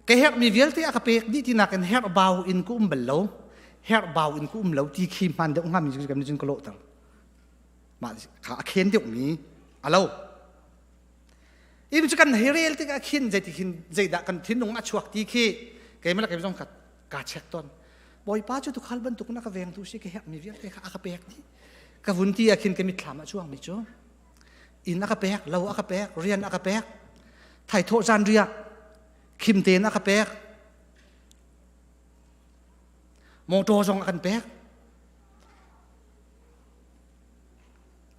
ka herhmi vialte a ka pek dih ti nakin herh bau in ka um bal lo. Herh bau in ka um lo ti khi hmaan deuh hngami cu kan cun ka lawhter. Mah kha a khen deuhmi a lo. Im cu kan hei rel tikah khin zeiti khin zeidah kan thinlung a chuak ti khi keimah le keimah zong ka check tawn. Bawipa cu tukhal bantuk na ka vengtu si ka herhmi vialte kha a ka pek dih. Ka vun ti ah khin ka mitthlam ah chuangmi cu inn a ka pek, lo a ka pek, rian a ka pek, thaithawh zan riak khim tein a ka pek, motor zong a kan pek.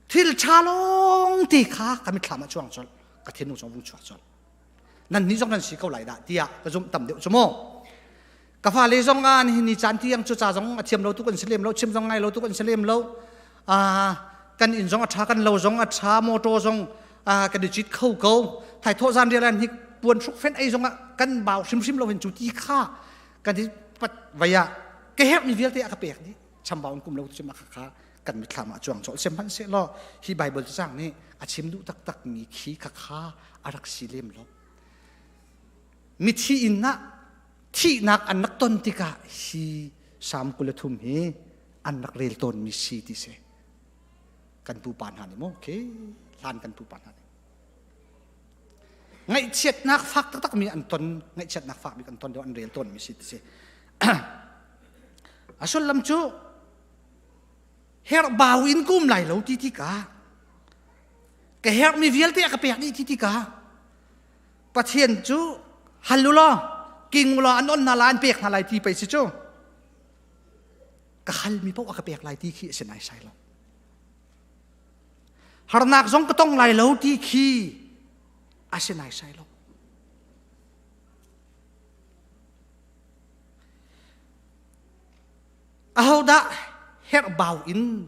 Thil ṭha lawng ti kha ka mitthlam ah chuang colh, ka thinlung zong vung chuak colh. Nan nih zong nan si ko lai dah tiah ka zumh tam deuh cu mu. Ka fale zong ah nihin ni caan tiang cu ca zong a thiam lo tuk an si lem lo, chim zong ngai lo tuk an si lem lo. Kan inn zong a ṭha, kan lo zong a ṭha, motor zong kan i cit kho ko. Thaithawh zan rial an hi puan hruk fen ei zong ah kan bau hrimhrim lo hin cu ti kha kan i pat vai ah ka herhmi vialte a ka pek dih. Chambau in kum lo tu cu kha kan mitthlam ah cuang colh sihmanhsehlaw hi Bible cacang nih a chim duh taktak mi khi khakha a rak si lem lo mithi inn ah thihnak an rak ton tikah hi Salm 23 hi an rak rel tawn mi si ti si kan pupa hna nih maw okay hlan kan pupa hna nih ngaihchiatnak fak taktak mi an ton ngaihchiatnak fak bik an ton an rel tawn mi si ti si a sullam cu herhbau in ka um lai lo ti tikah ka herhmi vialte a ka pek dih ti tikah Pathian cu hal u law king u law an on hna lai an pek hna lai ti pei si cu ka halmi paoh a ka pek lai ti khi a si naisai lo harnak zong ka tong lai lo ti khi a si naisai lo Ahodah herhbau in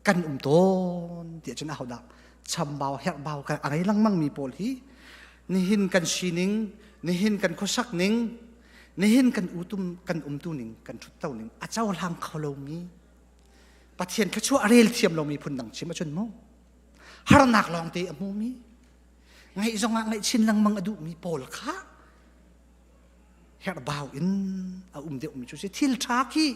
kan um tawn ti ahcun ahodah chambau herhbau kan a ngei lengmang mi pawl hi nihin kan sining nihin kan khuasak ning. Nihin kan utum kan umtu ning kan ṭhutto ning a cohlang kho lomi Pathian thluachuah a rel thiam lomi phun dang chim ahcun mu harnak lawngte a hmumi ngaih zongah ngaih chin lengmang a duhmi pawl kha herhbau in a um deuhmi cu si. Thil ṭha khi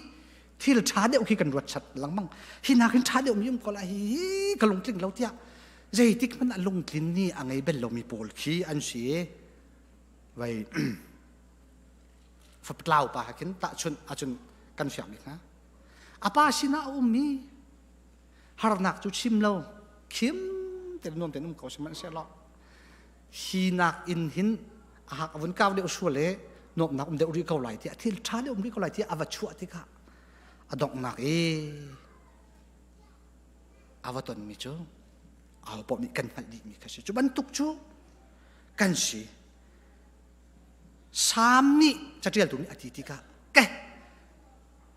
thil ṭha deuh khi kan ruat chat lengmang. Hi nakin ṭha deuhmi um ko lai hi ka lungtling lo tiah zeitik hmanh ah lungtlin ni a ngei bel lomi pawl khi an si. Vai faptlau pa khin tahchunh ahcun kan fiang bik hna. A pa sinah a ummi harnak cu chim lo khim te nuam tein um ko sihmanhsehlaw hi nak in hin a hak a vun kau deuh sual le nuamhnak um deuh rih ko lai tiah thil ṭha deuh um rih ko lai tiah a va chuah tikah a donghnak i a va tonmi cu aho paoh nih kan hngalh dihmi kha si. Cu bantuk cu kan si. Salm nih caṭialtu nih a ti tikah ke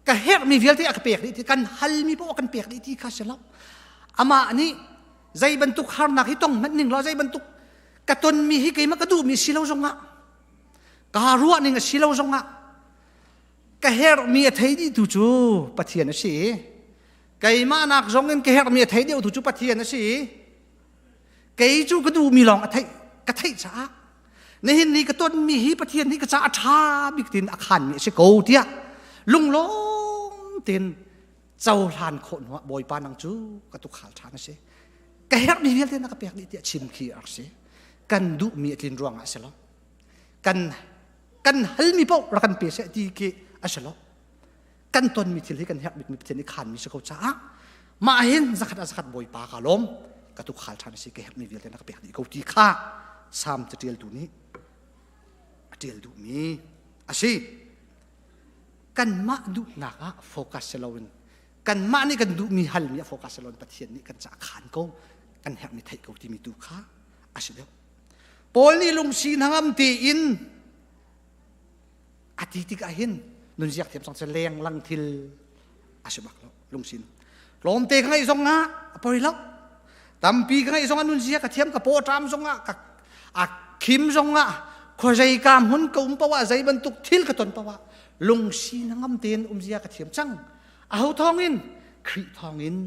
ka herhmi vialte a ka pek dih ti, kan halmi paoh a kan pek dih ti kha si lo. Amah nih zei bantuk harnak hi tong hmanh ning law, zei bantuk ka tonmi hi keimah ka duhmi si lo zongah, kaa ruah ning a si lo zongah, ka herhmi a thei dih tu cu Pathian a si. Keimah nak zong in ka herhmi a thei deuh tu cu Pathian a si. Kei cu ka duhmi lawng a theih ka theih caah nihin ni ka tonmi hi Pathian nih ka caah a ṭha bik tin a khanmi a si ko tiah lunglawm tein cohlan khawh hnuah Bawipa nang cu ka tukhal ṭha na si, ka herhmi vialte na ka pek dih tiah chim khi a rak si. Kan duhmi a tlin ruangah a si lo, kan halmi paoh rak kan pe seh ti khi a si lo. Kan tonmi thil hi kan herh bikmi Pathian nih khanmi si ko caah mah hin zakhat a zakhat Bawipa ka lawm, ka tukhal ṭhan si, ka herhmi vialte na ka pek dih ko ti kha Salm caṭialtu nih a ṭial duhmi a si. Kanmah duhnak ah focus si loin, kanmah nih kan duhmi halmi ah focus si loin, Pathian nih kan caah khan ko, kan herhmi theih ko timi tu kha a si deuh. Paul nih lungsi hnangam tein a ti tikah hin nunziak thiam sang leng lang thil a si bak lo. Lungsin tlawmte ka ngeih zong ah a poi lo, tampi ka ngeih zong ah nunzia ka thiam, ka paw ṭam zong ah, ka a khim zong ah, khuazei ka hmun ka um poah, zei bantuk thil ka ton poah lungsi na ngam tein umzia ka thiam cang. Aho thawng in? Khrih thawng in.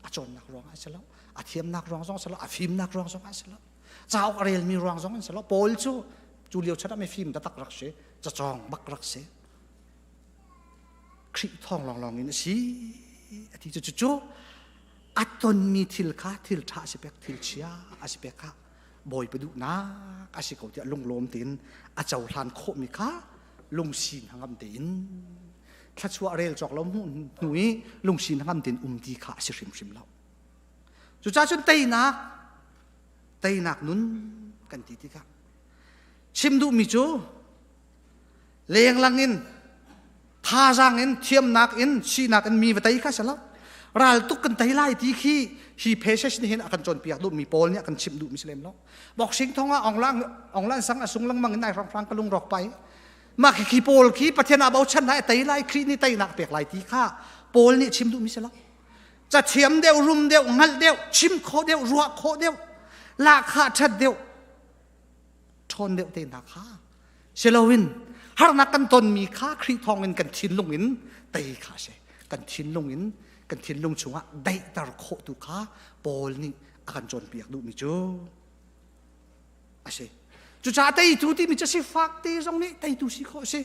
A cawnnak ruang ah si lo, a thiamnak ruang zong si lo, a fimnak ruang zong ah si lo, cauk a relmi ruang zong in si lo. Paul cu cu lio chan ah mifim taktak rak si, cacawng bak rak si. Khrih thawng lawnglawng in a si a ti. Cu cu a tonmi thil kha thil ṭha a si pek, thil chia a si pek kha Bawipa duhnak a si ko tiah lunglawm tein a cohlan khawhmi kha lungsi hnangam tein thluachuah rel cawk lo hmuh hnu i lungsi hnangam tein um ti kha a si hrimhrim lo. Cucaah cun teinak teinak nun kan ti tikah chim duhmi cu lenglang in thazaang in thiamnak in sinak in mi va tei kha si lo. Ral tuk kan tei lai ti khi hi passage nih hin a kan cawnpiak duhmi, Paul nih a kan chimh duhmi si lem lo. Boxing thong ah onglang onglan sang a sung lengmang in nai hrang hrang ka lung rawk pai mah khi khi Paul khi Pathian ah bochan lai, tei lai, Khrih nih teinak pek lai ti kha Paul nih chim duhmi si lo. Cathiam deuh, rum deuh, hngalh deuh, chim khawh deuh, ruah khawh deuh, lahkhah ṭhat deuh, ṭhawn deuh te hna kha si loin harnak kan tonmi kha Khrih thawngin kan thinlung in tei kha si. Kan thinlung in kan thinlung chungah daihter khawh tu kha Paul nih a kan cawnpiak duhmi cu a si. Cucaah teitu timi cu sifak te zong nih teitu si khawh a si.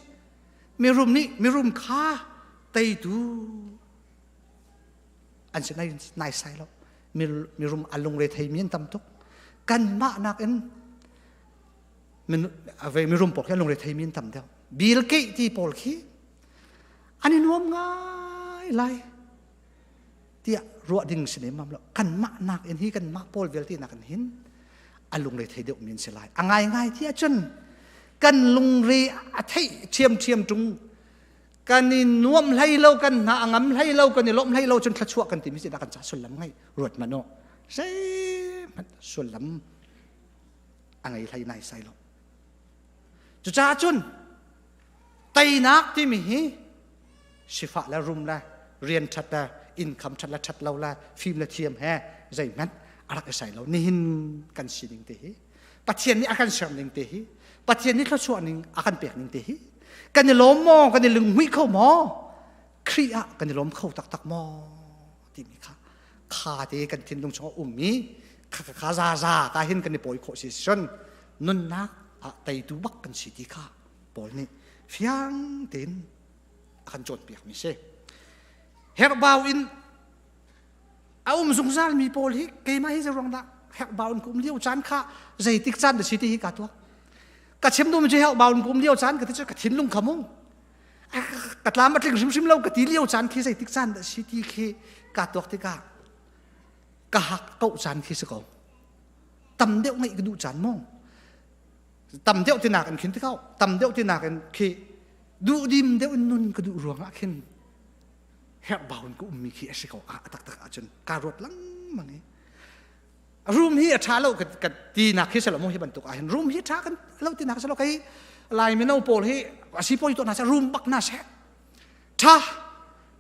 Mirum nih mirum kha teitu an si naisai lo. Mirum a lungre theimi an tam tuk. Kanmah nakin mirum pawl khi an lungre theimi an tam deuh. Bill Gates ti pawl khi an i nuam ngai lai tiah ruah ding si lemmam lo. Kanmah nakin hi kanmah pawl vialte nakin hin a lungre thei deuh mi an si lai. A ngaingai ti ahcun kan lungre a theih ṭhiamṭhiam ṭung, kan i nuam hlei lo, kan hna a ngam hlei lo, kan i lawmh hlei lo cun thluachuah kan timi si dah kan ca sullam ngei ruat hmanh u. Zeihmanh sullam a ngei hlei nai sai lo. Cucaah cun teinak timi hi sifah le rum le rian ṭhat le income ṭhat le ṭhat lo le fim le thiam he zeihmanh a rak i sai lo. Nihin kan sining te hi, Pathian nih a kan ser ning te hi, Pathian nih thluachuah ning a kan pek ning te hi. Kan i lawm maw? Kan i lunghmuih kho maw? Khrih ah kan i lawm kho taktak maw? Timi kha kha te kan thinlung chungah ummi kha kha za za ka hin kan i pawi khawh si cun nunnak ah teitu bak kan si ti kha Paul nih fiang tein a kan cawnpiakmi si. Herhbau in a um zungzal mi pawl hi keimah hi zeiruang dah herhbau in ka um lio caan kha zeitik caan dah si ti hi ka tuak. Ka chim duhmi cu herhbau in ka um lio caan ka ti cu ka thinlung kha mu. Ka tlam a tling hrimhrim lo ka ti lio caan khi zeitik caan dah si ti khi ka tuak tikah ka hak ko caan khi si ko. Tam deuh ngeih ka duh caan mu. Tam deuh ti nak in khin ti ko. Tam deuh ti nak in khi duhdim deuh in nun ka duh ruangah khin herhbau in ka ummi khi a si ko a taktak ahcun ka ruat lengmang i room hi a ṭha lo ka ti nak khi selo mu hi bantuk ah hin room hi ṭha kan lo ti nak selo kai lai mino pawl hi a si pawl to na se room bak na se ṭha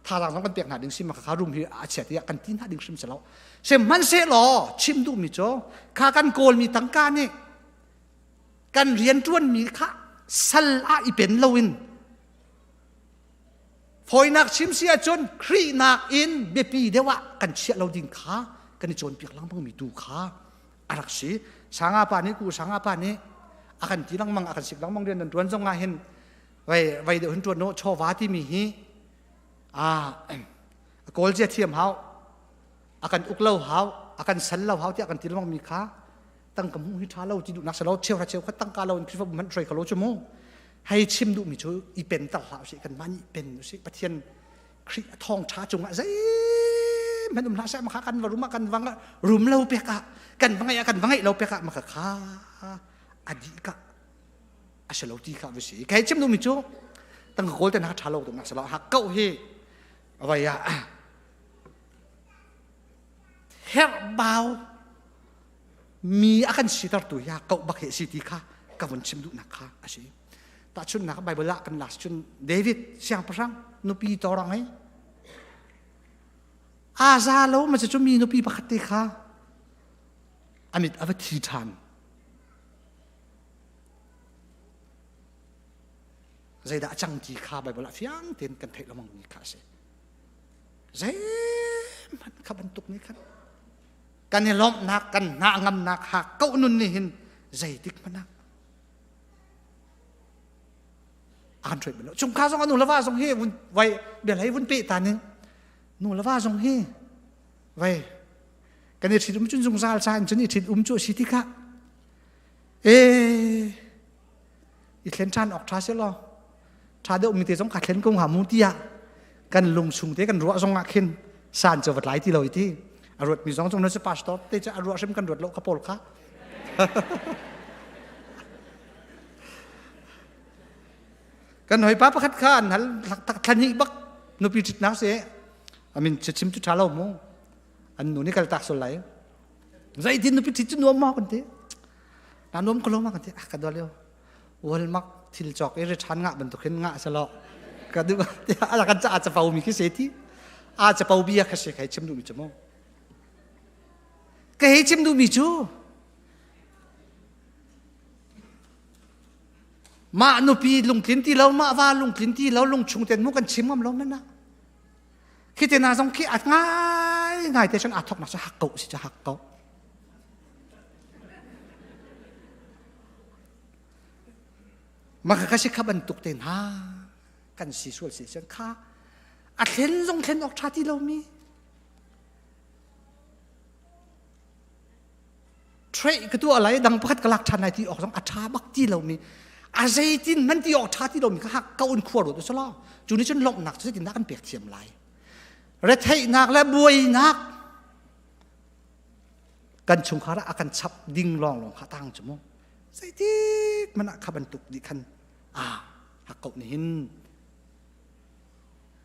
thazaang zong kan pek hna ding si ma kha room hi a chia tiah kan ti hna ding hrim selo sihmanhsehlaw chim duhmi cu kha kan kawlmi tangka nih kan rianṭuanmi kha sal ah i pen loin fawinak chim si ahcun Khrih nakin biapi deuh ah kan chiah lo ding kha kan i cawnpiak lengmangmi tu kha a rak si. Sanga pa nih ku sanga pa nih a kan ti lengmang a kan sik lengmang rian nan ṭuan zong ah hin vai vai deuh hin ṭuan no chawva timi hi a kawl zia thiam hau a kan uk lo hau a kan sal lo hau tiah kan ti lengmang mi kha tangka hmuh hi ṭha lo ti duhnak si lo cheuhra cheukhat tangka lo in Khrihfabu hmanh hruai kho lo cu mu hei chim duhmi cu i pen ter hlah usih kanmah nih pen usih Pathian Khrih a thawngṭha cungah zeihmanh um hlah seh maka kan va rum ah kan va rum lo pek ah kan va ngeih ah kan va ngeih lo pek ah maka kha a dih ka a si lo ti kha va si kai chim duhmi cu tangka kawl te na ṭha lo duhnak si lo ha kau hi vai ah herhbau mi a kan sitertu hi koh bak hi a si ti kha ka vun chim duhnak kha a si. Tahchunhnak Bible ah kan lak cun David siangpahrang nupi torang hei aa za lo ma cu mi nupi pakhat te kha a mit a va thi ṭhan. Zeidah a cang ti kha Bible ah fiang tein kan theih lengmang mi kha a si. Zeihmanh kha bantuk nih khan kan i lawmhnak kan hna ngamnak ha koh nun nih hin zeitik hmanh ah an hruai bal lo chungkhar zong nu le va zong hi vun vai bia hlei vun pe ta ning nu le va zong hi vai kan i ṭhit um cun zungzal ca in cun i ṭhit um cu a si ti kha e i thlen ṭhan awk ṭha si law ṭha deuh mi te zong kha thlen ko hnga mu tiah kan lung chung te kan ruah zong ah khin san cu va tlai ti lo i ti a ruat mi zong chung na si pastor te cu a ruah hrim kan ruat lo ka pawl kha kan hoi pa pakhat kha an hal thlani bak nupi ṭhitnak si amin chim cu ṭha lo mu an nu nih kal tak sul lai zeitin nupi ṭhit cu nuam ma kan ti na nuam ko lo ma kan ti ah ka dol yo walmak thil cawk i ṭhan ngah bantuk hin ngah selaw ka duh ala kan ca a mi khi se ti a capo bia kha se khai chim duhmi cu mu ka hei chim duhmi cu mah nupi lungtlin ti lo mah va lungtlin ti lo lungchung ten mu kan chim ngam lo men na khi te na zong khi a ngai ngai te chan a thok nak cu hak ko si cha hak ko Maka ka si kha bantuk te hna kan si sual si sian kha a thlen zong thlen awk ṭha ti lomi trait ka tuah lai dang pakhat ka lak ṭhan lai ti awk zong a ṭha bak ti lomi a zeitin man ti awk ṭha ti lomi kha hak ka un khua ruat usalaw cu nih cun lawmhnak cu zeitindah kan pek thiam lai retheihnak le buainak kan chungkhar ah a kan chap ding lawnglawng kha tang cu mu zeitik hmanh ah kha bantuk nih khan a hak ko nih hin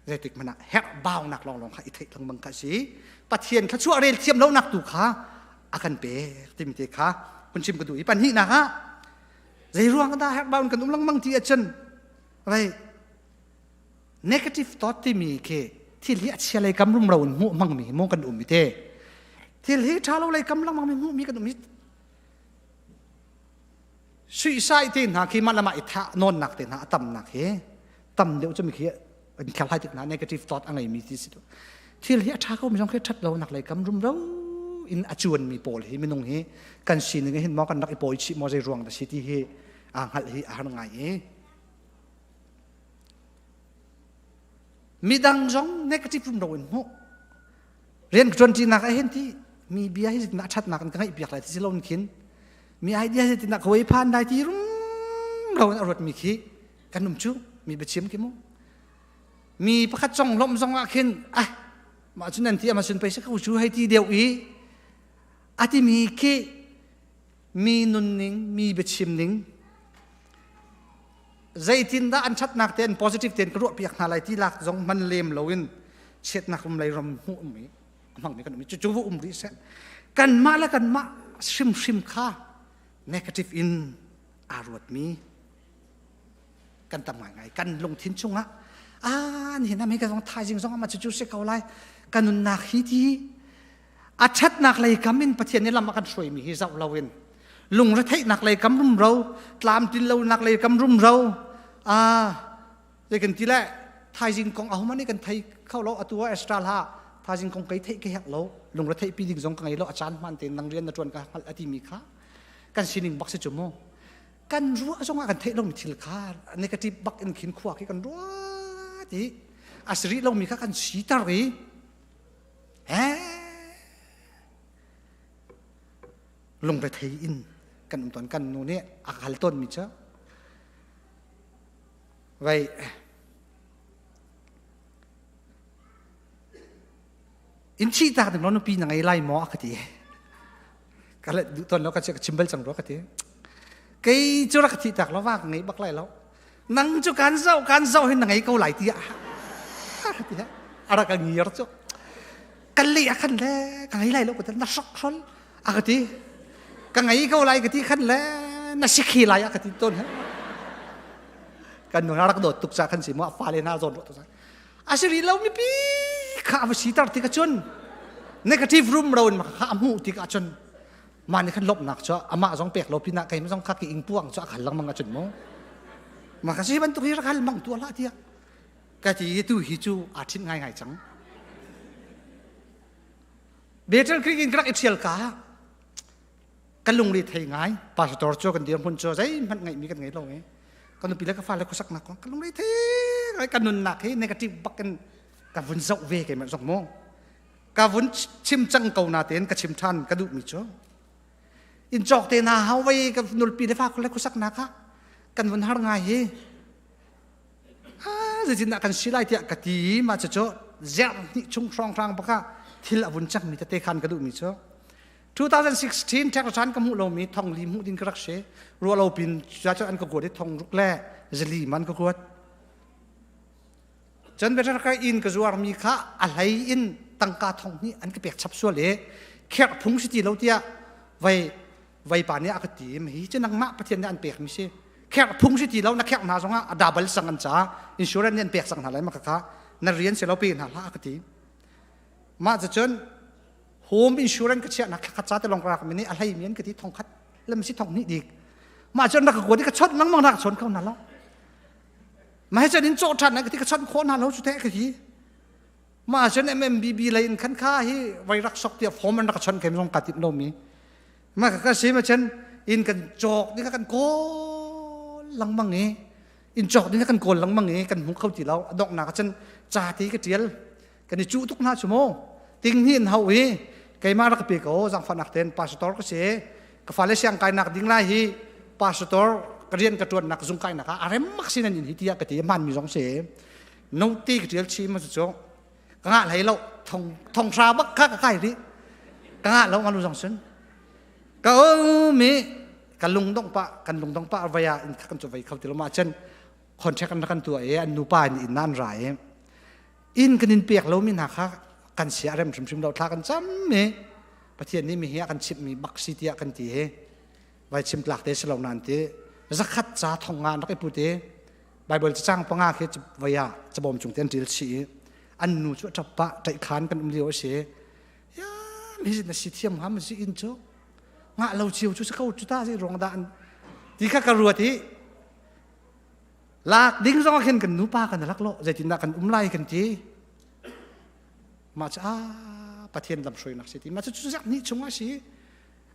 zeitik hmanh ah herh baunak lawnglawng kha i theih lengmang kha si Pathian kha chuah rel thiam lonak tu kha a kan pek timi te kha hun chim ka duh i pahnihnak ah zei ruang dah herh baun kan um lengmang ti ahcun vai negative thought timi khi thil hi a chia lei kam rumro in hmuh hmangmi mu kan um i te thil hi ṭha lo lei kam lengmang mi hmuhmi kan um i. Suicide te hna khi mah le mah i thah nawnnak te hna a tamnak hi tam deuh cu mi khi an kherhlai tik hna negative thought a ngeimi ti si thil hi a ṭha ko mi zong khi ṭhat lo nak lei kam rumro in a cuan mi pawl hi minung hi kan sining hin maw kan rak i pawi chih maw zei ruang dah si ti hi aa hngalh hi a har ngai i midang zong negative rumro in hmuh rian ka ṭuanṭinak ah hin ti mi bia hi zeitindah a ṭhatnak in ka ngaih piak lai ti si lo khin mi idea hi zeitindah ka wei phan lai ti rumro in a ruatmi khi kan um cu mi biachim khi mu mi pakhat cong lawmh zong ah khin ah mah cu nan ti ama sun pei si ko cu hei ti deuh i a timi khi mi nunning mi biachim ning zeitindah an ṭhatnak te an positive tein ka ruah piak hna lai ti lak zong man lem loin chiatnak rum lei ram hmuh um i a hmangmi kan um i cucu va um rih seh kanmah le kanmah hrimhrim kha negative in aa ruatmi kan tam ngaingai kan lungthin chungah ah nihin ah ka zong thaizing zong ama cucu si ko lai ka nunnak hi ti a ṭhatnak lei kam in Pathian nih lam a kan hruaimi hi zoh loin lungretheihnak lei kam rumro tlamtlin lonak lei kam rumro a zei kan ti le thaizing kong ahohmanh nih kan thei kho lo atu ah extra hlah thaizing kong kei theih ka herh lo lungretheih pi ding zong ka ngei lo a caan hmaan tein nang rian na ṭuan ka hngalh a timi kha kan sining bak si cu mu kan ruah zong ah kan theih lomi thil kha negative bak in khin khua khi kan ruat i a si rih lomi kha kan siter i he lungrethei in kan um tawn kan nu nih a hal tawnmi cu vai in thi tak ding lo nupi na ngei lai maw a ka ti ka let duh tawn lo ka ka chim bal cang rua ka ti kei cu rak ka thi tak lo wa ka ngei bak lai lo nang cu kan zoh kan zoh hin na ngei ko lai ti ah ti a rak ka ngir cu kan le a khan le ka ngei lai lo ka ti na hrok hrol a ka ti ka ngei ko lai ka ti khan le na si khi lai a ka ti ton he kan nu rak dawt tuk ca khan si mu a fale hna zawn tuk ca a si rih lo mipi kha a va sitar tik ahcun negative room ro in kha a hmuh tik ahcun mah nih khan lawmhnak cu amah zong pek lo pinah keimah zong kha ki ing puang cu a khal lengmang ahcun mu mah ka si bantuk hi rak hal mang tu hlah tiah ka ti tu hi cu aa ṭhinh ngaingai cang Betel Creek in ka rak i ṭhial ka kan lungre thei ngai pastor cu kan dirhmun cu zeihmanh ngeihmi kan ngei lo i kan nupi le ka fale khuasaknak kong kan lungre thei ngai kan nunnak hi negative bak in ka vun zoh ve keimah zong mu ka vun chim cang ko na tein ka chim ṭhan ka duhmi cu in cawk te na hau vei ka nulpi le fa le khuasaknak ah kan vun har ngai hi zeitindah kan si lai tiah ka ti mah cucu zerh hnih chung hrawnghrang baka thil a vun cangmi tete khan ka duhmi cu 2016 tax return ka hmuh lomi thong li hmuh ding ka rak si ruah lo pin cu an ka kuat i thong ruk le zali man ka kuat cun better ka inn ka zuarmi kha a hlei in tangka thong hnih an ka pek chap sual i kherh phung si ti lo tiah vai vai pa nih a ka ti hi cu nangmah Pathian nih an pekmi si kherh phung si ti lo na kherh hna zongah a double sang an ca insurance nih an pek sang hna lai ma kha na rian si lo pe hna hlah a ka ti mah cun home insurance ka chiah nak khat ca te long rak mi nih a hlei mi an ka ti thong khat lam si thong hnih dik mah cun rak ka kuat i ka chawt lengmang rak chon kho na lo mah hi cun in cawh ṭhan ka ti ka chawt khawh na lo cu te ka hi mah cun MMBB lei in khan kha hi vai rak sok tiah form an rak chon kem zong ka timh lo mi mah ka ka si ma cun in kan cawk ding kan kawl lengmang i in cawk ding kan kawl lengmang i kan hmu kho ti lo a donghnak ah cun ca te ka ṭial kan i cuh tuk hna cu mu ting hnih in hau i keimah rak pe ko zangfahnak ten pastor ka si ka fale siang kainak ding lai hi pastor ka rian ka tuannak zung kainak ah a rem mak sin an in hi tiah ka ti man mi zong si no ti ka tial chi ma cu ka ngah hlei lo thong thong hra bak kha ka kai rih ka ngah lo ngalu zong sun ka mi ka lungdong pa kan lungdong pa vaya in kan chu vai kho ti lo ma chen contract an kan tua e an nupa in in nan ra e inn kan in pek lomi hna kha kan sia rem hrimhrim lo thla kan cam mi Pathian nih mi hi a kan chimhmi bak si tiah kan ti hi vai chim tlak te si lo nan ti zakhat ca thong nga rak i pu te Bible cacang panga khi vai ah cabawm chung te an ṭil chih i an nu cu a ṭap pah ṭaih khan kan um lio a si ya mi na si thiam hnga ma si inn cu ngah lo cio cu si ko cu ta zei ruang dah an. Ti kha ka ruat i lak ding zong ah khin kan nupa kan lak lo zeitindah kan um lai kan ti. Mah cu ah Pathian lamhruainak si ti. Mah cu cu zak ni chung ah si.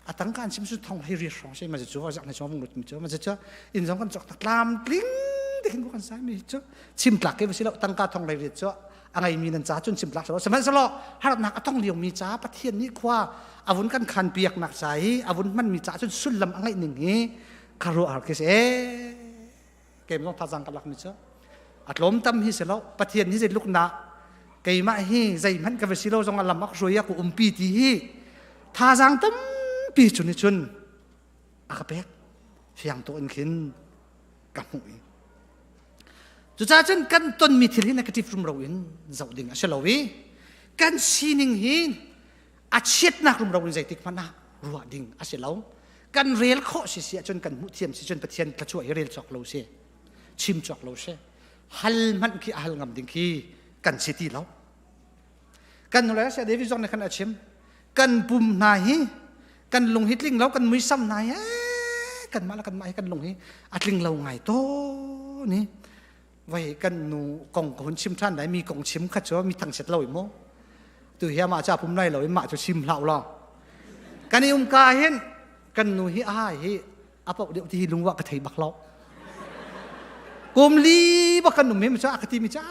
A tang kan sim su thong hei ri hrawng si ma cu zak ni chung vung lut mi cu ma cu inn zong kan cok tak tlam tling te khin kan sai mi cu chim tlak ke si lo tangka thong lei riat cu a ngei mi nan ca cun chim tlak lo sihmanhsehlaw harnak a tong lio mi ca Pathian nih khua avun kan khan piak nak ca i avun hman mi ca cun sullam a ngeih ning hi ka ruah har khi si e kem zong thazang ka lak mi cu a tlawm tam hi si lo Pathian hi zei luk na keimah hi zeihmanh ka va si lo zong a lam ak hruai ku umpi ti hi thazang tampi cu ni cun a ka pek fiang to in khin ka hmuh i cucaah cun kan tonmi thil hi negative rumro in zoh ding a si lo i kan sining hi a chiatnak rumro in zeitik hmanh ah ruah ding a si lo. Kan rel khawh si si ahcun kan hmuh thiam si cun Pathian thluachuah hi rel cawk lo si chim cawk lo si hal hmanh khi a hal ngam ding khi kan si ti lo. Kan nule sia David zong nih khan a chim kan pum hna hi kan lung hi tling lo kan muisam hna hi kan mah le kan mah hi kan lung hi a tling lo ngai to ni vai kan nu kong ka hun chim ṭhan lai mi kong chim kha cu mi thangchiat lo i mu tu hi amah ca pum lai lo i mah cu chim hlah law kan i um ka hin kan nu hi a hi a paoh deuh ti hi lungwa ka thei bak lo kum li bak kan um hi mi cu a ka ti mi cu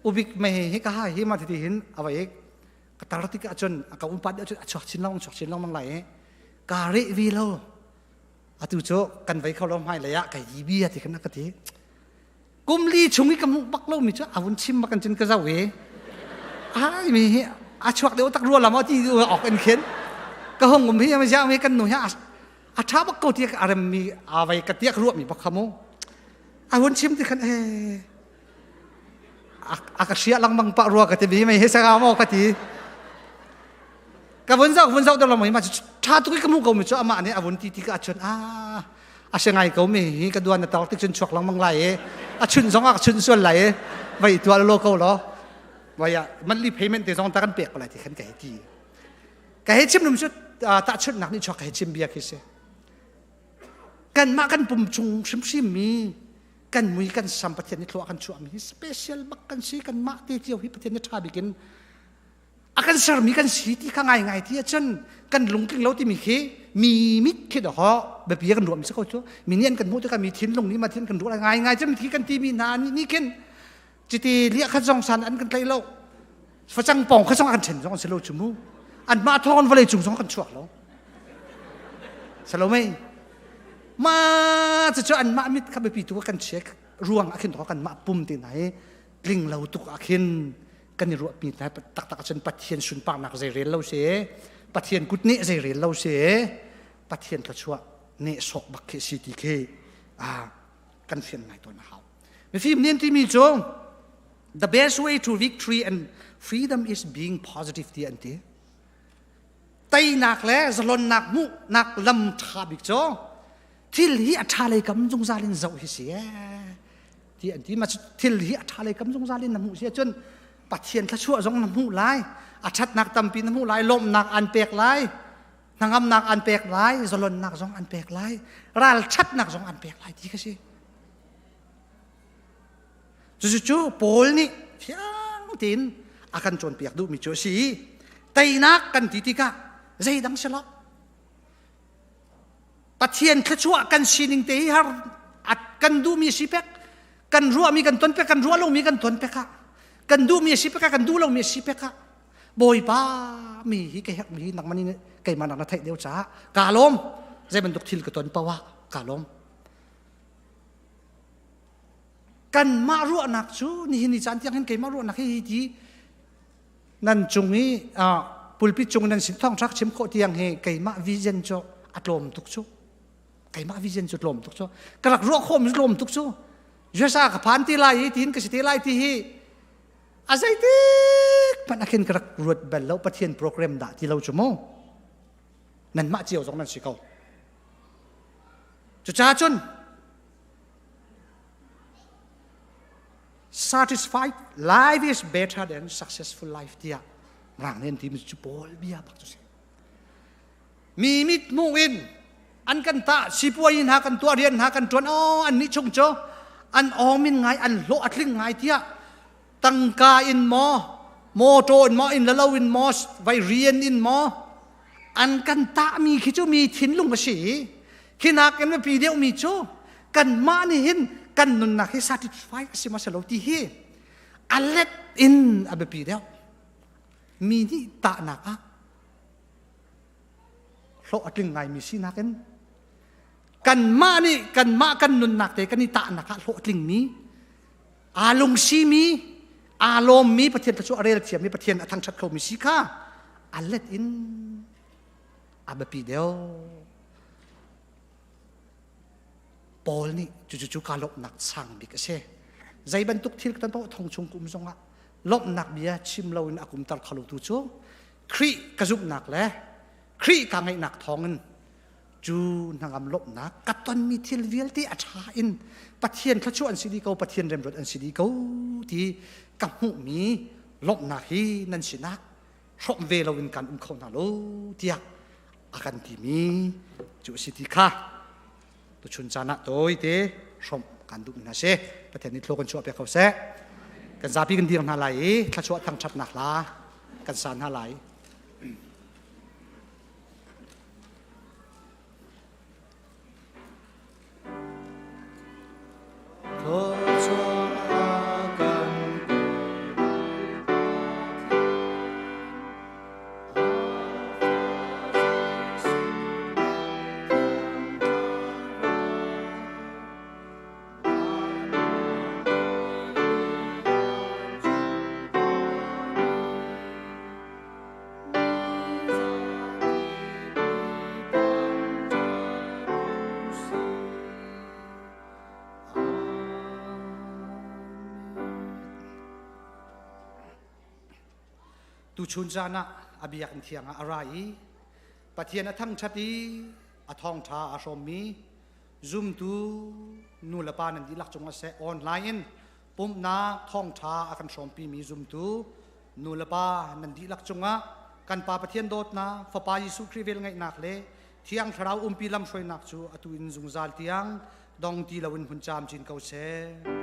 ubik me hi ka ha hi ma ti hin a vai ka tar tik ahcun a ka umpat deuh cun a chuak chin long chuak chin lengmang lai i ka reh vi lo atu cu kan vei kho lo hmai lei ah ka yi bia ti khan a ka ti. Kum li chung i ka hmuh bak lo mi cu a vun chim bak kan cun ka zoh i ai mi hi a chuak deuh tak rua lam ti ok in khin ka hung um hi ma ziang mi kan nu hi a tha bak ko ti a rem mi a vai ka tiak ruah mi bak kha mu. A vun chim ti khan e a ka hria langmang pa rua ka ti mi mei he sanga mo ka ti. Ka vun zoh vun zoh deuh lengmang i mah cu ṭha tuk i ka hmuh ko mi cu amah nih a vun ti ti ka achun a a si ngai ko mi hi ka duan na tar tik cun chuak lengmang lai i a chun zong ah ka chun sual lai i vai tuah lo ko law vai ah monthly payment te zong ta kan pek ko lai ti khan ka hei ti. Ka hei chim num cu tahchunhnak nih chuak ka hei chim bia khi si. Kanmah kan pum chung hrimhrim mi kan mui kan sam Pathian nih thlua kan chuah mi hi special bak kan si. Kanmah te cio hi Pathian nih ṭha bik in a kan sermi kan si ti kha ngaingai ti ahcun kan lungtling lo timi khi mi mit khi dawh biapi kan ruah mi si ko cu. Mi nih an kan hmuh tikah mi thinlung nih ma thin kan ruah ngaingai cu khi kan timi hna nih nih khin citi liah khat zong san an kan tlaih lo facang pong kha zong an ṭhen zong an si lo cu mu. An mah thawng in vawlei cung zong kan chuak lo salomei ma cucu an mah mit kha biapi tu kan check ruang ah khin kan mah pum te hna hi tling lo tuk ah khin kan i ruahpi hna taktak ahcun Pathian sunparnak zei rel lo si Pathian kut nih zei rel lo si Pathian thluachuah neh sawk bak khi si ti khi kan fian ngai tawn a hau. Mifim nih an timi cu the best way to victory and freedom is being positive ti an ti. Teinak le zalonnak hmuhnak lam ṭha bik cu thil hi a ṭha lei kam zungzal in zoh hi si ti an ti. Ma thil hi a ṭha lei kam zungzal in na hmuh si ahcun Pathian thluachuah zong na hmuh lai, a ṭhatnak tampi na hmuh lai, lawmhnak an pek lai, hnangamnak an pek lai, zalonnak zong an pek lai, ralṭhatnak zong an pek lai ti kha si. Cucu Paul nih fiang tein a kan cawnpiak duhmi cu a si. Teinak kan ti tikah zeidang si lo. Pathian thluachuah kan sining te hi har kan duhmi si pek, kan ruahmi kan ton pek, kan ruah lomi kan ton pek ah, kan duhmi si pek ah, kan duh lomi si pek ah, Bawipa mi hi ka herhmi hi nangmah nih keimah nak na theih deuh caah kaa lawm. Zei bantuk thil ka ton paoh ah kaa lawm. Kanmah ruahnak cu nihin ni caan tiang hin keimah ruahnak hi hi ti nan cung i pulpit cung nan sin thawngṭha chim khawh tiang hi keimah vision cu a tlawm tuk cu. Keimah vision cu tlawm tuk cu. Ka rak ruah khawh mi tlawm tuk cu. USA ka phan ti lai i tiin ka si te lai ti hi a zeitik hmanh ah khin ka rak ruat bal lo. Pathian program dah ti lo cu mu. Nanmah cio zong nan si ko. Cucaah cun satisfied life is better than successful life tiah rang nen ti mi cu Paul bia bak cu si. Mi mit hmuh in a An kan ta sipuai hna kan tuah rian hna kan tuan o an ni chung cu an awmin ngai an hlawh a tling ngai tiah tangka in maw motor in maw in la lo in maw vai rian in maw an kan tahmi khi cu mi thinlung a si khi nakin biapi deuhmi cu kanmah nih hin kan nunnak hi satisfy a si ma si lo ti hi a let in a biapi deuh mi nih tahnak ah hlawh a tling ngaimi sinak in kanmah nih kanmah kan nunnak te kan i tahnak ah hlawh a tlingmi aa lungsimi aa lawmmi Pathian thluachuah a rel thiammi Pathian a thangṭhat khomi si kha a let in a biapi deuh. Paul nih cucu ka lawmhnak sang bik a si. Zei bantuk thil kan paoh thong chung kum zongah lawmhnak bia chim loin a kumter kho tu cu Khrih ka zumhnak le Khrih ka ngeihnak thawngin cu hnangam lawmhnak ka tonmi thil vialte a ṭha in Pathian thluachuah an si dih ko Pathian remruat an si dih ko ti ka hmuhmi lawmhnak hi nan sinah hrawmh ve loin kan um kho hna lo tiah a kan timi cu a si ti kha tuchun caan ah tawite hrawmh kan duh hna si Pathian nih thlaw kan chuah piak ko seh kan zapi kan dir hna lai i thluachuah thangṭhatnak hla kan sa hna lai. Tuchun caan ah a biakinn thiang ah a ra i Pathian a thangṭhat i a thawngṭha a hrawmmi zumtu nu le pa nan dihlak cungah seh online in pumhnak thawngṭha a kan hrawmpimi zumtu nu le pa nan dihlak cungah kan Pa Pathian dawtnak, Fapa Jesuh Khrih velngeihnak le Thiang Thlarau umpi lamhruainak cu atu in zungzal tiang dong ti loin hun camcin ko seh.